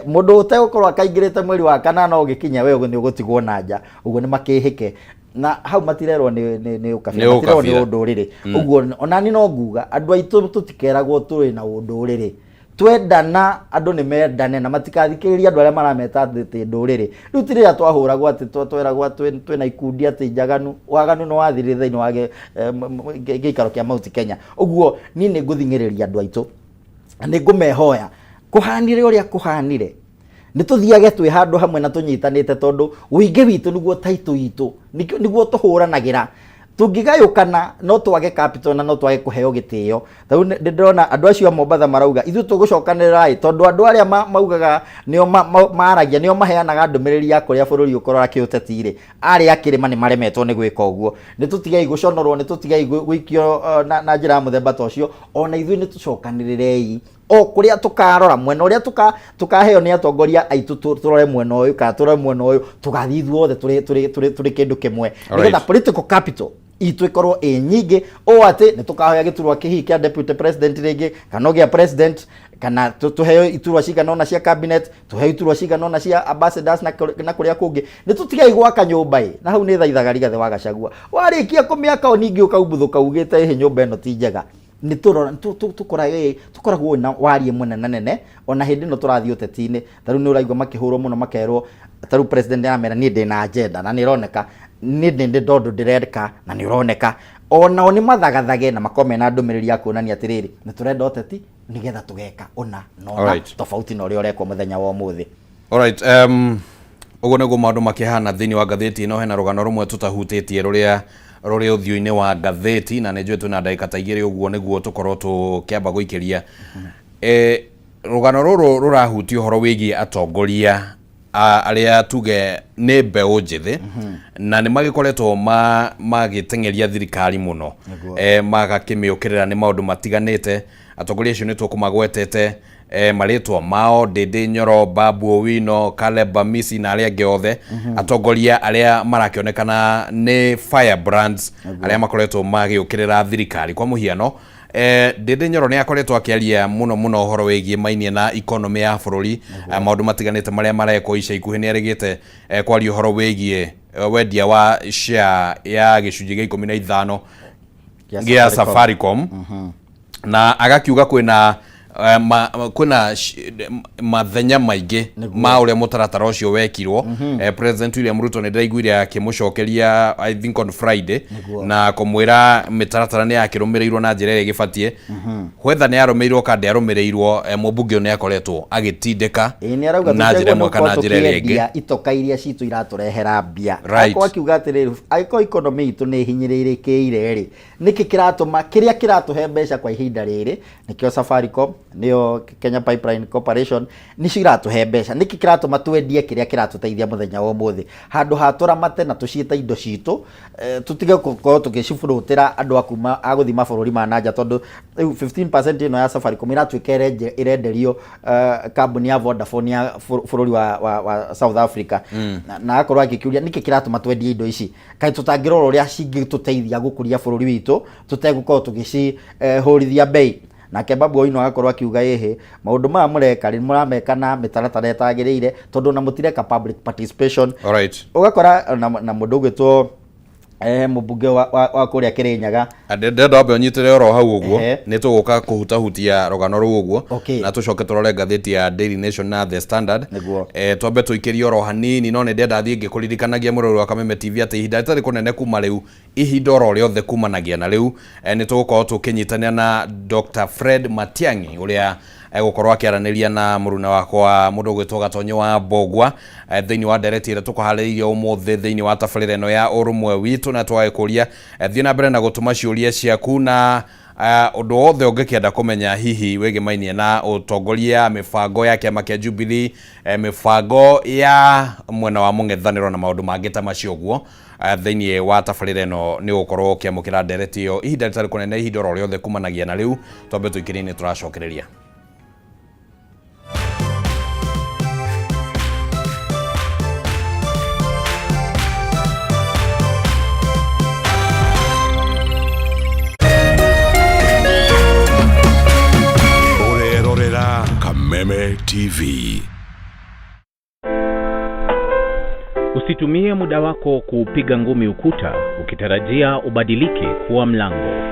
mũndũ ũtegũkorwo akaingĩrĩte mweri wa kanana ũgĩkinya we nĩ ũgũtigwo na nja. Ũguo nĩ makĩhĩke na hau matirerwo nĩ ũkabira, Nĩ matirerwo nĩ ũkabira. ũndũrĩrĩ. Ũguo onani no nguga andũ aitũ tũtikeragwo tũrĩ na ũndũrĩrĩ, twendana andũ nĩ mendane na matikathikĩrĩrie andũ arĩa marameta atĩ ndũrĩrĩ. Rĩu ti rĩrĩa twahũragwo atĩ tweragwo twĩna ikundi atĩ njaganu, waganu nĩ wathirire thĩinĩ wa gĩikaro kĩa Mount Kenya. Ũguo niĩ nĩ ngũthing'ĩrĩria andũ aitũ, nĩ ngũmehoya Kũhanire ũrĩa kũhanire, nĩ tũthiage twĩ handũ hamwe na tũnyitanĩte, tondũ ũingĩ witũ nĩguo taitũ itũ, nĩguo tũhũranagĩra. Tũngĩgayũkana no twage capital na no twage kũheo gĩtĩo. Tarĩu nĩ ndĩrona andũ acio a Mombatha marauga ithuĩ tũgũcokanĩrĩra ĩ, tondũ andũ arĩa maugaga nĩo maragia, nĩo maheanaga ndũmĩrĩri ya kũrĩa bũrũri ũkorora kĩũteti rĩ, arĩa akĩrĩma nĩ maremetwo nĩ gwĩka ũguo. Nĩ tũtigei gũconorwo, nĩ tũtigei gũikio na njĩra ya mũthemba ta ũcio. Ona ithuĩ nĩ tũcokanĩrĩrei o kũrĩa tũkarora mwena ũrĩa tũkaheo nĩ atongoria aitũ, tũrore mwena ũyũ kana tũrore mwena ũyũ, tũgathiĩ ithuothe tũrĩ kĩndũ kĩmwe, nĩgetha political capital itũ ĩkorwo ĩ nyingĩ ũũ atĩ nĩ tũkahoya gĩturwa kĩhihi kĩa deputy president rĩngĩ, kana o gĩa president, kana tũheo iturwa cigana ũna cia cabinet, tũheo iturwa cigana ũna cia ambassadors na kũrĩa kũngĩ. Nĩ tũtigei gwaka nyũmba ĩ na hau nĩ thaithaga Rigathĩ wa Gachagua, warĩkia kũmĩaka o ningĩ ũkaumbuthũka ugĩte ĩhĩ nyũmba ĩno ti njega. Nĩ tũrora tũkoragwo na warie mũnene nene ona hĩndĩ ĩno tũrathiĩ ũteti-inĩ. Ta rĩu nĩ ũraigua makĩhũrwo mũno, makerwo ta rĩu president aramera niĩ ndĩna agenda na nĩ ĩroneka niĩ ndĩ ndondũ ndĩreka na nĩ ũroneka onao nĩ mathagathage na makorwo mena ndũmĩrĩri ya kuonania atĩrĩrĩ, nĩ tũrenda ũteti nĩgetha tũgeka ũna na ũna tofauti na ũrĩa ũrekwo mũthenya wa ũmũthĩ. Alright, ũguo nĩguo maũndũ makĩhana thĩinĩ wa ngathĩti ĩno. Hena rũgano rũmwe tũtahutĩtie rũrĩa rũrĩ ũthiũ-inĩ wa ngathĩti, na nĩ njũĩ twĩna ndagĩka ta 2 ũguo nĩguo tũkorwo tũkĩamba gũikĩria. Rũgano rũrũ rũrahutia ũhoro wĩgiĩ atongoria arĩa tuge nĩ mbeũ njĩthĩ, na nĩ magĩkoretwo magĩteng'eria thirikari mũno, magakĩmĩũkĩrĩra nĩ maũndũ matiganĩte. Atongoria acio nĩ tũkũmagwetete marĩtwa mao, Ndĩndĩ Nyoro, Babu Owino, Caleb Amisi na arĩa angĩ othe, atongoria arĩa marakĩonekana nĩ firebrands arĩa makoretwo magĩũkĩrĩra thirikari. Kwa mũhiano, Ndĩndĩ Nyoro nĩ akoretwo akĩaria mũno mũno ũhoro wĩgiĩ mainie na economy ya bũrũri, maũndũ matiganĩte marĩa marekwo ica ikuhĩ. Nĩ arĩgĩte kwaria ũhoro wĩgiĩ wendia wa share ya gĩcunjĩ gĩa 15 gĩa Safaricom, na agakiuga kwĩna kwĩna mathenya maingĩ ma ũrĩa mũtaratara ũcio wekirwo. President William Ruto nĩ ndĩraiguire akĩmũcokeria, I think on Friday, na kũmwĩra mĩtaratara nĩ yakĩrũmĩrĩirwo na njĩra ĩrĩa ĩgĩbatiĩ, whether nĩ yarũmĩrĩirwo kana ndĩarũmĩrĩirwo. Mũmbunge ũyũ nĩ akoretwo agĩtindĩka Ĩĩ, nĩ arauga na njĩra ĩmwe kana njĩra ĩrĩa ĩngĩ. Tũkiendia itoka iria citũ iratũrehera mbia. Akorwo akiuga atĩrĩrĩ, angĩkorwo economy itũ nĩ ĩhinyĩrĩrĩkĩire rĩ, nĩkĩ kĩratũma kĩrĩa kĩratũhe mbeca kwa ihinda rĩrĩ, nĩkĩo Safaricom, nĩyo Kenya Pipeline Corporation, nĩcio iratũhe mbeca, nĩkĩ kĩratũma twendie kĩrĩa kĩratũteithia mũthenya wa ũmũthĩ, handũ ha tũramate na tũciĩte indo citũ, tũtige gũkorwo tũgĩcibũrũtĩra andũ a kuma a gũthiĩ mabũrũri ma nanja, tondũ rĩu 15% ĩno ya Safaricom ĩratuĩka ĩrenderio kambuni ya Vodafone ya bũrũri wa South Africa. Na akorwo agĩkĩũria nĩkĩ kĩratũma twendie indo ici, kaĩ tũtangĩrora ũrĩa cingĩtũteithia gũkũria bũrũri witũ tũtegũkorwo tũgĩcihũrithia bei. Nake Babu Owino agakorwo akiuga ĩhĩ, maũndũ maya mũreka rĩ, mũrameka na mĩtaratara ĩtagĩrĩire, tondũ ona mũtireka public participation. Ũgakora na mũndũ ũgwĩtwo mũmbunge wa kũrĩa Kĩrĩnyaga. Ndĩrenda wambe ũnyitĩre oro hau ũguo. Nĩ tũgũka kũhutahutia rũgano rũu ũguo na tũcoke tũrore ngathĩti ya Daily Nation na The Standard. Twambe tũikĩrie oro hanini, no nĩ ndĩrenda thiĩ ngĩkũririkanagia, mũrori wa Kameme TV, atĩ ihinda rĩtarĩ kũnene kuma rĩu, ihinda oro rĩothe kumanagia na rĩu, nĩ tũgũkorwo tũkĩnyitanĩra na Dr. Fred Matiang'i ũrĩa egũkorwo akĩaranĩria na mũruna wakwa mũndũ ũgwĩtwo Gatonyo wa Mbogwa thĩinĩ wa ndereti ĩrĩa tũkũharĩrĩirie ũmũthĩ thĩinĩ wa tabarĩra ĩno ya ũrũmwe witũ. Na twagĩkũria thiĩ na mbere na gũtũma ciũria ciaku na ũndũ wothe ũngĩkĩenda kũmenya hihi wĩgĩmainie na ũtongoria, mĩbango ya kĩama kĩa Jubilee, mĩbango ya mwena wa mũng'ethanĩro na maũndũ mangĩ ta macio ũguo. Thĩinĩ wa tabarĩra ĩno nĩ ũgũkorwo ũkĩamũkĩra ndereti ĩyo ihinda rĩtarĩ kũnene, ihinda oro rĩothe kumanagia na rĩu. Twambe tũikĩrie, nĩ tũracokereria. Ũrerorera Kameme TV. Usitumie muda wako kuupiga ngumi ukuta ukitarajia ubadilike kuwa mlango.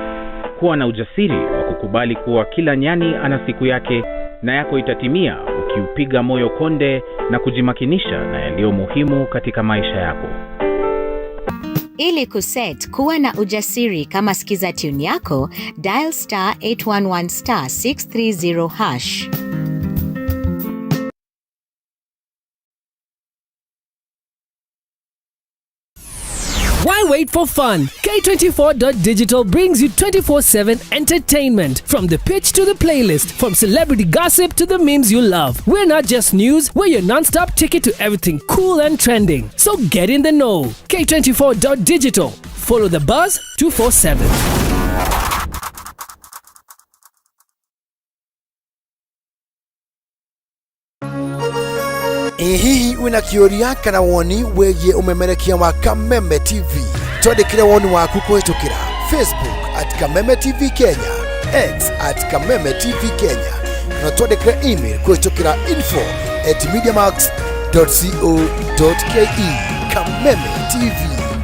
Kuwa na ujasiri wa kukubali kuwa kila nyani ana siku yake na yako itatimia ukiupiga moyo konde na kujimakinisha na yaliyo muhimu katika maisha yako. Ili kuset kuwa na ujasiri kama skiza tune yako, dial star 811 star 630 hash. wait for fun? K24.digital brings you 24/7 entertainment from the pitch to the playlist, from celebrity gossip to the memes you love. We're not just news, we're your non-stop ticket to everything cool and trending. So get in the know. K24.digital. Follow the buzz 247. Ĩ hihi wĩna kĩũria kana woni wĩgiĩ ũmemerekia wa Kameme TV? Twandĩkĩre woni waku kũhĩtũkĩra Facebook at Kameme TV Kenya, X at Kameme TV Kenya, kana twandĩkĩre email kũhĩtũkĩra info at mediamax.co.ke. Kameme TV,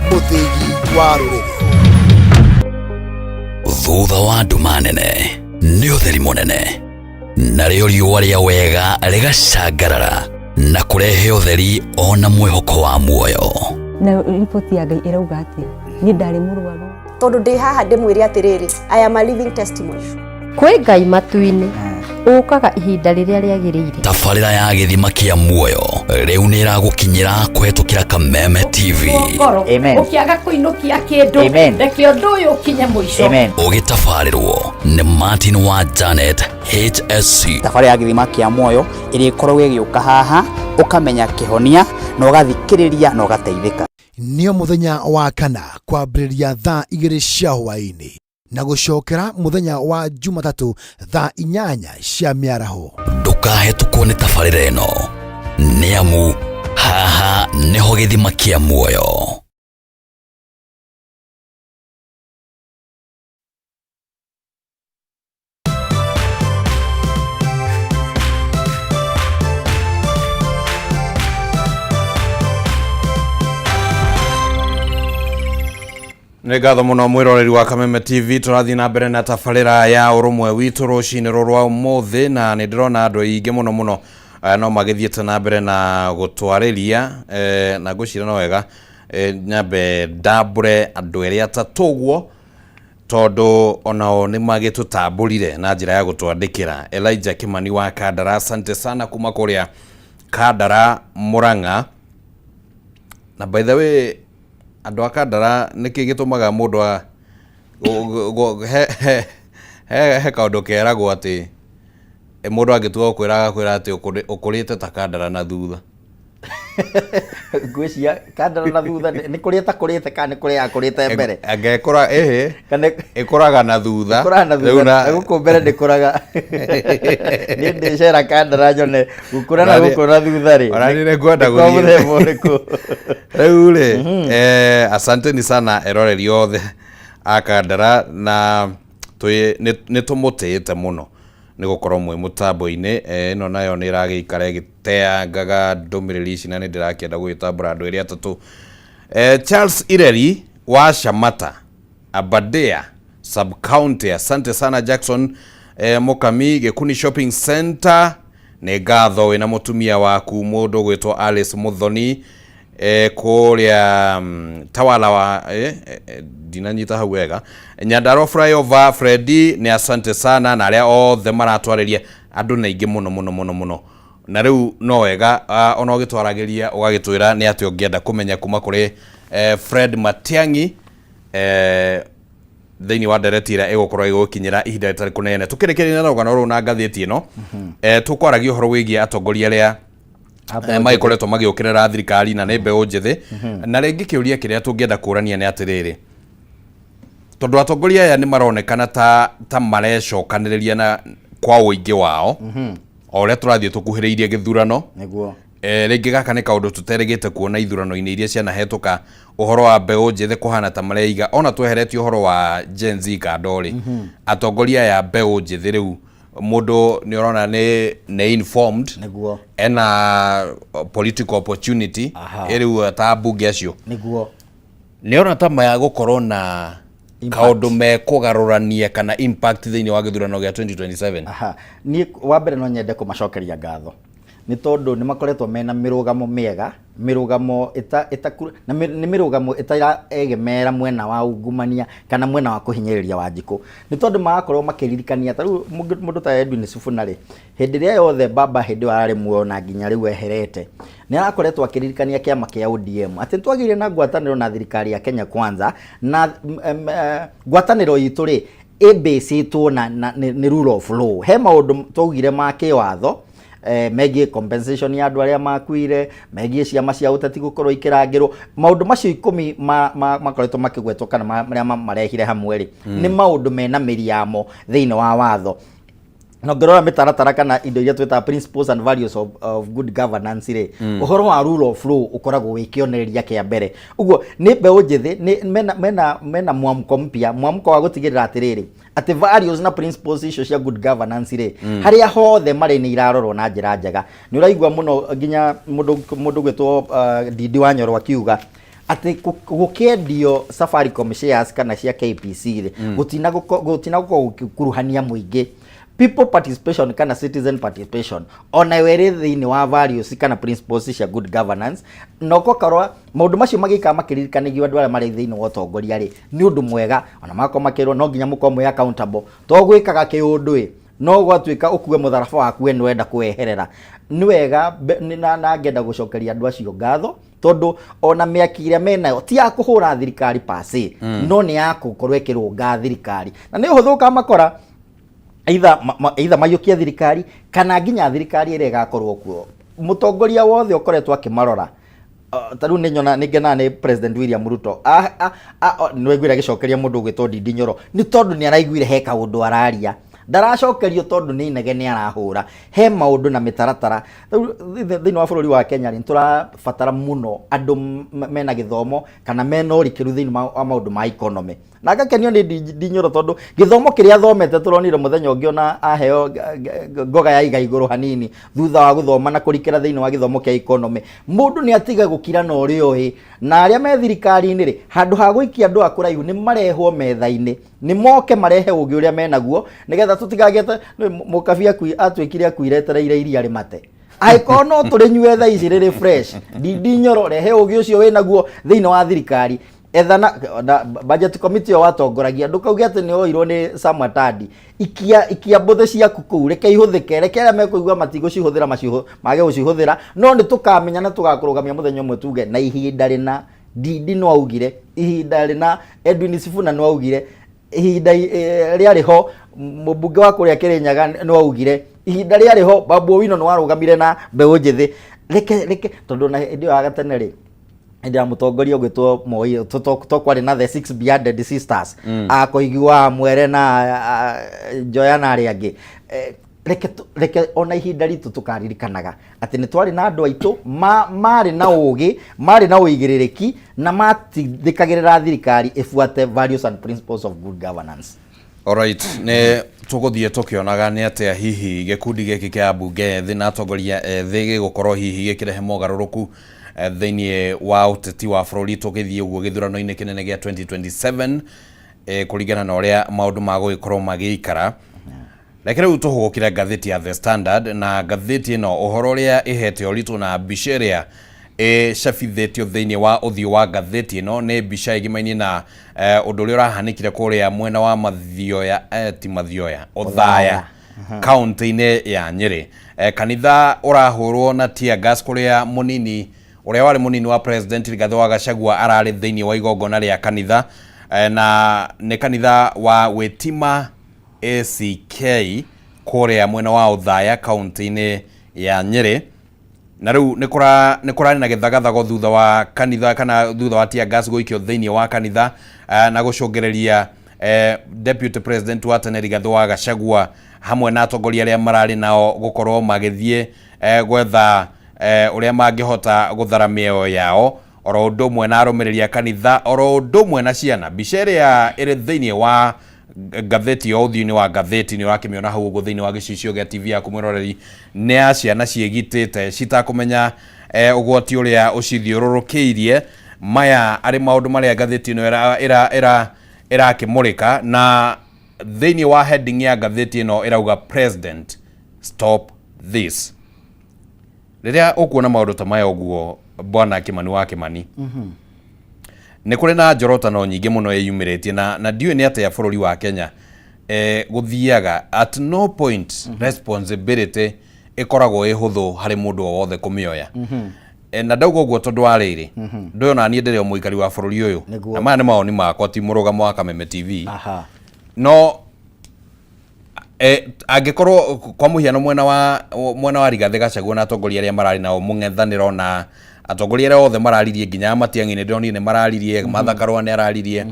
mũthĩgi wa rũrĩrĩ. Thutha wa nduma nene nĩ ũtheri mũnene, narĩo riũa rĩa wega rĩgacangarara na kũrehe ũtheri ona mwĩhoko wa muoyo. Na riboti ya Ngai ĩrauga atĩa? Niĩ ndarĩ mũrwaru. Tondũ ndĩ haha ndĩmwĩre atĩrĩrĩ, I am a living testimony. Kwĩ Ngai matu-inĩ ũkaga ihinda rĩrĩa rĩagĩrĩire. Tabarĩra ya gĩthima kĩa muoyo rĩu nĩ ĩragũkinyĩra kũhetũkĩra Kameme TV. Ngoro Amen. ũkĩaga kũinũkia kĩndũ, Amen. reke ũndũ ũyũ ũkinye mũico. Amen. Ũgĩtabarĩrwo nĩ Martin wa Janet HSC. Thabarĩ ya gĩthima kĩa muoyo ĩrĩkoragwo ĩgĩũka haha, ũkamenya kĩhonia na ũgathikĩrĩria na ũgateithĩka. Nĩo mũthenya wa kana kwambĩrĩria thaa 2 cia hwaĩ-inĩ na gũcokera mũthenya wa Jumatatũ thaa 8 cia mĩaraho. Ndũkahetũkwo nĩ tabarĩra ĩno, nĩ amu haha nĩho gĩthima kĩa muoyo. Nĩ ngatho mũno mwĩroreri wa Kameme TV. Tũrathiĩ na mbere na tabarĩra ya ũrũmwe witũ rũcinĩ rũrũ rwa ũmũthĩ, na nĩ ndĩrona andũ aingĩ mũno mũno no magĩthiĩte na mbere na gũtwarĩria, na ngwĩciria no wega nyambe ndambũre andũ erĩ atatũ ũguo, tondũ onao nĩ magĩtũtambũrire na njĩra ya gũtwandĩkĩra. Elijah Kimani wa Kandara, asante sana kuma kũrĩa Kandara Murang'a. Na by the way, andũ a Kandara, nĩkĩ gĩtũmaga mũndũ a he kaũndũ keragwo atĩ mũndũ angĩtua gũkwĩra agakwĩra atĩ ũkũrĩte ta Kandara na thutha? Ngwĩciria Kandara na thutha nĩ kũrĩa ĩtakũrĩte kana nĩ kũrĩa yakũrĩte mbere? Angekũra ĩhĩ Kana ĩkũraga na thutha. Ĩkũraga na Rĩu thutha, na gũkũ mbere ndĩkũraga. Niĩ ndĩcera Kandara nyone gũkũra na gũkũ na thutha rĩ, Ona niĩ nĩngwenda nĩ kwa gũthiĩ. mũthemba ũrĩkũ? Rĩu rĩ, asanteni sana eroreri othe a Kandara, na nĩ tũmũtĩĩte mũno nĩ gũkorwo mwĩ mũtambo-inĩ. Ĩno nayo nĩ ĩragĩikara ĩgĩteangaga ndũmĩrĩri ici, na nĩ ndĩrakĩenda gũgĩtambũra andũ erĩ atatũ. Charles Ireri wa Shamata, Aberdare sub county, asante sana. Jackson Mukami, Gĩkuni Shopping Center, nĩ ngatho wĩna mũtumia waku mũndũ gwĩtwo Alice Muthoni, kũrĩa tawala wa ndinanyita hau wega, Nyandarua flyover. Freddy, nĩ asante sana, na arĩa othe maratwarĩria andũ nĩ aingĩ mũno mũno mũno mũno. Na rĩu no wega ona ũgĩtwaragĩria ũgagĩtwĩra nĩ atĩ ũngĩenda kũmenya kuma kũrĩ Fred Matiang'i thĩinĩ wa ndereti ĩrĩa ĩgũkorwo ĩgũkinyĩra ihinda rĩtarĩ kũnene. Tũkĩrĩkĩrĩria na rũgano rũrũ na ngathĩti ĩno, tũkwaragia ũhoro wĩgiĩ atongoria arĩa magĩkoretwo magĩũkĩrĩra thirikari na nĩ mbeũ njĩthĩ. Na rĩngĩ kĩũria kĩrĩa tũngĩenda kũrania nĩ atĩrĩrĩ, tondũ atongoria aya nĩ maronekana ta marecokanĩrĩria na kwa ũingĩ wao o ũrĩa tũrathiĩ tũkuhĩrĩirie gĩthurano. Nĩguo. Rĩngĩ gaka nĩ kaũndũ tũterĩgĩte kuona ithurano-inĩ iria cianahetũka, ũhoro wa mbeũ njĩthĩ kũhana ta mareiga ona tweheretie ũhoro wa Gen Z kando rĩ, atongoria aya mbeũ njĩthĩ rĩu mũndũ nĩ ũrona nĩ informed. Nĩguo. Ena political opportunity. Rĩu ta mbunge acio Nĩguo. Nĩ ona ta maya gũkorwo na kaũndũ mekũgarũrania kana impact thĩinĩ wa gĩthurano gĩa 2027? Aha. Niĩ wa mbere no nyende kũmacokeria ngatho. Nĩ tondũ nĩ makoretwo mena mĩrũgamo mĩega, mĩrũgamo ĩta, ĩtaku, na nĩ mĩrũgamo ĩtaraegemera mwena wa ungumania kana mwena wa kũhinyĩrĩria Wanjikũ. Nĩ tondũ marakorwo makĩririkania, ta rĩu mũndũ ta Edwin Sifuna rĩ, hĩndĩ ĩrĩa yothe baba hĩndĩ ĩyo ararĩ muoyo na nginya rĩu eherete, nĩ arakoretwo akĩririkania kĩama kĩa ODM atĩ nĩ twagĩire na ngwatanĩro na thirikari ya Kenya Kwanza, na ngwatanĩro itũ rĩ, ĩbĩcĩtwo na, na nĩ rule of law. He maũndũ twaugire ma kĩwatho megiĩ compensation ya andũ arĩa makuire, megiĩ ciama cia ũteti gũkorwo ikĩrangĩrwo, maũndũ macio ikũmi makoretwo makĩgwetwo kana marĩa marehire hamwe rĩ, nĩ maũndũ mena mĩri yamo thĩinĩ wa watho. Na ũngĩrora mĩtaratara kana indo iria twĩtaga principles and values of good governance rĩ, ũhoro wa rule of law ũkoragwo wĩ kĩonereria kĩa mbere. Ũguo nĩ mbeũ njĩthĩ nĩ mena mwamko mpya, mwamko wa gũtigĩrĩra atĩrĩrĩ, atĩ values na principles icio cia good governance rĩ, harĩa hothe marĩ nĩ irarorwo na njĩra njega. Nĩ ũraigua mũno nginya mũndũ gwĩtwo Ndindi wa Nyoro akiuga atĩ gũkĩendio Safaricom shares kana cia KPC rĩ, gũtina gũkorwo gũkĩkuruhania mũingĩ. People participation kana citizen participation ona yo ĩrĩ thĩinĩ wa values kana principles cia good governance, na ũgakorwo maũndũ macio magĩikara makĩririkanagio andũ arĩa marĩ thĩinĩ wa ũtongoria rĩ, nĩ ũndũ mwega. Ona magakorwo makĩrwo no nginya mũkorwo mwĩ accountable, to gwĩkaga kĩũndũ ĩ, no gwatuĩka ũkue mũtharaba waku we nĩwenda kũweherera. Nĩ wega na ngenda gũcokeria andũ acio ngatho, tondũ ona mĩaki ĩrĩa menayo ti ya kũhũra thirikari pase, no nĩ ya gũkorwo ĩkĩrũnga thirikari, na nĩ ũhũthũ ũkamakora either maiyũkie thirikari kana nginya thirikari ĩrĩa ĩgakorwo kuo. Mũtongoria wothe ũkoretwo akĩmarora, ta rĩu nĩnyona nĩngenaga nĩ President William Ruto nĩwaiguire agĩcokeria mũndũ ũgwĩtwo Ndindi Nyoro, nĩ tondũ nĩ araiguire he kaũndũ araria, ndaracokerio tondũ nĩ inegene arahũra. He maũndũ na mĩtaratara. Rĩu thĩinĩ wa bũrũri wa Kenya rĩ, nĩtũrabatara mũno andũ mena gĩthomo kana mena ũrikĩru thĩinĩ wa maũndũ ma economy. Na ngakenio nĩ Ndindi Nyoro tondũ gĩthomo kĩrĩa athomete tũronire mũthenya ũngĩ ona aheo ngoga ya iga igũrũ hanini thutha wa gũthoma na kũrikĩra thĩinĩ wa gĩthomo kĩa economy. Mũndũ nĩ atiga gũkira na ũrĩa ũĩ, na arĩa me thirikari-inĩ rĩ, handũ ha gũikia andũ a kũraihu nĩ marehwo metha-inĩ, nĩ moke marehe ũgĩ ũrĩa menaguo, nĩgetha tũtigagĩte mũkabi atuĩkire akuire etereire iria rĩmate. Angĩkorwo no tũrĩnyue thaa ici rĩrĩ fresh, Ndindi Nyoro rehe ũgĩ ũcio wĩnaguo thĩinĩ wa thirikari. Ethana na budget committee ĩyo watongoragia, ndũkauge atĩ nĩ woirwo nĩ Sam Atandi. Ikia mbũthĩ ciaku kũu, reke ihũthĩke, reke arĩa mekũigua matigũcihũthĩra mage gũcihũthĩra, no nĩ tũkamenya na tũgakũrũgamia mũthenya ũmwe tuge na ihinda rĩna Ndindi no augire, ihinda rĩna Edwin Sifuna no augire, ihinda rĩarĩ ho mũmbunge wa kũrĩa Kĩrĩnyaga no augire, ihinda rĩarĩ ho Babu Owino nĩ warũgamire na mbeũ njĩthĩ. Reke tondũ na hĩndĩ ĩyo ya gatene rĩ, hĩndĩ ya mũtongoria ũgwĩtwo Moi, to kwarĩ na the six bearded sisters, Koigi wa Mwere na Njoya na arĩa angĩ. Reke ona ihinda ritũ tũkaririkanaga atĩ nĩ twarĩ na andũ aitũ marĩ na ũgĩ, marĩ na ũigĩrĩrĩki, na matindĩkagĩrĩra thirikari ĩbuate values and principles of good governance. Alright, nĩ tũgũthiĩ tũkĩonaga nĩ atĩa hihi gĩkundi gĩkĩ kĩa ambunge ethĩ na atongoria ethĩ gĩgũkorwo hihi gĩkĩrehe mogarũrũku thĩinĩ wa ũteti wa bũrũri tũgĩthiĩ ũguo gĩthurano-inĩ kĩnene gĩa 2027, kũringana na ũrĩa maũndũ magũgĩkorwo magĩikara. Reke rĩu tũhũgũkĩre ngathĩti ya The Standard, na ngathĩti ĩno ũhoro ũrĩa ĩhete ũritũ na mbica ĩrĩa ĩcabithĩtio thĩinĩ wa ũthiũ wa ngathĩti ĩno nĩ mbica ĩgimainie na ũndũ ũrĩa ũrahanĩkire kũrĩa mwena wa Mathioya, ti Mathioya, Othaya, kaunti-inĩ ya Nyĩrĩ. Kanitha ũrahũrwo na tear gas kũrĩa mũnini ũrĩa warĩ mũnini wa President Rigathĩ wa Gachagua ararĩ thĩinĩ wa igongona rĩa kanitha, na nĩ kanitha wa Witima ACK kũrĩa mwena wa Othaya kaunti-inĩ ya Nyĩrĩ. Na rĩu nĩ kũrarĩ na gĩthagathago thutha wa kanitha kana thutha wa tear gas gũikio thĩinĩ wa kanitha, na gũcũngĩrĩria Deputy President wa tene Rigathĩ wa Gachagua hamwe na atongoria arĩa mararĩ nao gũkorwo magĩthiĩ gwetha ũrĩa mangĩhota gũthara mĩoyo yao, oro ũndũ ũmwe na arũmĩrĩri a kanitha, oro ũndũ ũmwe na ciana. Mbica ĩrĩa ĩrĩ thĩinĩ wa ngathĩti ya ũthiũ-inĩ wa ngathĩti nĩ ũrakĩmĩona hau ũguo thĩinĩ wa gĩcicio gĩa TV yaku mwĩroreri, nĩ ya ciana ciĩgitĩte citakũmenya ũgwati ũrĩa ũcithiũrũrũkĩirie. Maya arĩ maũndũ marĩa ngathĩti ĩno ĩrakĩmũrĩka, na thĩinĩ wa heading ya ngathĩti ĩno ĩrauga President stop this. Rĩrĩa ũkuona maũndũ ta maya ũguo, bwana Kimani wa Kimani, nĩ kũrĩ na njorotano nyingĩ mũno ĩyumĩrĩtie na ndiũĩ nĩ atĩa bũrũri wa Kenya gũthiaga. At no point responsibility ĩkoragwo ĩ hũthũ harĩ mũndũ o wothe kũmĩoya. Na ndauga ũguo tondũ wa rĩrĩ, ndũĩ ona niĩ ndĩrĩ o mũikari wa bũrũri ũyũ. Na maya nĩ mawoni makwa, ti mũrũgamo wa Kameme TV. No angĩkorwo kwa mũhiano mwena wa Rigathĩ Gachagua na atongoria arĩa mararĩ nao mũng'ethanĩro na atongoria arĩa othe mararirie, nginya Matiang'i nĩ ndĩronire nĩ mararirie, Martha Karua nĩ araririe,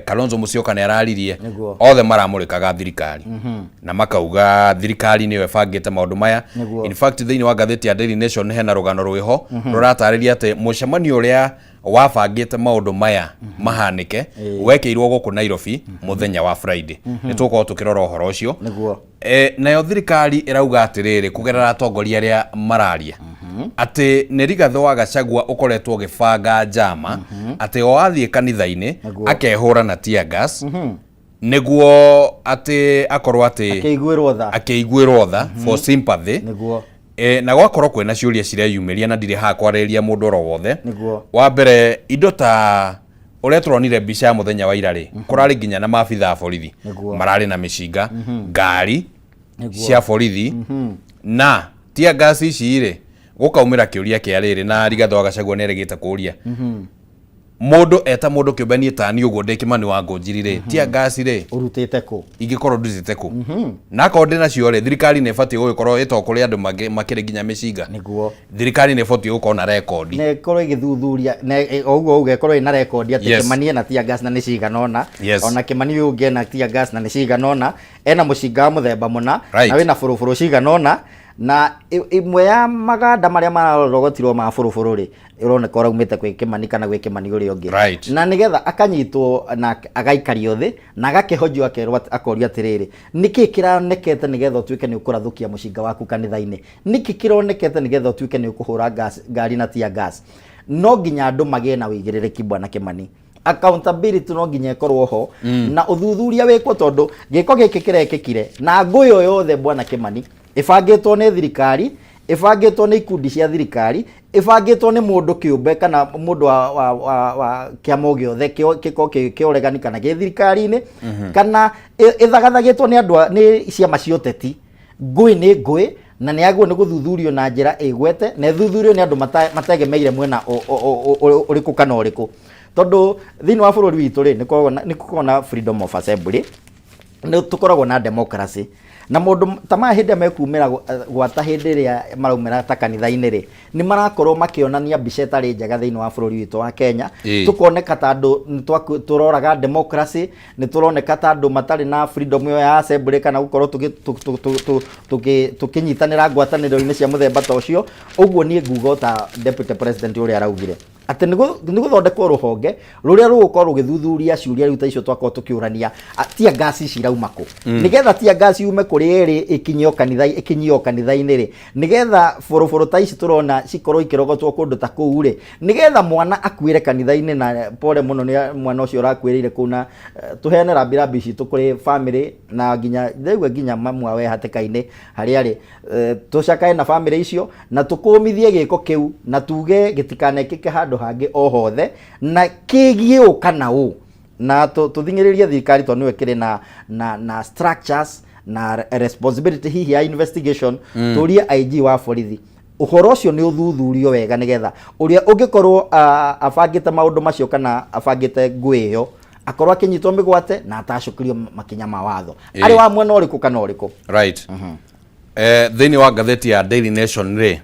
Kalonzo Musyoka nĩ araririe, othe maramũrĩkaga thirikari na makauga thirikari nĩyo ĩbangĩte maũndũ maya. In fact, thĩinĩ wa ngathĩti ya Daily Nation hena rũgano rwĩho rũratarĩria atĩ mũcemanio ũrĩa wabangĩte maũndũ maya mahanĩke wekĩirwo gũkũ Nairobi mũthenya wa Friday. Nĩ tũgũkorwo tũkĩrora ũhoro ũcio. Nayo thirikari ĩrauga atĩrĩrĩ, kũgerera atongoria arĩa mararia, atĩ nĩ Rigathĩ wa Gachagua ũkoretwo ũgĩbanga njama atĩ o athiĩ kanitha-inĩ akehũra na tear gas nĩguo atĩ akorwo atĩ akĩiguĩrwo tha. Akĩiguĩrwo tha, for sympathy. Na gwakorwo kwĩna ciũria cireyumĩria, na ndirĩ haha kwarĩrĩria mũndũ oro wothe. Wa mbere, indo ta ũrĩa tũronire mbica ya mũthenya wa ira rĩ, kũrarĩ nginya na maabitha a borithi mararĩ na mĩcinga, ngari cia borithi na tear gas ici rĩ, gũkaumĩra kĩũria kĩa rĩrĩ, na Rigathĩ wa Gachagua nĩ aregete kũria mũndũ eta mũndũ kĩũmbe, niĩ tani ũguo ndĩ Kimani wa Ngũnjiri rĩ, tear gas rĩ, Ũrutĩte kũ? Ingĩkorwo ndutĩte kũ? Na akorwo ndĩ nacio rĩ, thirikari nĩ ĩbatiĩ gũgĩkorwo ĩto kũrĩ andũ makĩrĩ nginya mĩcinga. Thirikari nĩ ĩbatiĩ gũkorwo na rekondi. Na ĩkorwo ĩgĩthuthuria na o ũguo ũguo ĩkorwo ĩna rekondi atĩ Kĩmani ena tear gas na nĩ cigana ũna. Ona Kĩmani ũyũ ũngĩ ena tear gas na nĩ cigana ũna, ena mũcinga wa mũthemba mũna, na wĩna bũrũbũrũ cigana ũna, na ĩmwe ya maganda marĩa mararogotirwo ma bũrũbũrũ rĩ, ĩroneka ũraumĩte kwĩ Kĩmani kana gwĩ Kĩmani ũrĩa ũngĩ. Na nĩgetha akanyitwo na agaikario thĩ na agakĩhojio, akerwo akorio atĩrĩrĩ, nĩkĩ kĩronekete nĩgetha ũtuĩke nĩ ũkũrathũkia mũcinga waku kanitha-inĩ? Nĩkĩ kĩronekete nĩgetha ũtuĩke nĩ ũkũhũra gas, ngari na tear gas? No nginya andũ magĩe na ũigĩrĩrĩki, bwana Kĩmani. Accountability no nginya ĩkorwo ho na ũthuthuria wĩkwo, tondũ gĩko gĩkĩ kĩrekĩkire na ngũĩ o yothe, bwana Kĩmani, ĩbangĩtwo nĩ thirikari, ĩbangĩtwo nĩ ikundi cia thirikari, ĩbangĩtwo nĩ mũndũ kĩũmbe kana mũndũ wa kĩama o gĩothe kĩkorwo kĩ kĩa ũregani kana gĩ thirikari-inĩ, kana ĩthagathagĩtwo nĩ andũ nĩ ciama cia ũteti. Ngũĩ nĩ ngũĩ na nĩ yagĩrĩirwo nĩ gũthuthurio na njĩra ĩgwete na ĩthuthurio nĩ andũ mategemeire mwena ũrĩkũ kana ũrĩkũ, tondũ thĩinĩ wa bũrũri witũ rĩ, nĩ gũkoragwo na freedom of assembly, nĩ tũkoragwo na democracy, na mũndũ ta maya hĩndĩ ĩrĩa mekumĩra gwata hĩndĩ ĩrĩa maraumĩra ta kanitha-inĩ rĩ, nĩ marakorwo makĩonania mbica ĩtarĩ njega thĩinĩ wa bũrũri witũ wa Kenya. Tũkoneka ta andũ nĩ tũroraga democracy, nĩ tũroneka ta andũ matarĩ na freedom ĩyo ya assembly kana gũkorwo tũkĩnyitanĩra ngwatanĩro-inĩ cia mũthemba ta ũcio. Ũguo niĩ nguga o ta deputy president ũrĩa araugire atĩ nĩ gũthondekwo rũhonge rũrĩa rũgũkorwo rũgĩthuthuria ciũria rĩu ta icio twakorwo tũkĩũrania, tear gas ici irauma kũ, nĩgetha tear gas yume kũrĩ ĩrĩ ĩkinyio kanitha, ĩkinyio kanitha-inĩ rĩ, nĩgetha bũrũbũrũ ta ici tũrona cikorwo ikĩrogotwo kũndũ ta kũu rĩ, nĩgetha mwana akuĩre kanitha-inĩ. Na pole mũno nĩ mwana ũcio ũrakuĩrĩire kũu, na tũheane rambirambi citũ kũrĩ family na nginya ndaigua nginya mamu wao e hatĩka-inĩ harĩa arĩ. Tũcakae na family icio na tũkũmithie gĩko kĩu na tuge gĩtikanekĩke handũ hangĩ o hothe na kĩgiĩ ũ kana ũ, na tũthing'ĩrĩrie thirikari tondũ nĩyo ĩkĩrĩ na structures na responsibility hihi ya investigation. Tũrie IG wa borithi ũhoro ũcio nĩ ũthuthurio wega, nĩgetha ũrĩa ũngĩkorwo abangĩte maũndũ macio kana abangĩte ngũĩ ĩyo akorwo akĩnyitwo mĩgwate na atacũkĩrio makinya ma watho, arĩ wa mwena ũrĩkũ kana ũrĩkũ. Right. Thĩinĩ wa ngathĩti ya Daily Nation rĩ,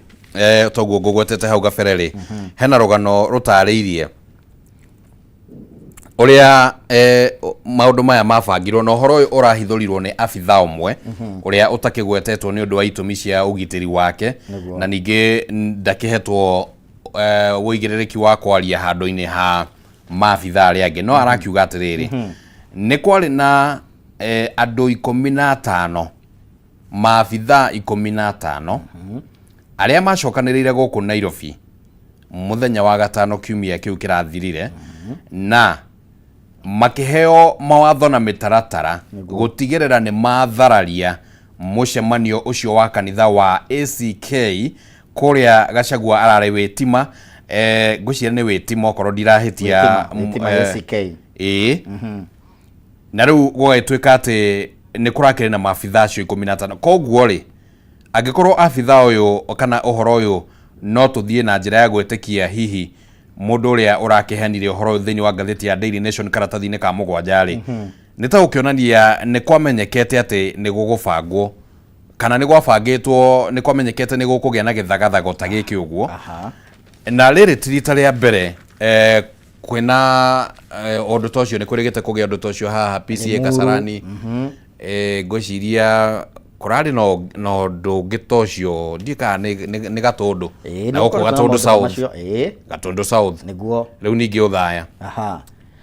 toguo ngũgwetete hau gabere rĩ, hena rũgano rũtarĩirie ũrĩa maũndũ maya mabangirwo, na ũhoro ũyũ ũrahithũrirwo nĩ abitha ũmwe ũrĩa ũtakĩgwetetwo nĩ ũndũ wa itũmi cia ũgitĩri wake, na ningĩ ndakĩhetwo ũigĩrĩrĩki wa kwaria handũ-inĩ ha maabitha arĩa angĩ, no arakiuga atĩrĩrĩ, nĩ kwarĩ na andũ 15, maabitha 15 arĩa macokanĩrĩire gũkũ Nairobi mũthenya wa gatano kiumia kĩu kĩrathirire, na makĩheo mawatho na mĩtaratara gũtigĩrĩra nĩ mathararia mũcemanio ũcio wa kanitha wa ACK. Kũrĩa Gachagua ararĩ wĩtima, ngwĩciria nĩ wĩtima okorwo ndirahĩtia. Wĩtima, ACK. Ĩĩ, na rĩu gũgagĩtuĩka atĩ nĩ kũrakĩrĩ na maabitha acio 15. Koguo rĩ, angĩkorwo abitha ũyũ kana ũhoro ũyũ no tũthiĩ na njĩra ya gwĩtĩkia hihi mũndũ ũrĩa ũrakĩheanire ũhoro ũyũ thĩinĩ wa ngathĩti ya Daily Nation karatathi-inĩ ka 7 rĩ, nĩ ta gũkĩonania nĩ kwamenyekete atĩ nĩ gũgũbangwo kana nĩ gwabangĩtwo, nĩ kwamenyekete nĩ gũkũgĩa na gĩthagathago ta gĩkĩ ũguo. Na rĩrĩ ti rita rĩa mbere kwĩna ũndũ ta ũcio, nĩ kwĩrĩgĩte kũgĩa ũndũ ta ũcio haha PCA Limuru. Kasarani. Ngwĩciria kũrarĩ na ũndũ ũngĩ ta ũcio, ndiũĩ kana nĩ Gatũndũ na Nĩ gũkũ ũkoretwo na Gatũndũ maũndũ ta South. macio, ĩĩ. Gatũndũ South. Nĩguo. Rĩu ningĩ Othaya.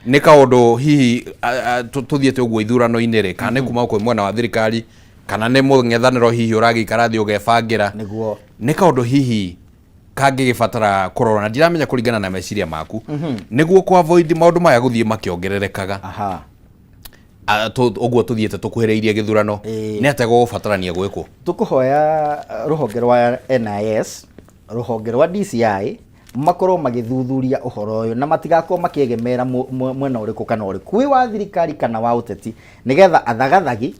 Nĩ kaũndũ hihi tũthiĩte ũguo ithurano-inĩ rĩ, kana nĩ kuma kwĩ mwena wa thirikari kana nĩ mũng'ethanĩro hihi ũragĩikara thĩ ũgebangĩra. Nĩguo. Nĩ kaũndũ hihi kangĩgĩbatara kũrorwo, na ndiramenya kũringana na meciria maku, nĩguo kũ avoid maũndũ maya gũthiĩ makĩongererekaga ũguo tũthiĩte tũkuhĩrĩirie gĩthurano, nĩ atĩa gũgũbatarania gwĩkwo? Tũkũhoya rũhonge rwa NIS, rũhonge rwa DCI makorwo magĩthuthuria ũhoro ũyũ na matigakorwo makĩegemera mwena ũrĩkũ kana ũrĩkũ, wĩ wa thirikari kana wa ũteti, nĩgetha athagathagi,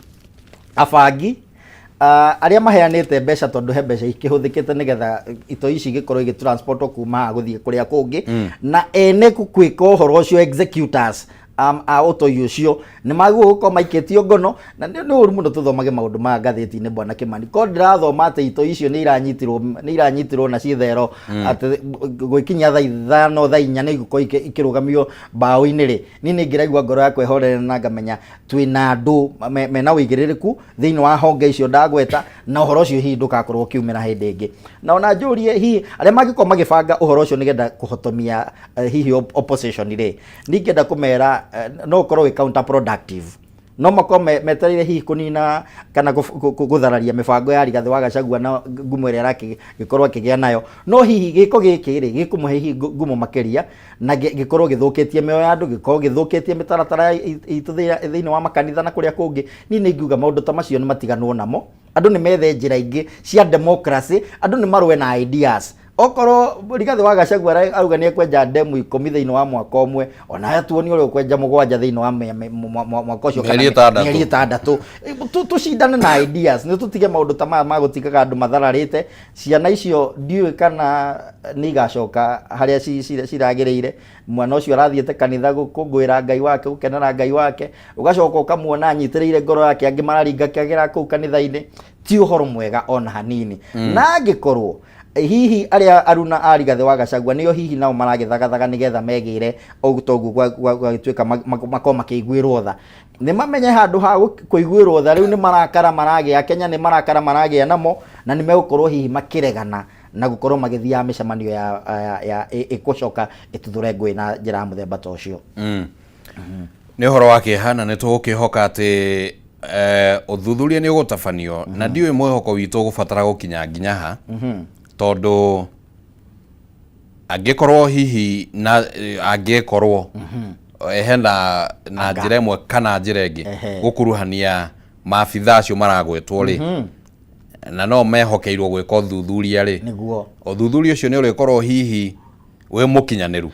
abangi, arĩa maheanĩte mbeca, tondũ he mbeca ikĩhũthĩkĩte nĩgetha itoi ici igĩkorwo igĩtransportwo kuma haha gũthiĩ kũrĩa kũngĩ, na ene gwĩka ũhoro ũcio, executors a ũtoi ũcio, nĩ magĩrĩirwo gũkorwo maikĩtio ngono. Na nĩ ũru mũno tũthomage maũndũ maya ngathĩti-inĩ, bwana Kĩmani, korwo ndĩrathoma atĩ itoi icio nĩ iranyitirwo na cithero atĩ gwĩkinyia thaa 5, thaa 4 nĩ igũkorwo ikĩrũgamio mbaũ-inĩ rĩ, niĩ nĩ ngĩraigua ngoro yakwa ĩhorere na ngamenya twĩna andũ mena ũigĩrĩrĩku thĩinĩ wa honge icio ndagweta, na ũhoro ũcio hihi ndũgakorwo ũkiumĩra hĩndĩ ĩngĩ. Na ona njũrie hihi arĩa mangĩkorwo magĩbanga ũhoro ũcio nĩgetha kũhotomia hihi opposition rĩ, ningĩenda kũmera no ũkorwo wĩ counterproductive. No makorwo metereire hihi kũnina kana gũthararia mĩbango ya Rigathĩ wa Gachagua na ngumo ĩrĩa arakĩgĩkorwo akĩgĩa nayo, no hihi gĩko gĩkĩ rĩ gĩkũmũhe hihi ngumo makĩria na gĩkorwo gĩthũkĩtie mĩoyo ya andũ, gĩkorwo gĩthũkĩtie mĩtaratara itũ thĩinĩ wa makanitha na kũrĩa kũngĩ. Niĩ nĩ ingiuga maũndũ ta macio nĩ matiganwo namo. Andũ nĩ methe njĩra ingĩ cia democracy, andũ nĩ marũe na ideas. Okorwo Rigathĩ wa Gachagua arauga nĩ ekwenja ndemu 10 thĩinĩ wa mwaka ũmwe, ona tuonie ũrĩa ũkwenja 7 thĩinĩ wa mwaka ũcio kana Mĩeri 6. Mĩeri 6. Tũcindane na ideas, nĩ tũtige maũndũ ta maya ma gũtingaga andũ mathararĩte. Ciana icio ndiũĩ kana nĩ igacoka harĩa ciragĩrĩire. Mwana ũcio arathiĩte kanitha gũkũngũĩra Ngai wake, gũkenera Ngai wake, ũgacoka ũkamuona anyitĩrĩire ngoro yake, angĩ mararinga kĩagĩra kũu kanitha-inĩ. Ti ũhoro mwega ona hanini. Na angĩkorwo hihi arĩa aruna a Rigathĩ wa Gachagua nĩo hihi nao maragĩthagathaga nĩgetha megĩre ũguo toguo gwagĩtuĩka makorwo makĩiguĩrwo tha, nĩ mamenye handũ ha kũiguĩrwo tha rĩu nĩ marakara maragĩa Kenya, nĩ marakara maragĩa namo, na nĩ megũkorwo hihi makĩregana na gũkorwo magĩthiaga mĩcemanio ya ĩgũcoka ĩtuthũre ngũĩ na njĩra ya mũthemba ta ũcio. Nĩ ũhoro wa kĩeha, na nĩ tũgũkĩhoka atĩ ũthuthuria nĩ ũgũtabanio, na ndiũĩ mwĩhoko witũ ũgũbatara gũkinya nginya ha, tondũ angĩkorwo hihi na angĩkorwo hena na Anga. njĩra ĩmwe kana njĩra ĩngĩ gũkuruhania maabitha acio maragwetwo rĩ, na no mehokeirwo gwĩka ũthuthuria rĩ, ũthuthuria ũcio nĩ ũrĩkorwo hihi wĩ mũkinyanĩru?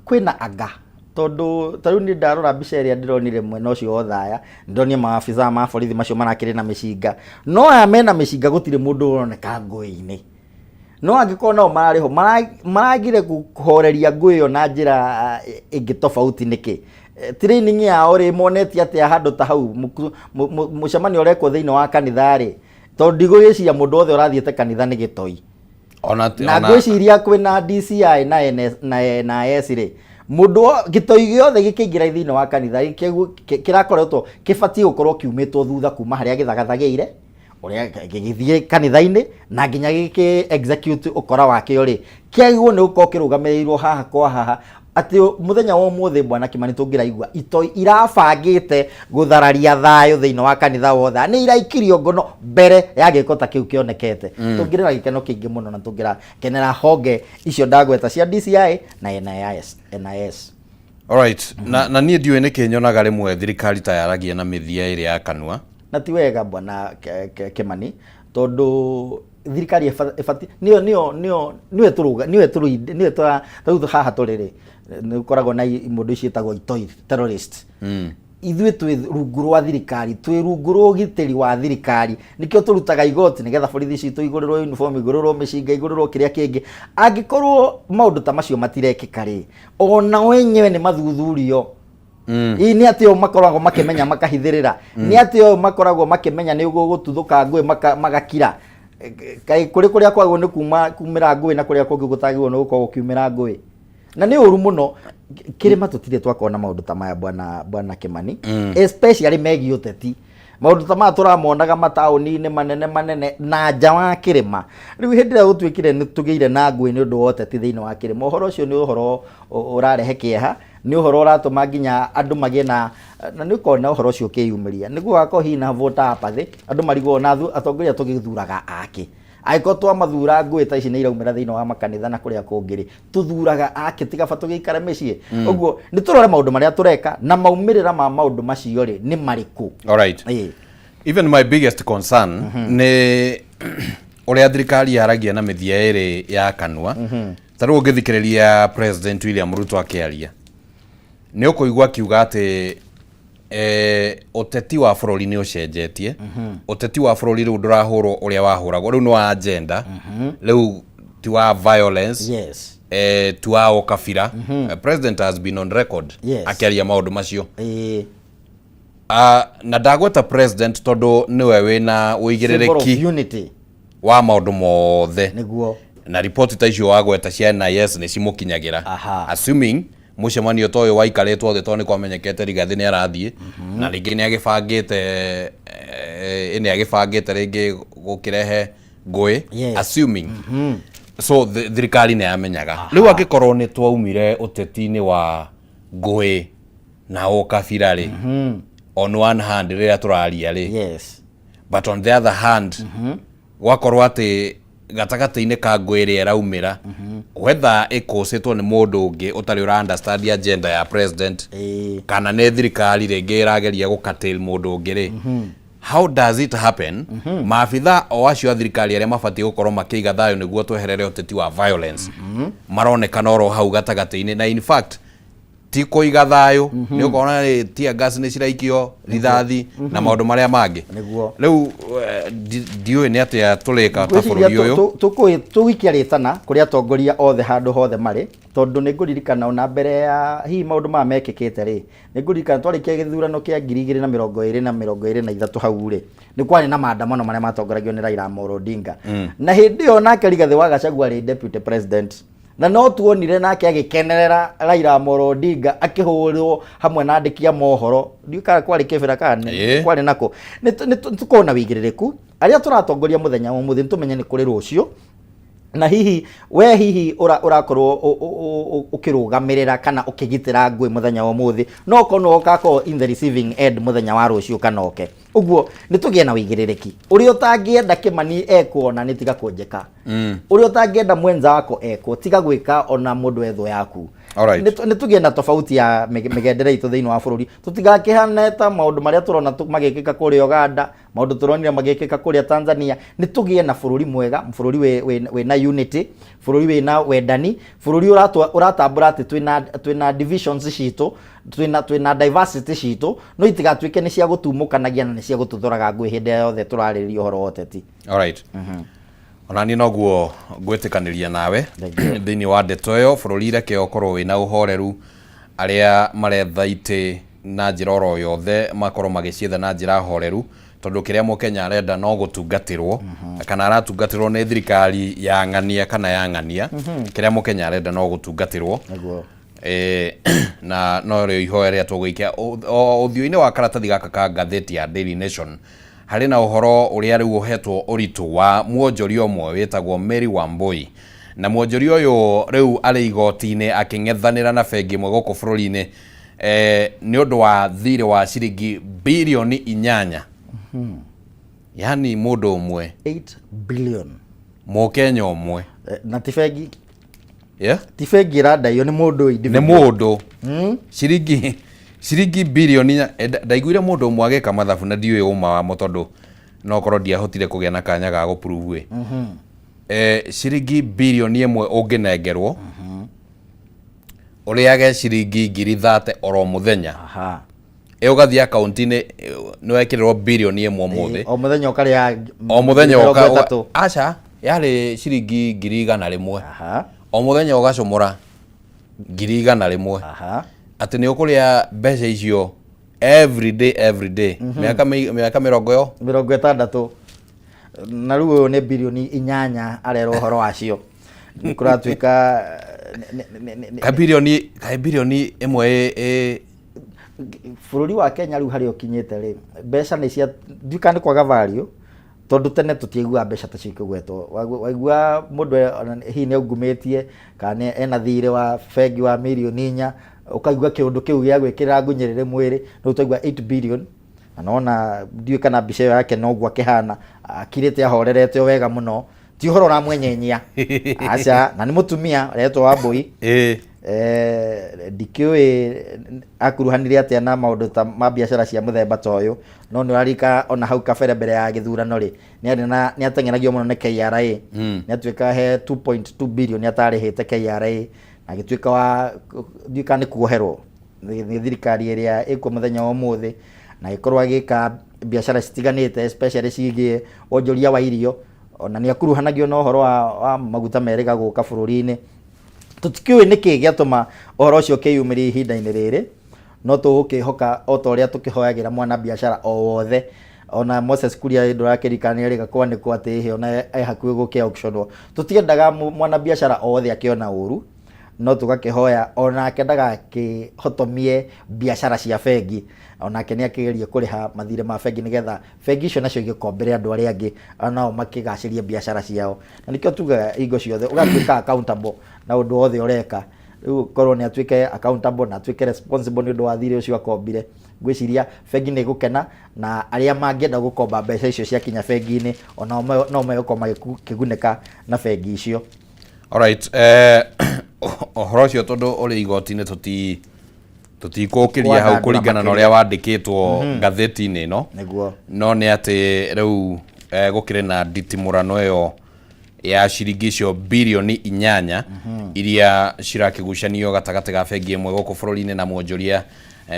Kwĩna anga, tondũ ta rĩu niĩ ndarora mbica ĩrĩa ndĩronire mwena ũcio wa Othaya, ndĩronire maabitha ma borithi macio marakĩrĩ na mĩcinga, no aya mena mĩcinga gũtirĩ mũndũ ũroneka ngũĩ-inĩ. No angĩkorwo nao mararĩ ho, maragire kũhoreria ngũĩ ĩyo na njĩra ĩngĩ tofauti nĩkĩ? Training yao rĩ, monetie atĩa handũ ta hau mũcemanio ũrekwo thĩinĩ wa kanitha rĩ? Tondũ ndigũgĩciria mũndũ wothe ũrathiĩte kanitha nĩ gĩtoi. Na ngwĩciria kwĩna DCI na NS, na NIS rĩ, mũndũ gĩtoi gĩothe gĩkĩingĩra thĩinĩ wa kanitha kĩrakoretwo kĩbatiĩ gũkorwo kiumĩtwo thutha kuma harĩa gĩthagathagĩire, ũrĩa gĩgĩthiĩ kanitha-inĩ na nginya gĩkĩ execute ũkora wakĩo rĩ, kĩagĩrĩirwo nĩ gũkorwo kĩrũgamĩrĩirwo haha kwa haha, atĩ mũthenya wa ũmũthĩ, bwana Kĩmani, tũngĩraigua itoi irabangĩte gũthararia thayũ thĩinĩ wa kanitha wothe nĩ iraikirio ngono mbere ya gĩko ta kĩu kĩonekete, tũngĩrĩ na gĩkeno kĩingĩ mũno na tũngĩrakenera honge icio ndagweta cia DCI na NIS. NIS. Alright. Na niĩ ndiũĩ nĩkĩ nyonaga rĩmwe thirikari ta yaragia na mĩthia ĩrĩa ya kanua. Na ti wega, bwana Kĩmani, tondũ Thirikari ĩbatiĩ nĩyo nĩyo nĩyo nĩyo ĩtũrũga nĩyo ĩtũrũ nĩyo tũra rĩu haha tũrĩ rĩ, nĩ gũkoragwo na mũndũ ici ciĩtagwo itoi, terrorist. Ithuĩ twĩ rungu rwa thirikari, twĩ rungu rwa ũgitĩri wa thirikari. Nĩkĩo tũrutaga igoti nĩgetha borithi citũ igũrĩrwo uniform, igũrĩrwo mĩcinga, igũrĩrwo kĩrĩa kĩngĩ. Angĩkorwo maũndũ ta macio matirekĩka rĩ, onao enyewe nĩ mathuthurio. Ii nĩ atĩ o makoragwo makĩmenya makahithĩrĩra, nĩ atĩ o makoragwo makĩmenya nĩ gũgũtuthũka ngũĩ magakira. Kaĩ kũrĩ kũrĩa kwagwo nĩ kuma kumĩra ngũĩ na kũrĩa kũngĩ gũtagĩrĩirwo nĩ gũkorwo gũkiumĩra ngũĩ, na nĩ ũru mũno. Kĩrĩma tũtirĩ twakorwo na maũndũ ta maya, bwana Kĩmani, especially megiĩ ũteti. Maũndũ ta maya tũramonaga mataũni-inĩ manene manene na nja wa kĩrĩma. Rĩu hĩndĩ ĩrĩa gũtuĩkire nĩ tũgĩire na ngũĩ nĩ ũndũ wa ũteti thĩinĩ wa kĩrĩma, ũhoro ũcio nĩ ũhoro ũrarehe kĩeha, nĩ ũhoro ũratũma nginya andũ magĩe na nĩ ũkona ũhoro ũcio ũkĩyumĩria nĩguo gakorwo hihi na voter apathy. Andũ marigwo na atongoria tũgĩthuraga akĩ? Angĩkorwo twamathura, ngũĩ ta ici nĩ iraumĩra thĩinĩ wa makanitha na kũrĩa kũngĩ rĩ, tũthuraga akĩ tiga ba tũgĩikare mĩciĩ? Ũguo nĩ tũrore maũndũ marĩa tũreka na maumĩrĩra ma maũndũ macio rĩ, nĩ marĩkũ. All right. Even my biggest concern nĩ ũrĩa thirikari yaragia na mĩthia ĩrĩ ya kanua. Ta rĩu ũngĩthikĩrĩria President William Ruto akĩaria, nĩ ũkũigua akiuga atĩ ũteti wa bũrũri nĩ ũcenjetie. Ũteti wa bũrũri rĩu ndũrahũrwo ũrĩa wahũragwo, rĩu nĩ wa agenda, rĩu ti wa violence, ti wa ũkabira. President has been on record akĩaria maũndũ macio. Na ndagweta president tondũ nĩwe wĩna Symbol of ũigĩrĩrĩki unity. wa maũndũ mothe. Na riboti ta icio wagweta cia NIS nĩ cimũkinyagĩra, assuming mũcemanio ta ũyũ waikarĩtwo thĩ, tondũ nĩ kwamenyekete Rigathĩ nĩ arathiĩ na rĩngĩ nĩ agĩbangĩte nĩ agĩbangĩte rĩngĩ gũkĩrehe ngũĩ. Assuming so, thirikari nĩ yamenyaga. Rĩu angĩkorwo nĩ twaumire ũteti-inĩ wa ngũĩ na ũkabira rĩ, on one hand rĩrĩa tũraria rĩ, but on the other hand gwakorwo atĩ gatagatĩ-inĩ ka ngũĩ ĩrĩa ĩraumĩra, whether ĩkũcĩtwo nĩ mũndũ ũngĩ ũtarĩ ũra understand agenda ya president kana nĩ thirikari rĩngĩ ĩrageria gũcurtail mũndũ ũngĩ rĩ, how does it happen maabitha o acio a thirikari arĩa mabatiĩ gũkorwo makĩiga thayũ nĩguo tweherere ũteti wa violence maronekana oro hau gatagatĩ-inĩ? Na in fact ti kũiga thayũ, nĩ ũkona rĩ tear gas nĩ ciraikio, rithathi na maũndũ marĩa mangĩ. Rĩu ndiũĩ nĩ atĩa tũrĩka ta bũrũri ũyũ. Tũgũikia rĩtana kũrĩ atongoria othe handũ hothe marĩ, tondũ nĩ ngũririkana ona mbere ya hihi maũndũ maya mekĩkĩte rĩ, nĩ ngũririkana twarĩkia gĩthurano kĩa 2020 na 23 hau rĩ, nĩ kwarĩ na maandamano marĩa matongoragio nĩ Raila Amolo Odinga. Na hĩndĩ ĩyo nake Rigathĩ wa Gachagua arĩ deputy president, na no tuonire nake agĩkenerera Raila Amolo Odinga akĩhũrwo hamwe na andĩki a mohoro. Ndiũĩ kana kwarĩ Kĩbĩra kana kwarĩ nako. Nĩ tũkorwo na wĩigĩrĩrĩku arĩa tũratongoria mũthenya wa ũmũthĩ, nĩ tũmenye nĩ kũrĩ rũciũ, na hihi we hihi ũrakorwo ũkĩrũgamĩrĩra kana ũkĩgitĩra ngũĩ mũthenya wa ũmũthĩ, no ũkorwo nĩwe ũgakorwo in the receiving end mũthenya wa rũciũ kana oke. Ũguo nĩ tũgĩe na wĩigĩrĩrĩki. Ũrĩa ũtangĩenda Kĩmani ekwo na nĩ tiga kũnjĩka, ũrĩa ũtangĩenda mwenza wako ekwo, tiga gwĩka ona mũndũ ethũ yaku. Nĩ tũgĩe na tofauti ya mĩgendere itũ thĩinĩ wa bũrũri, tũtigakĩhane ta maũndũ marĩa tũrona magĩkĩka kũrĩa Uganda, maũndũ tũronire magĩkĩka kũrĩa Tanzania. Nĩ tũgĩe na bũrũri mwega, bũrũri wĩna unity, bũrũri wĩna wendani, bũrũri ũratambũra atĩ twĩna divisions citũ, twĩna diversity citũ, no itigatuĩke nĩ cia gũtumũkanagia na nĩ cia gũtuthoraga ngũĩ hĩndĩ yothe tũrarĩrĩria ũhoro wa ũteti. Alright. Ona niĩ noguo ngwĩtĩkanĩria nawe thĩinĩ wa ndeto ĩyo. Bũrũri reke ũkorwo wĩna ũhoreru, arĩa maretha itĩ na njĩra oro yothe makorwo magĩcietha na njĩra horeru, tondũ kĩrĩa mũkenya arenda no gũtungatĩrwo, kana aratungatĩrwo nĩ thirikari ya ng'ania kana ya ng'ania. Kĩrĩa mũkenya arenda no gũtungatĩrwo. Na no rĩo ihoya rĩrĩa tũgũikia. Ũthiũ-inĩ wa karatathi gaka ka ngathĩti ya Daily Nation harĩ na ũhoro ũrĩa rĩu ũhetwo ũritũ wa mwonjoria ũmwe wĩtagwo Mary Wambui, na mwonjoria ũyũ rĩu arĩ igoti-inĩ akĩng'ethanĩra na bengi ĩmwe gũkũ bũrũri-inĩ nĩ ũndũ wa thirĩ wa ciringi birioni 8. Yani mũndũ ũmwe. 8 billion. Mũkenya ũmwe. Na ti bengi. Ti bengi ĩrandaio, nĩ mũndũ nĩ individual. Mũndũ ciringi birioni ndaiguire mũndũ ũmwe agĩka mathabu na ndiũĩ ũma wamo tondũ No korwo ndiahotire kũgĩa na kanya ga gũ prove ĩ. Ciringi birioni 1 ũngĩnengerwo ũrĩage ciringi 30,000 oro mũthenya. Ĩ ũgathiĩ akaunti-inĩ nĩ wekĩrĩrwo birioni 1 ũmũthĩ. O mũthenya ũkarĩa O mũthenya mĩrongo ũka ĩtatũ. Aca, yarĩ ciringi 100,000. O mũthenya ũgacũmũra 100,000. Atĩ nĩ ũkũrĩa mbeca icio every day, every day. Mĩaka mĩrongo ĩyo? 60. Na rĩu ũyũ nĩ birioni 8 arerwo ũhoro wacio. Nĩ kũratuĩka Kaĩ birioni 1 ĩ Bũrũri wa Kenya rĩu harĩa ũkinyĩte rĩ, mbeca nĩ cia ndiũĩ kana nĩ kwaga value, tondũ tene tũtiaiguaga mbeca ta icio ikĩgwetwo. Waigua mũndũ hihi nĩ aungumĩtie kana ena thirĩ wa bengi wa mirioni 4, ũkaigua kĩũndũ kĩu gĩa gwĩkĩrĩra ngunyĩrĩrĩ mwĩrĩ. Rĩu twaigua 8 billion, na nona ndiũĩ kana mbica ĩyo yake noguo akĩhana, akirĩte ahorerete o wega mũno, ti ũhoro ũramwenyenyia, aca. Na nĩ mũtumia ũretwo Wambũi. Ndikĩũĩ akuruhanire atĩa na maũndũ ta ma biacara cia mũthemba ta ũyũ, no nĩ ũrarika ona hau kabere mbere ya gĩthurano rĩ, nĩ arĩ na nĩ ateng'eragio mũno nĩ KRA. Nĩ atuĩka he 2.2 billion atarĩhĩte KRA, na agĩtuĩka wa ndiũĩ kana nĩ kuoherwo nĩ thirikari ĩrĩa ĩkuo mũthenya wa ũmũthĩ, na agĩkorwo agĩka biacara citiganĩte, especially ciĩgiĩ wonjoria wa irio. Ona nĩ akuruhanagio na ũhoro wa maguta merĩga gũka bũrũri-inĩ. Tũtikĩũĩ nĩkĩ gĩatũma ũhoro ũcio ũkĩyumĩria ihinda-inĩ rĩrĩ, no tũgũkĩhoka o ta ũrĩa tũkĩhoyagĩra mwana biacara o wothe. Ona Moses Kuria ndũrakĩririkana nĩ erĩga kwanĩkwo atĩ ĩhĩ ona e hakuhĩ gũkĩ auctionwo. Tũtiendaga mwana biacara o wothe akĩona ũru, no tũgakĩhoya onake ndagakĩhotomie biacara cia bengi, onake nĩ akĩgerie kũrĩha mathirĩ ma bengi nĩgetha bengi icio nacio igĩkombere andũ arĩa angĩ onao makĩgacĩrie biacara ciao. Na nĩkĩo tugaga hingo ciothe ũgatuĩka accountable na ũndũ wothe ũreka. Rĩu korwo nĩ atuĩke accountable na atuĩke responsible nĩ ũndũ wa thirĩ ũcio akombire, ngwĩciria bengi nĩ ĩgũkena, na arĩa mangĩenda gũkomba mbeca icio ciakinya bengi-inĩ onao no megũkorwo makĩgunĩka na bengi icio. Alright, ũhoro ũcio tondũ ũrĩ igoti-inĩ tũtikũkĩria hau Kwandandũra kũringana na makĩria. ũrĩa wandĩkĩtwo ngathĩti-inĩ ĩno. No nĩ atĩ rĩu gũkĩrĩ na nditimũrano ĩyo ya ciringi icio birioni 8 iria cirakĩgucanio gatagatĩ ga bengi ĩmwe gũkũ bũrũri-inĩ na mwonjoria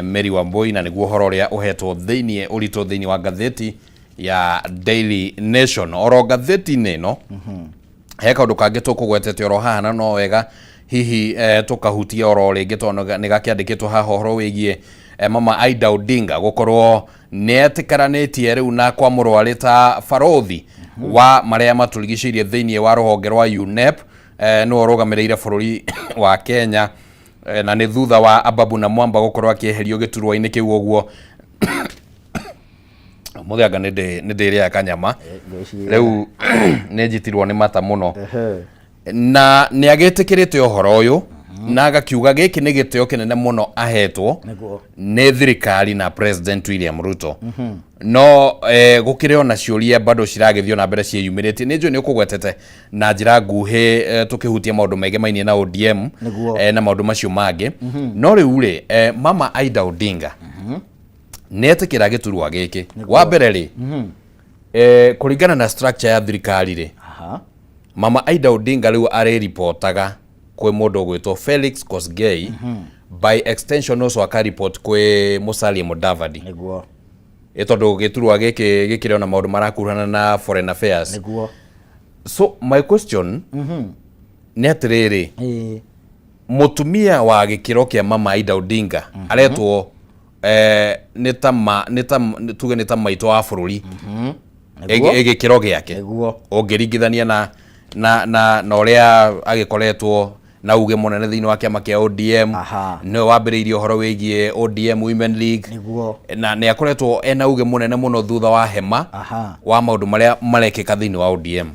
Mary Wambui, na nĩguo ũhoro ũrĩa ũhetwo thĩinĩ ũritũ thĩinĩ wa ngathĩti ya Daily Nation. Oro ngathĩti-inĩ ĩno he kaũndũ kangĩ tũkũgwetete oro haha, na no wega hihi tũkahutia oro rĩngĩ tondũ nĩ gakĩandĩkĩtwo haha ũhoro wĩgiĩ mama Aida Odinga gũkorwo nĩ etĩkĩranĩtie rĩu na kwamũrwo arĩ ta barothi wa marĩa matũrigicĩirie thĩinĩ wa rũhonge rwa UNEP. Nĩwe ũrũgamĩrĩire bũrũri wa Kenya, na nĩ thutha wa Ababu na Mwamba gũkorwo akĩeherio gĩturwa-inĩ kĩu. Ũguo mũthĩ anga nĩ ndĩrĩaga kanyama rĩu, nĩ njitirwo nĩ mata mũno. Na nĩ agĩtĩkĩrĩte ũhoro ũyũ na agakiuga gĩkĩ nĩ gĩtĩo kĩnene mũno ahetwo nĩ thirikari na President William Ruto. No gũkĩrĩ ona ciũria bado ciragĩthiĩ na mbere ciĩyumĩrĩtie. Nĩ njũĩ nĩ ũkũgwetete na njĩra nguhĩ, tũkĩhutia maũndũ megemainie na ODM na maũndũ macio mangĩ. No rĩu rĩ, mama Aida Odinga nĩ etĩkĩra gĩturwa gĩkĩ. Wa mbere rĩ, kũringana na structure ya thirikari rĩ, mama Aida Odinga rĩu arĩripotaga kwĩ mũndũ ũgwĩtwo Felix Kosgei, by extension also akaripot kwĩ Musalia Mudavadi. Ĩ tondũ gĩturwa gĩkĩ gĩkĩrĩ ona maũndũ marakuruhana na foreign affairs. So my question nĩ atĩrĩrĩ, mũtumia wa gĩkĩro kĩa mama Aida Odinga aretwo nĩ ta ma nĩ ta tuge nĩ ta maitũ wa bũrũri ĩ gĩkĩro gĩake ũngĩringithania na ũrĩa agĩkoretwo na uge mũnene thĩinĩ wa kĩama kĩa ODM. Nĩwe wambĩrĩirie ũhoro wĩgiĩ ODM Women League na nĩ akoretwo ena uge mũnene mũno thutha wa hema wa maũndũ marĩa marekĩka thĩinĩ wa ODM.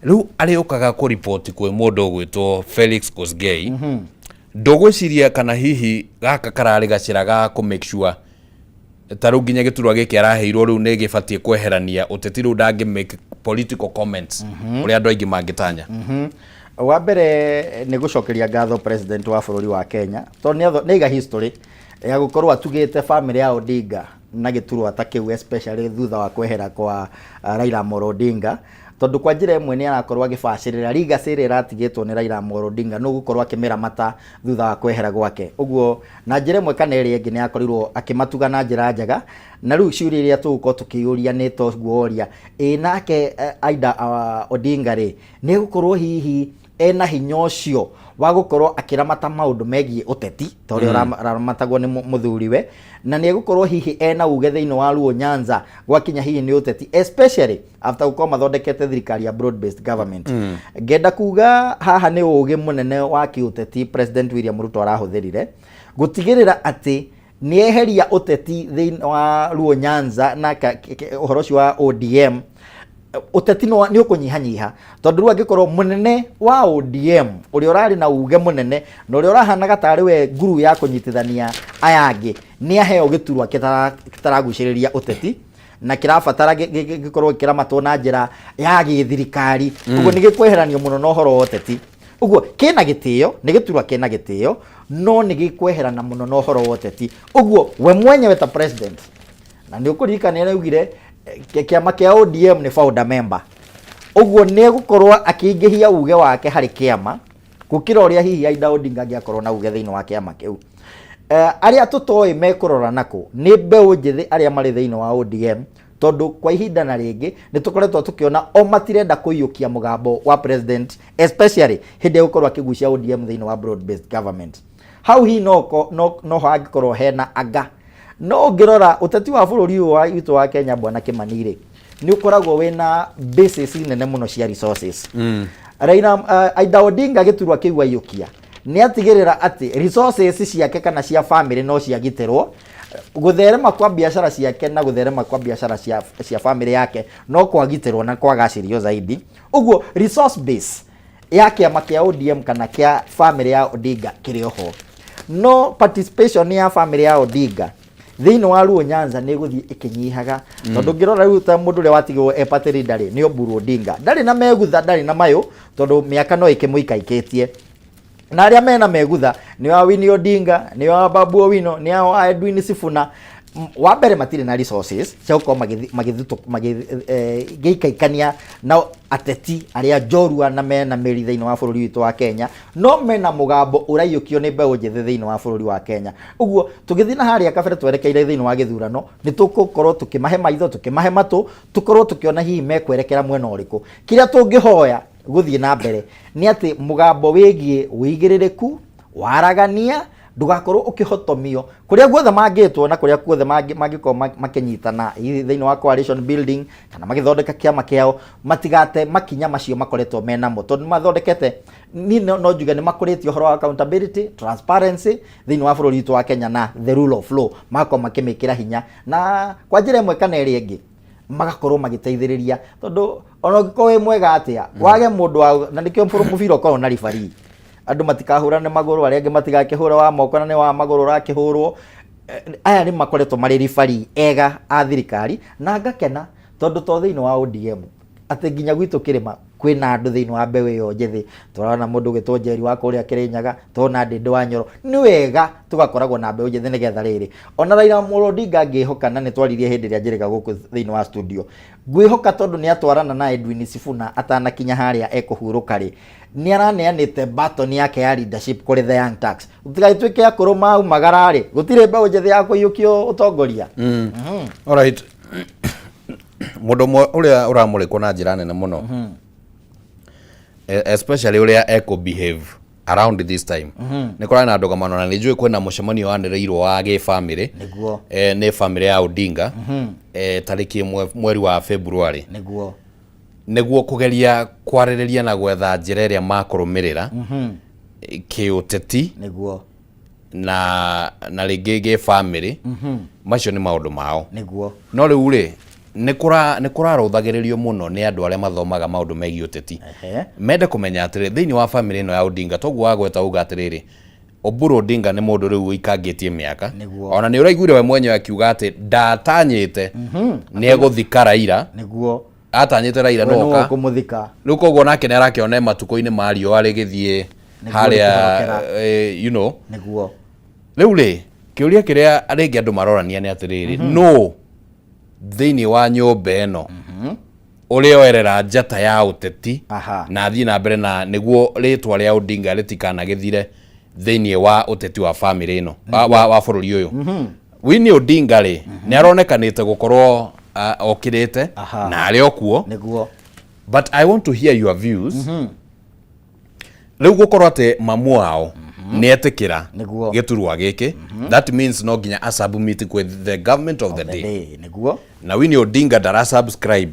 Rĩu arĩũkaga kũripoti kwĩ mũndũ ũgwĩtwo Felix Kosgei. Ndũgwĩciria kana hihi gaka kararĩ gacĩra ga kũ make sure ta rĩu nginya gĩturwa gĩkĩ araheirwo rĩu nĩ gĩbatiĩ kweherania ũteti, rĩu ndangĩ make political comments ũrĩa andũ aingĩ mangĩtanya? Wa mbere nĩ gũcokeria ngatho president wa bũrũri wa Kenya tondũ nĩ aiga history ya gũkorwo atugĩte family ya Odinga. na gĩturwa ta kĩu, especially thutha wa kwehera kwa Raila Amolo Odinga, tondũ kwa njĩra ĩmwe nĩ arakorwo agĩbacĩrĩra legacy ĩrĩa ĩratigĩtwo nĩ Raila Amolo Odinga, nũ gũkorwo akĩmĩramata thutha wa kwehera gwake. Ũguo na njĩra ĩmwe kana ĩrĩa ĩngĩ nĩ akorirwo akĩmatuga na njĩra njega. Na rĩu ciũria iria tũgũkorwo tũkĩyũria nĩ toguo oria ĩ nake Aida Odinga rĩ, nĩ egũkorwo hihi ena hinya ũcio wa gũkorwo akĩramata maũndũ megiĩ ũteti ta ũrĩa ũramatagwo nĩ mũthuriwe, na nĩ egũkorwo hihi ena uge thĩinĩ wa Luo Nyanza gwakinya hihi nĩ ũteti, especially after gũkorwo mathondekete thirikari ya broad based government. Ngenda kuga haha nĩ ũgĩ mũnene wa kĩũteti President William Ruto arahũthĩrire gũtigĩrĩra atĩ nĩ eheria ũteti thĩinĩ wa Luo Nyanza na ũhoro ũcio wa ODM. Ũteti nĩ ũkũnyihanyiha, tondũ rĩu angĩkorwo mũnene wa ODM ũrĩa ũrarĩ na uge mũnene na ũrĩa ũrahanaga tarĩ we nguru ya kũnyitithania aya angĩ nĩ aheo gĩturwa gĩtaragucĩrĩria ũteti na kĩrabatara gĩkorwo gĩkĩramatwo na njĩra ya gĩthirikari, ũguo nĩ gĩkweheranio mũno na ũhoro wa ũteti. Ũguo kĩna gĩtĩo, nĩ gĩturwa kĩna gĩtĩo, no nĩ gĩkweherana mũno na ũhoro wa ũteti. Ũguo we mwenyewe ta president, na nĩ ũkũririkana nĩ araugire kĩama kĩa ODM nĩ founder member, ũguo nĩ egũkorwo akĩingĩhia uge wake harĩ kĩama gũkĩra ũrĩa hihi Aida Odinga angĩakorwo na uge thĩinĩ wa kĩama kĩu. Arĩa tũtoĩ mekũrora nakũ nĩ mbeũ njĩthĩ arĩa marĩ thĩinĩ wa ODM, tondũ kwa ihinda na rĩngĩ nĩ tũkoretwo tũkĩona o matirenda kũiyũkia mũgambo wa president, especially hĩndĩ ya gũkorwo akĩgucia ODM thĩinĩ wa broad based government. Hau hihi noho angĩkorwo hena anga. No ũngĩrora ũteti wa bũrũri ũyũ witũ wa Kenya, bwana Kĩmani rĩ, nĩ ũkoragwo wĩna basis nene mũno cia resources. Raila, Aida Odinga gĩturwa kĩu aiyũkia nĩ atigĩrĩra atĩ resources ciake kana cia family no ciagitĩrwo, gũtherema kwa biacara ciake na gũtherema kwa biacara cia family yake no kwagitĩrwo na kwagacĩrio zaidi. Ũguo resource base ya kĩama kĩa ODM kana kĩa family ya Odinga kĩrĩ oho, no participation ya family ya Odinga thĩinĩ wa Luo Nyanza nĩ ĩgũthiĩ ĩkĩnyihaga, tondũ ngĩrora rĩu ta mũndũ ũrĩa watigwo e party leader rĩ, nĩ Oburu Odinga. Ndarĩ na megutha, ndarĩ na mayũ, tondũ mĩaka no ĩkĩmũikaikĩtie, na arĩa mena megutha nĩ wa Winnie Odinga, nĩ wa Babu Owino, nĩ wa Edwin Sifuna. Wa mbere matirĩ na resources cia gũkorwo magĩikaikania na ateti arĩa njorua na mena mĩri thĩinĩ wa bũrũri witũ wa Kenya, no mena mũgambo ũraiyũkio nĩ mbeũ njĩthĩ thĩinĩ wa bũrũri wa Kenya. Ũguo tũgĩthiĩ na harĩa kabere twerekeire thĩinĩ wa gĩthurano, nĩ tũgũkorwo tũkĩmahe maitho, tũkĩmahe matũ, tũkorwo tũkĩona hihi mekwerekera mwena ũrĩkũ. Kĩrĩa tũngĩhoya gũthiĩ na mbere nĩ atĩ mũgambo wĩgiĩ ũigĩrĩrĩku waragania ndũgakorwo ũkĩhotomio kũrĩa guothe mangĩtwo na kũrĩa guothe mangĩkorwo makĩnyitana hihi thĩinĩ wa coalition building kana magĩthondeka kĩama kĩao, matigate makinya macio makoretwo menamo, tondũ nĩ mathondekete, niĩ no njuge nĩ makũrĩtie ũhoro wa accountability, transparency thĩinĩ wa bũrũri witũ wa Kenya na the rule of law magakorwo makĩmĩkĩra hinya, na kwa njĩra ĩmwe kana ĩrĩa ĩngĩ magakorwo magĩteithĩrĩria, tondũ ona ũngĩkorwo wĩ mwega atĩa, wage mũndũ wa na nĩkĩo mũbira ũkoragwo na referee, andũ matikahũrane magũrũ, arĩa angĩ matigakĩhũre wa moko na nĩ wa magũrũ ũrakĩhũrwo. Aya nĩ makoretwo marĩ referee ega a thirikari, na ngakena tondũ to thĩinĩ wa ODM, atĩ nginya gwitũ kĩrĩma kwĩna andũ thĩinĩ wa mbeũ ĩyo njĩthĩ. Tũrona mũndũ ũgĩtwo Njeri wa kũrĩa Kĩrĩnyaga, tũrona Ndĩndĩ wa Nyoro. Nĩ wega tũgakoragwo na mbeũ njĩthĩ nĩgetha rĩrĩ ona Raila Amolo Odinga ngĩhoka, na nĩ twaririe hĩndĩ ĩrĩa njĩrĩga gũkũ thĩinĩ wa studio, ngwĩhoka tondũ nĩ atwarana na Edwin Sifuna atanakinya harĩa ekũhurũka rĩ, nĩ araneanĩte baton yake ya leadership kũrĩ the Young Turks. Tũtigagĩtuĩke akũrũ maumagara rĩ, gũtirĩ mbeũ njĩthĩ ya kũiyũkio ũtongoria. Alright. Mũndũ ũmwe ũrĩa ũramũrĩkwo na njĩra nene mũno, especially ũrĩa ekũ behave around this time, nĩ kũrarĩ na ndũgamano na nĩ njũĩ kwĩna mũcemanio wanĩrĩirwo wa gĩbamĩrĩ nĩ bamĩrĩ ya Odinga tarĩki 1 mweri wa February nĩguo kũgeria kwarĩrĩria na gwetha njĩra ĩrĩa makũrũmĩrĩra kĩũteti na rĩngĩ gĩbamĩrĩ. Macio nĩ maũndũ mao. No rĩu rĩ, nĩ kũrarũthagĩrĩrio mũno nĩ andũ arĩa mathomaga maũndũ megiĩ ũteti, mende kũmenya atĩrĩ, thĩinĩ wa bamĩrĩ ĩno ya Odinga, toguo wagweta uga atĩrĩrĩ, Oburu Odinga nĩ mũndũ rĩu ũikangĩtie mĩaka. Ona nĩ ũraiguire we mwenyewe akiuga atĩ ndatanyĩte nĩ egũthika Raila. Atanyĩte Raila We nĩwe noka ũkũmũthika. Rĩu koguo nake nĩ arakĩona matukũ-inĩ ma riũa rĩgĩthiĩ Nĩguo harĩa rĩkĩhorokera. Rĩu rĩ Kĩũria kĩrĩa rĩngĩ andũ marorania nĩ atĩrĩrĩ, nũ thĩinĩ wa nyũmba ĩno ũrĩa oerera njata ya ũteti na athiĩ na mbere na nĩguo rĩtwa rĩa Odinga rĩtikanagĩthire thĩinĩ wa ũteti wa famĩlĩ ĩno wa bũrũri ũyũ? Winnie Odinga rĩ, nĩ aronekanĩte gũkorwo okĩrĩte na arĩ o kuo. Nĩguo. But I want to hear your views. Rĩu gũkorwo atĩ mamu wao nĩ etĩkĩra Nĩguo. gĩturwa gĩkĩ, that means no nginya asubmit kwĩ the government of the day. Day, nĩguo. Na Winnie Odinga ndara subscribe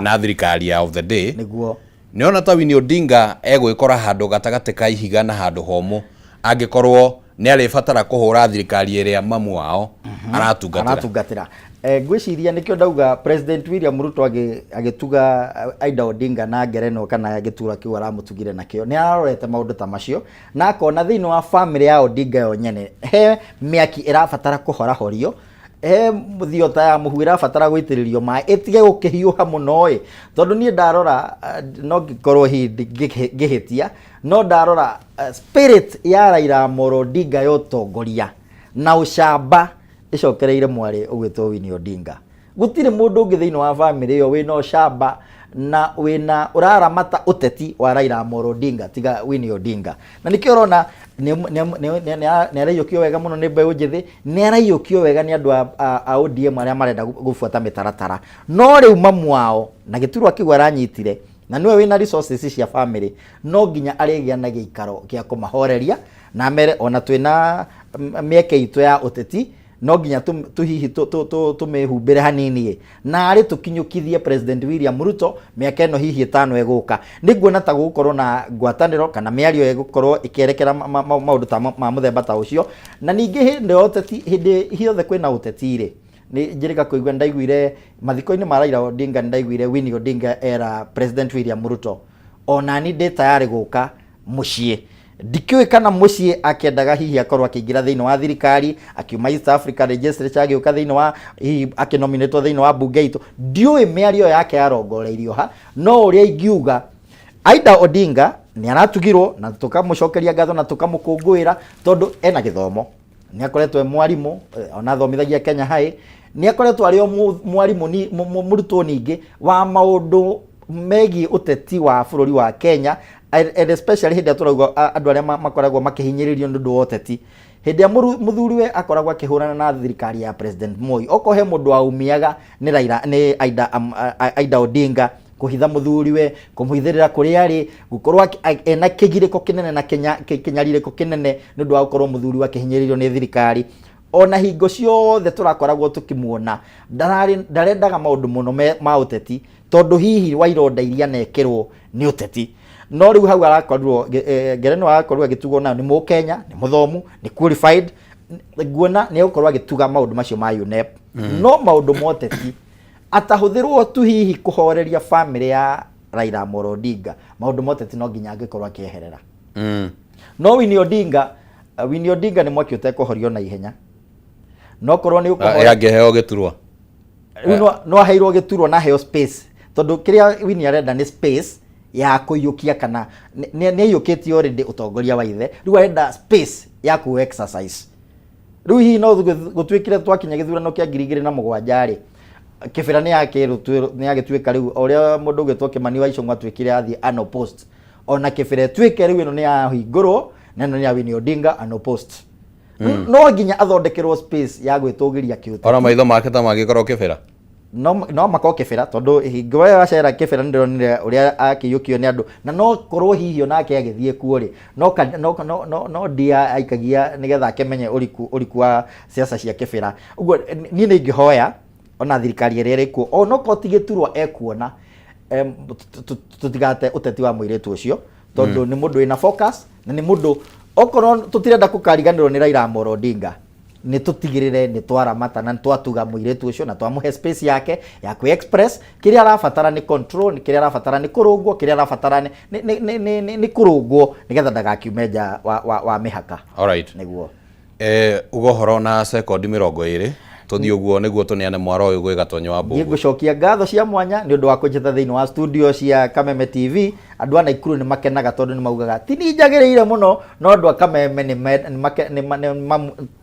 na thirikari ya of the day. Nĩguo. Nĩona ta Winnie Odinga egwĩkora handũ gatagatĩ ka ihiga na handũ homũ angĩkorwo nĩ arĩbatara kũhũra thirikari ĩrĩa mamu wao aratungatĩra? Aratungatĩra. Ngwĩciria nĩkĩo ndauga President William Ruto agĩtuga Aida Odinga na ngerenwa kana gĩtura kĩu aramũtugire nakĩo, nĩ ararorete maũndũ ta macio na akona thĩinĩ wa famĩlĩ ya Odinga yo nyene he mĩaki ĩrabatara kũhorahorio, he thiota ya mũhu ĩrabatara gũitĩrĩrio maĩ ĩtige gũkĩhiũha mũno ĩ, tondũ niĩ ndarora no ngĩkorwo hihi ngĩhĩtia, no ndarora spirit ya Raila Amolo Odinga ya ũtongoria na ũcamba ĩcokereire mwarĩ ũgwĩtwo Winnie Odinga. Gũtirĩ mũndũ ũngĩ thĩinĩ wa famĩlĩ ĩyo wĩna ũcamba na wĩna ũraramata ũteti wa Raila Amolo Odinga tiga Winnie Odinga. Na nĩkĩo ũrona nĩ araiyũkio wega mũno nĩ mbeũ njĩthĩ, nĩ araiyũkio wega nĩ andũ a ODM arĩa marenda gũbuata mĩtaratara. No rĩu mamu wao na gĩturwa kĩu aranyitire, na nĩwe wĩna resources cia famĩlĩ, no nginya arĩgĩa na gĩikaro gĩa kũmahoreria na amere ona twĩna mĩeke itũ ya ũteti, no nginya hihi tũmĩhumbĩre hanini ĩ, na arĩ tũkinyũkithie President William Ruto mĩaka ĩno hihi 5 ĩgũka. Nĩ nguona ta gũgũkorwo na ngwatanĩro kana mĩario ĩgũkorwo ĩkĩerekera maũndũ ta ma mũthemba ta ũcio. Na ningĩ hĩndĩ ya ũteti, hĩndĩ yothe kwĩna ũteti rĩ, nĩ njĩrĩga kũigua, ndaiguire mathiko-inĩ ma Raila Odinga, ndaiguire Winnie Odinga era President William Ruto onani ndĩ tayari gũka mũciĩ. Ndikĩũĩ kana mũciĩ akĩendaga hihi akorwo akĩingĩra thĩinĩ wa thirikari, akiuma East Africa Legislature agĩũka thĩinĩ wa hihi akĩnominĩtwo thĩinĩ wa bunge itũ, ndiũĩ mĩario yake yarongoreirio ha. No ũrĩa ingiuga, Aida Odinga nĩ aratugirwo na tũkamũcokeria ngatho na tũkamũkũngũĩra tondũ ena gĩthomo, nĩ akoretwo e mwarimũ, ona athomithagia Kenya High, nĩ akoretwo arĩ o mwarimũ mũrutwo ningĩ wa maũndũ megiĩ ũteti wa bũrũri wa Kenya, and especially hĩndĩ ĩrĩa tũrauga andũ arĩa makoragwo makĩhinyĩrĩrio nĩ ũndũ wa ũteti. Hĩndĩ ĩrĩa mũthuriwe akoragwo akĩhũrana na thirikari ya President Moi, okorwo he mũndũ waumiaga nĩ Raila, nĩ Aida Odinga, kũhitha mũthuriwe, kũmũhithĩrĩra kũrĩa arĩ, gũkorwo ena kĩgirĩko kĩnene na kĩnyarirĩko kĩnene nĩ ũndũ wa gũkorwo mũthuriwe akĩhinyĩrĩrio nĩ thirikari. Ona hingo ciothe tũrakoragwo tũkĩmuona ndarendaga maũndũ mũno ma ũteti, tondũ hihi wa ironda iria anekĩrwo nĩ ũteti. No rĩu hau arakorirwo, ngerenwa arakorirwo agĩtugwo nayo nĩ Mũkenya, nĩ mũthomu, nĩ qualified, nguona nĩ egũkorwo agĩtuga maũndũ macio ma UNEP. No maũndũ ma ũteti atahũthĩrwo tu hihi kũhoreria famĩlĩ ya Raila Amolo Odinga, maũndũ ma ũteti no nginya angĩkorwo akĩeherera. No Winnie Odinga, Winnie Odinga nĩ mwaki ũtekũhorio na ihenya. No korwo nĩ ũkũhoria Angĩheo gĩturwa. Rĩu no aheirwo gĩturwa na aheo space, tondũ kĩrĩa Winnie arenda nĩ space ya kũiyũkia, kana nĩ aiyũkĩtie already ũtongoria wa ithe, rĩu arenda space ya kũ exercise. Rĩu hihi no gũtuĩkire twakinya gĩthurano kĩa 2007 rĩ, kĩbĩra nĩ yagĩtuĩka rĩu o ũrĩa mũndũ ũgwĩtwo Kĩmani wa Ichung'wa atuĩkire athiĩ unopposed, ona kĩbĩra ĩtuĩke rĩu ĩno nĩ yahingũrwo na ĩno nĩ ya Winnie Odinga unopposed. No nginya athondekerwo space ya gwĩtũgĩria kĩũteti. Ona maitho make ta mangĩkorwo kĩbĩra. No makorwo kĩbĩra, tondũ hingo ĩyo acera kĩbĩra nĩ ndĩronire ũrĩa akĩiyũkio nĩ andũ, na no korwo hihi onake agĩthiĩ kuo rĩ, no ndia aikagia nĩgetha akĩmenye ũriku wa siasa cia kĩbĩra. Ũguo niĩ nĩ ingĩhoya ona thirikari ĩrĩa ĩrĩ kuo, onokorwo ti gĩturwa ekuona, tũtigate ũteti wa mũirĩtu ũcio, tondũ nĩ mũndũ wĩna focus na nĩ mũndũ okorwo tũtirenda kũkariganĩrwo nĩ Raila Amolo Odinga, nĩ tũtigĩrĩre nĩ twaramata na nĩ twatuga mũirĩtu ũcio na twamũhe space yake ya kwĩ express. Kĩrĩa arabatara nĩ control, kĩrĩa arabatara nĩ kũrũngwo, kĩrĩa arabatara nĩ kũrũngwo nĩgetha ndagakiume nja wa mĩhaka. Alright. Nĩguo. Uga ũhoro na sekondi 20. Tũthiĩ ũguo nĩguo tũneane mwaro ũyũ gwĩ Gatonye wa Niĩ Mbũgũ. Ngũcokia ngatho cia mwanya nĩ ũndũ wa kũnjĩta thĩinĩ wa studio cia Kameme TV. Andũ a Naikuru nĩ makenaga tondũ nĩ maugaga ti niĩ njagĩrĩire mũno, no andũ a Kameme nĩ me- nĩ make- nĩ ma- nĩ ma-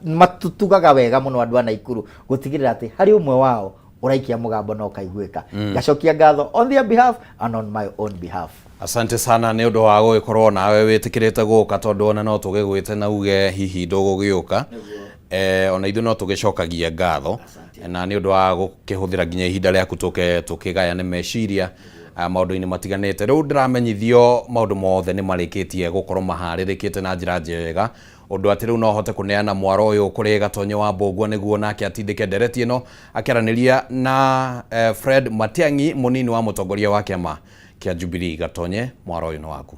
nĩ matutugaga wega mũno andũ a Naikuru gũtigĩrĩra atĩ harĩ ũmwe wao ũraikia mũgambo na ũkaiguĩka. Ngacokia ngatho on their behalf and on my own behalf. Asante sana nĩ ũndũ wa gũgĩkorwo nawe wĩtĩkĩrĩte gũka, tondũ ona no tũgĩgwĩte na uge hihi ndũgũgĩũka. Ona ithuĩ no tũgĩcokagia ngatho na nĩ ũndũ wa gũkĩhũthĩra nginya ihinda rĩaku tũke tũkĩgayane meciria maũndũ-inĩ matiganĩte. Rĩu ndĩramenyithio maũndũ mothe nĩ marĩkĩtie gũkorwo maharĩrĩkĩte na njĩra njega, ũndũ atĩ rĩu no hote kũneana mwaro ũyũ kũrĩ Gatonye wa Mbũngua nĩguo nake atindĩke ndereti ĩno akĩaranĩria na Fred Matiang'i, mũnini wa mũtongoria wa kĩama kĩa Jubilee. Gatonye, mwaro ũyũ nĩ waku.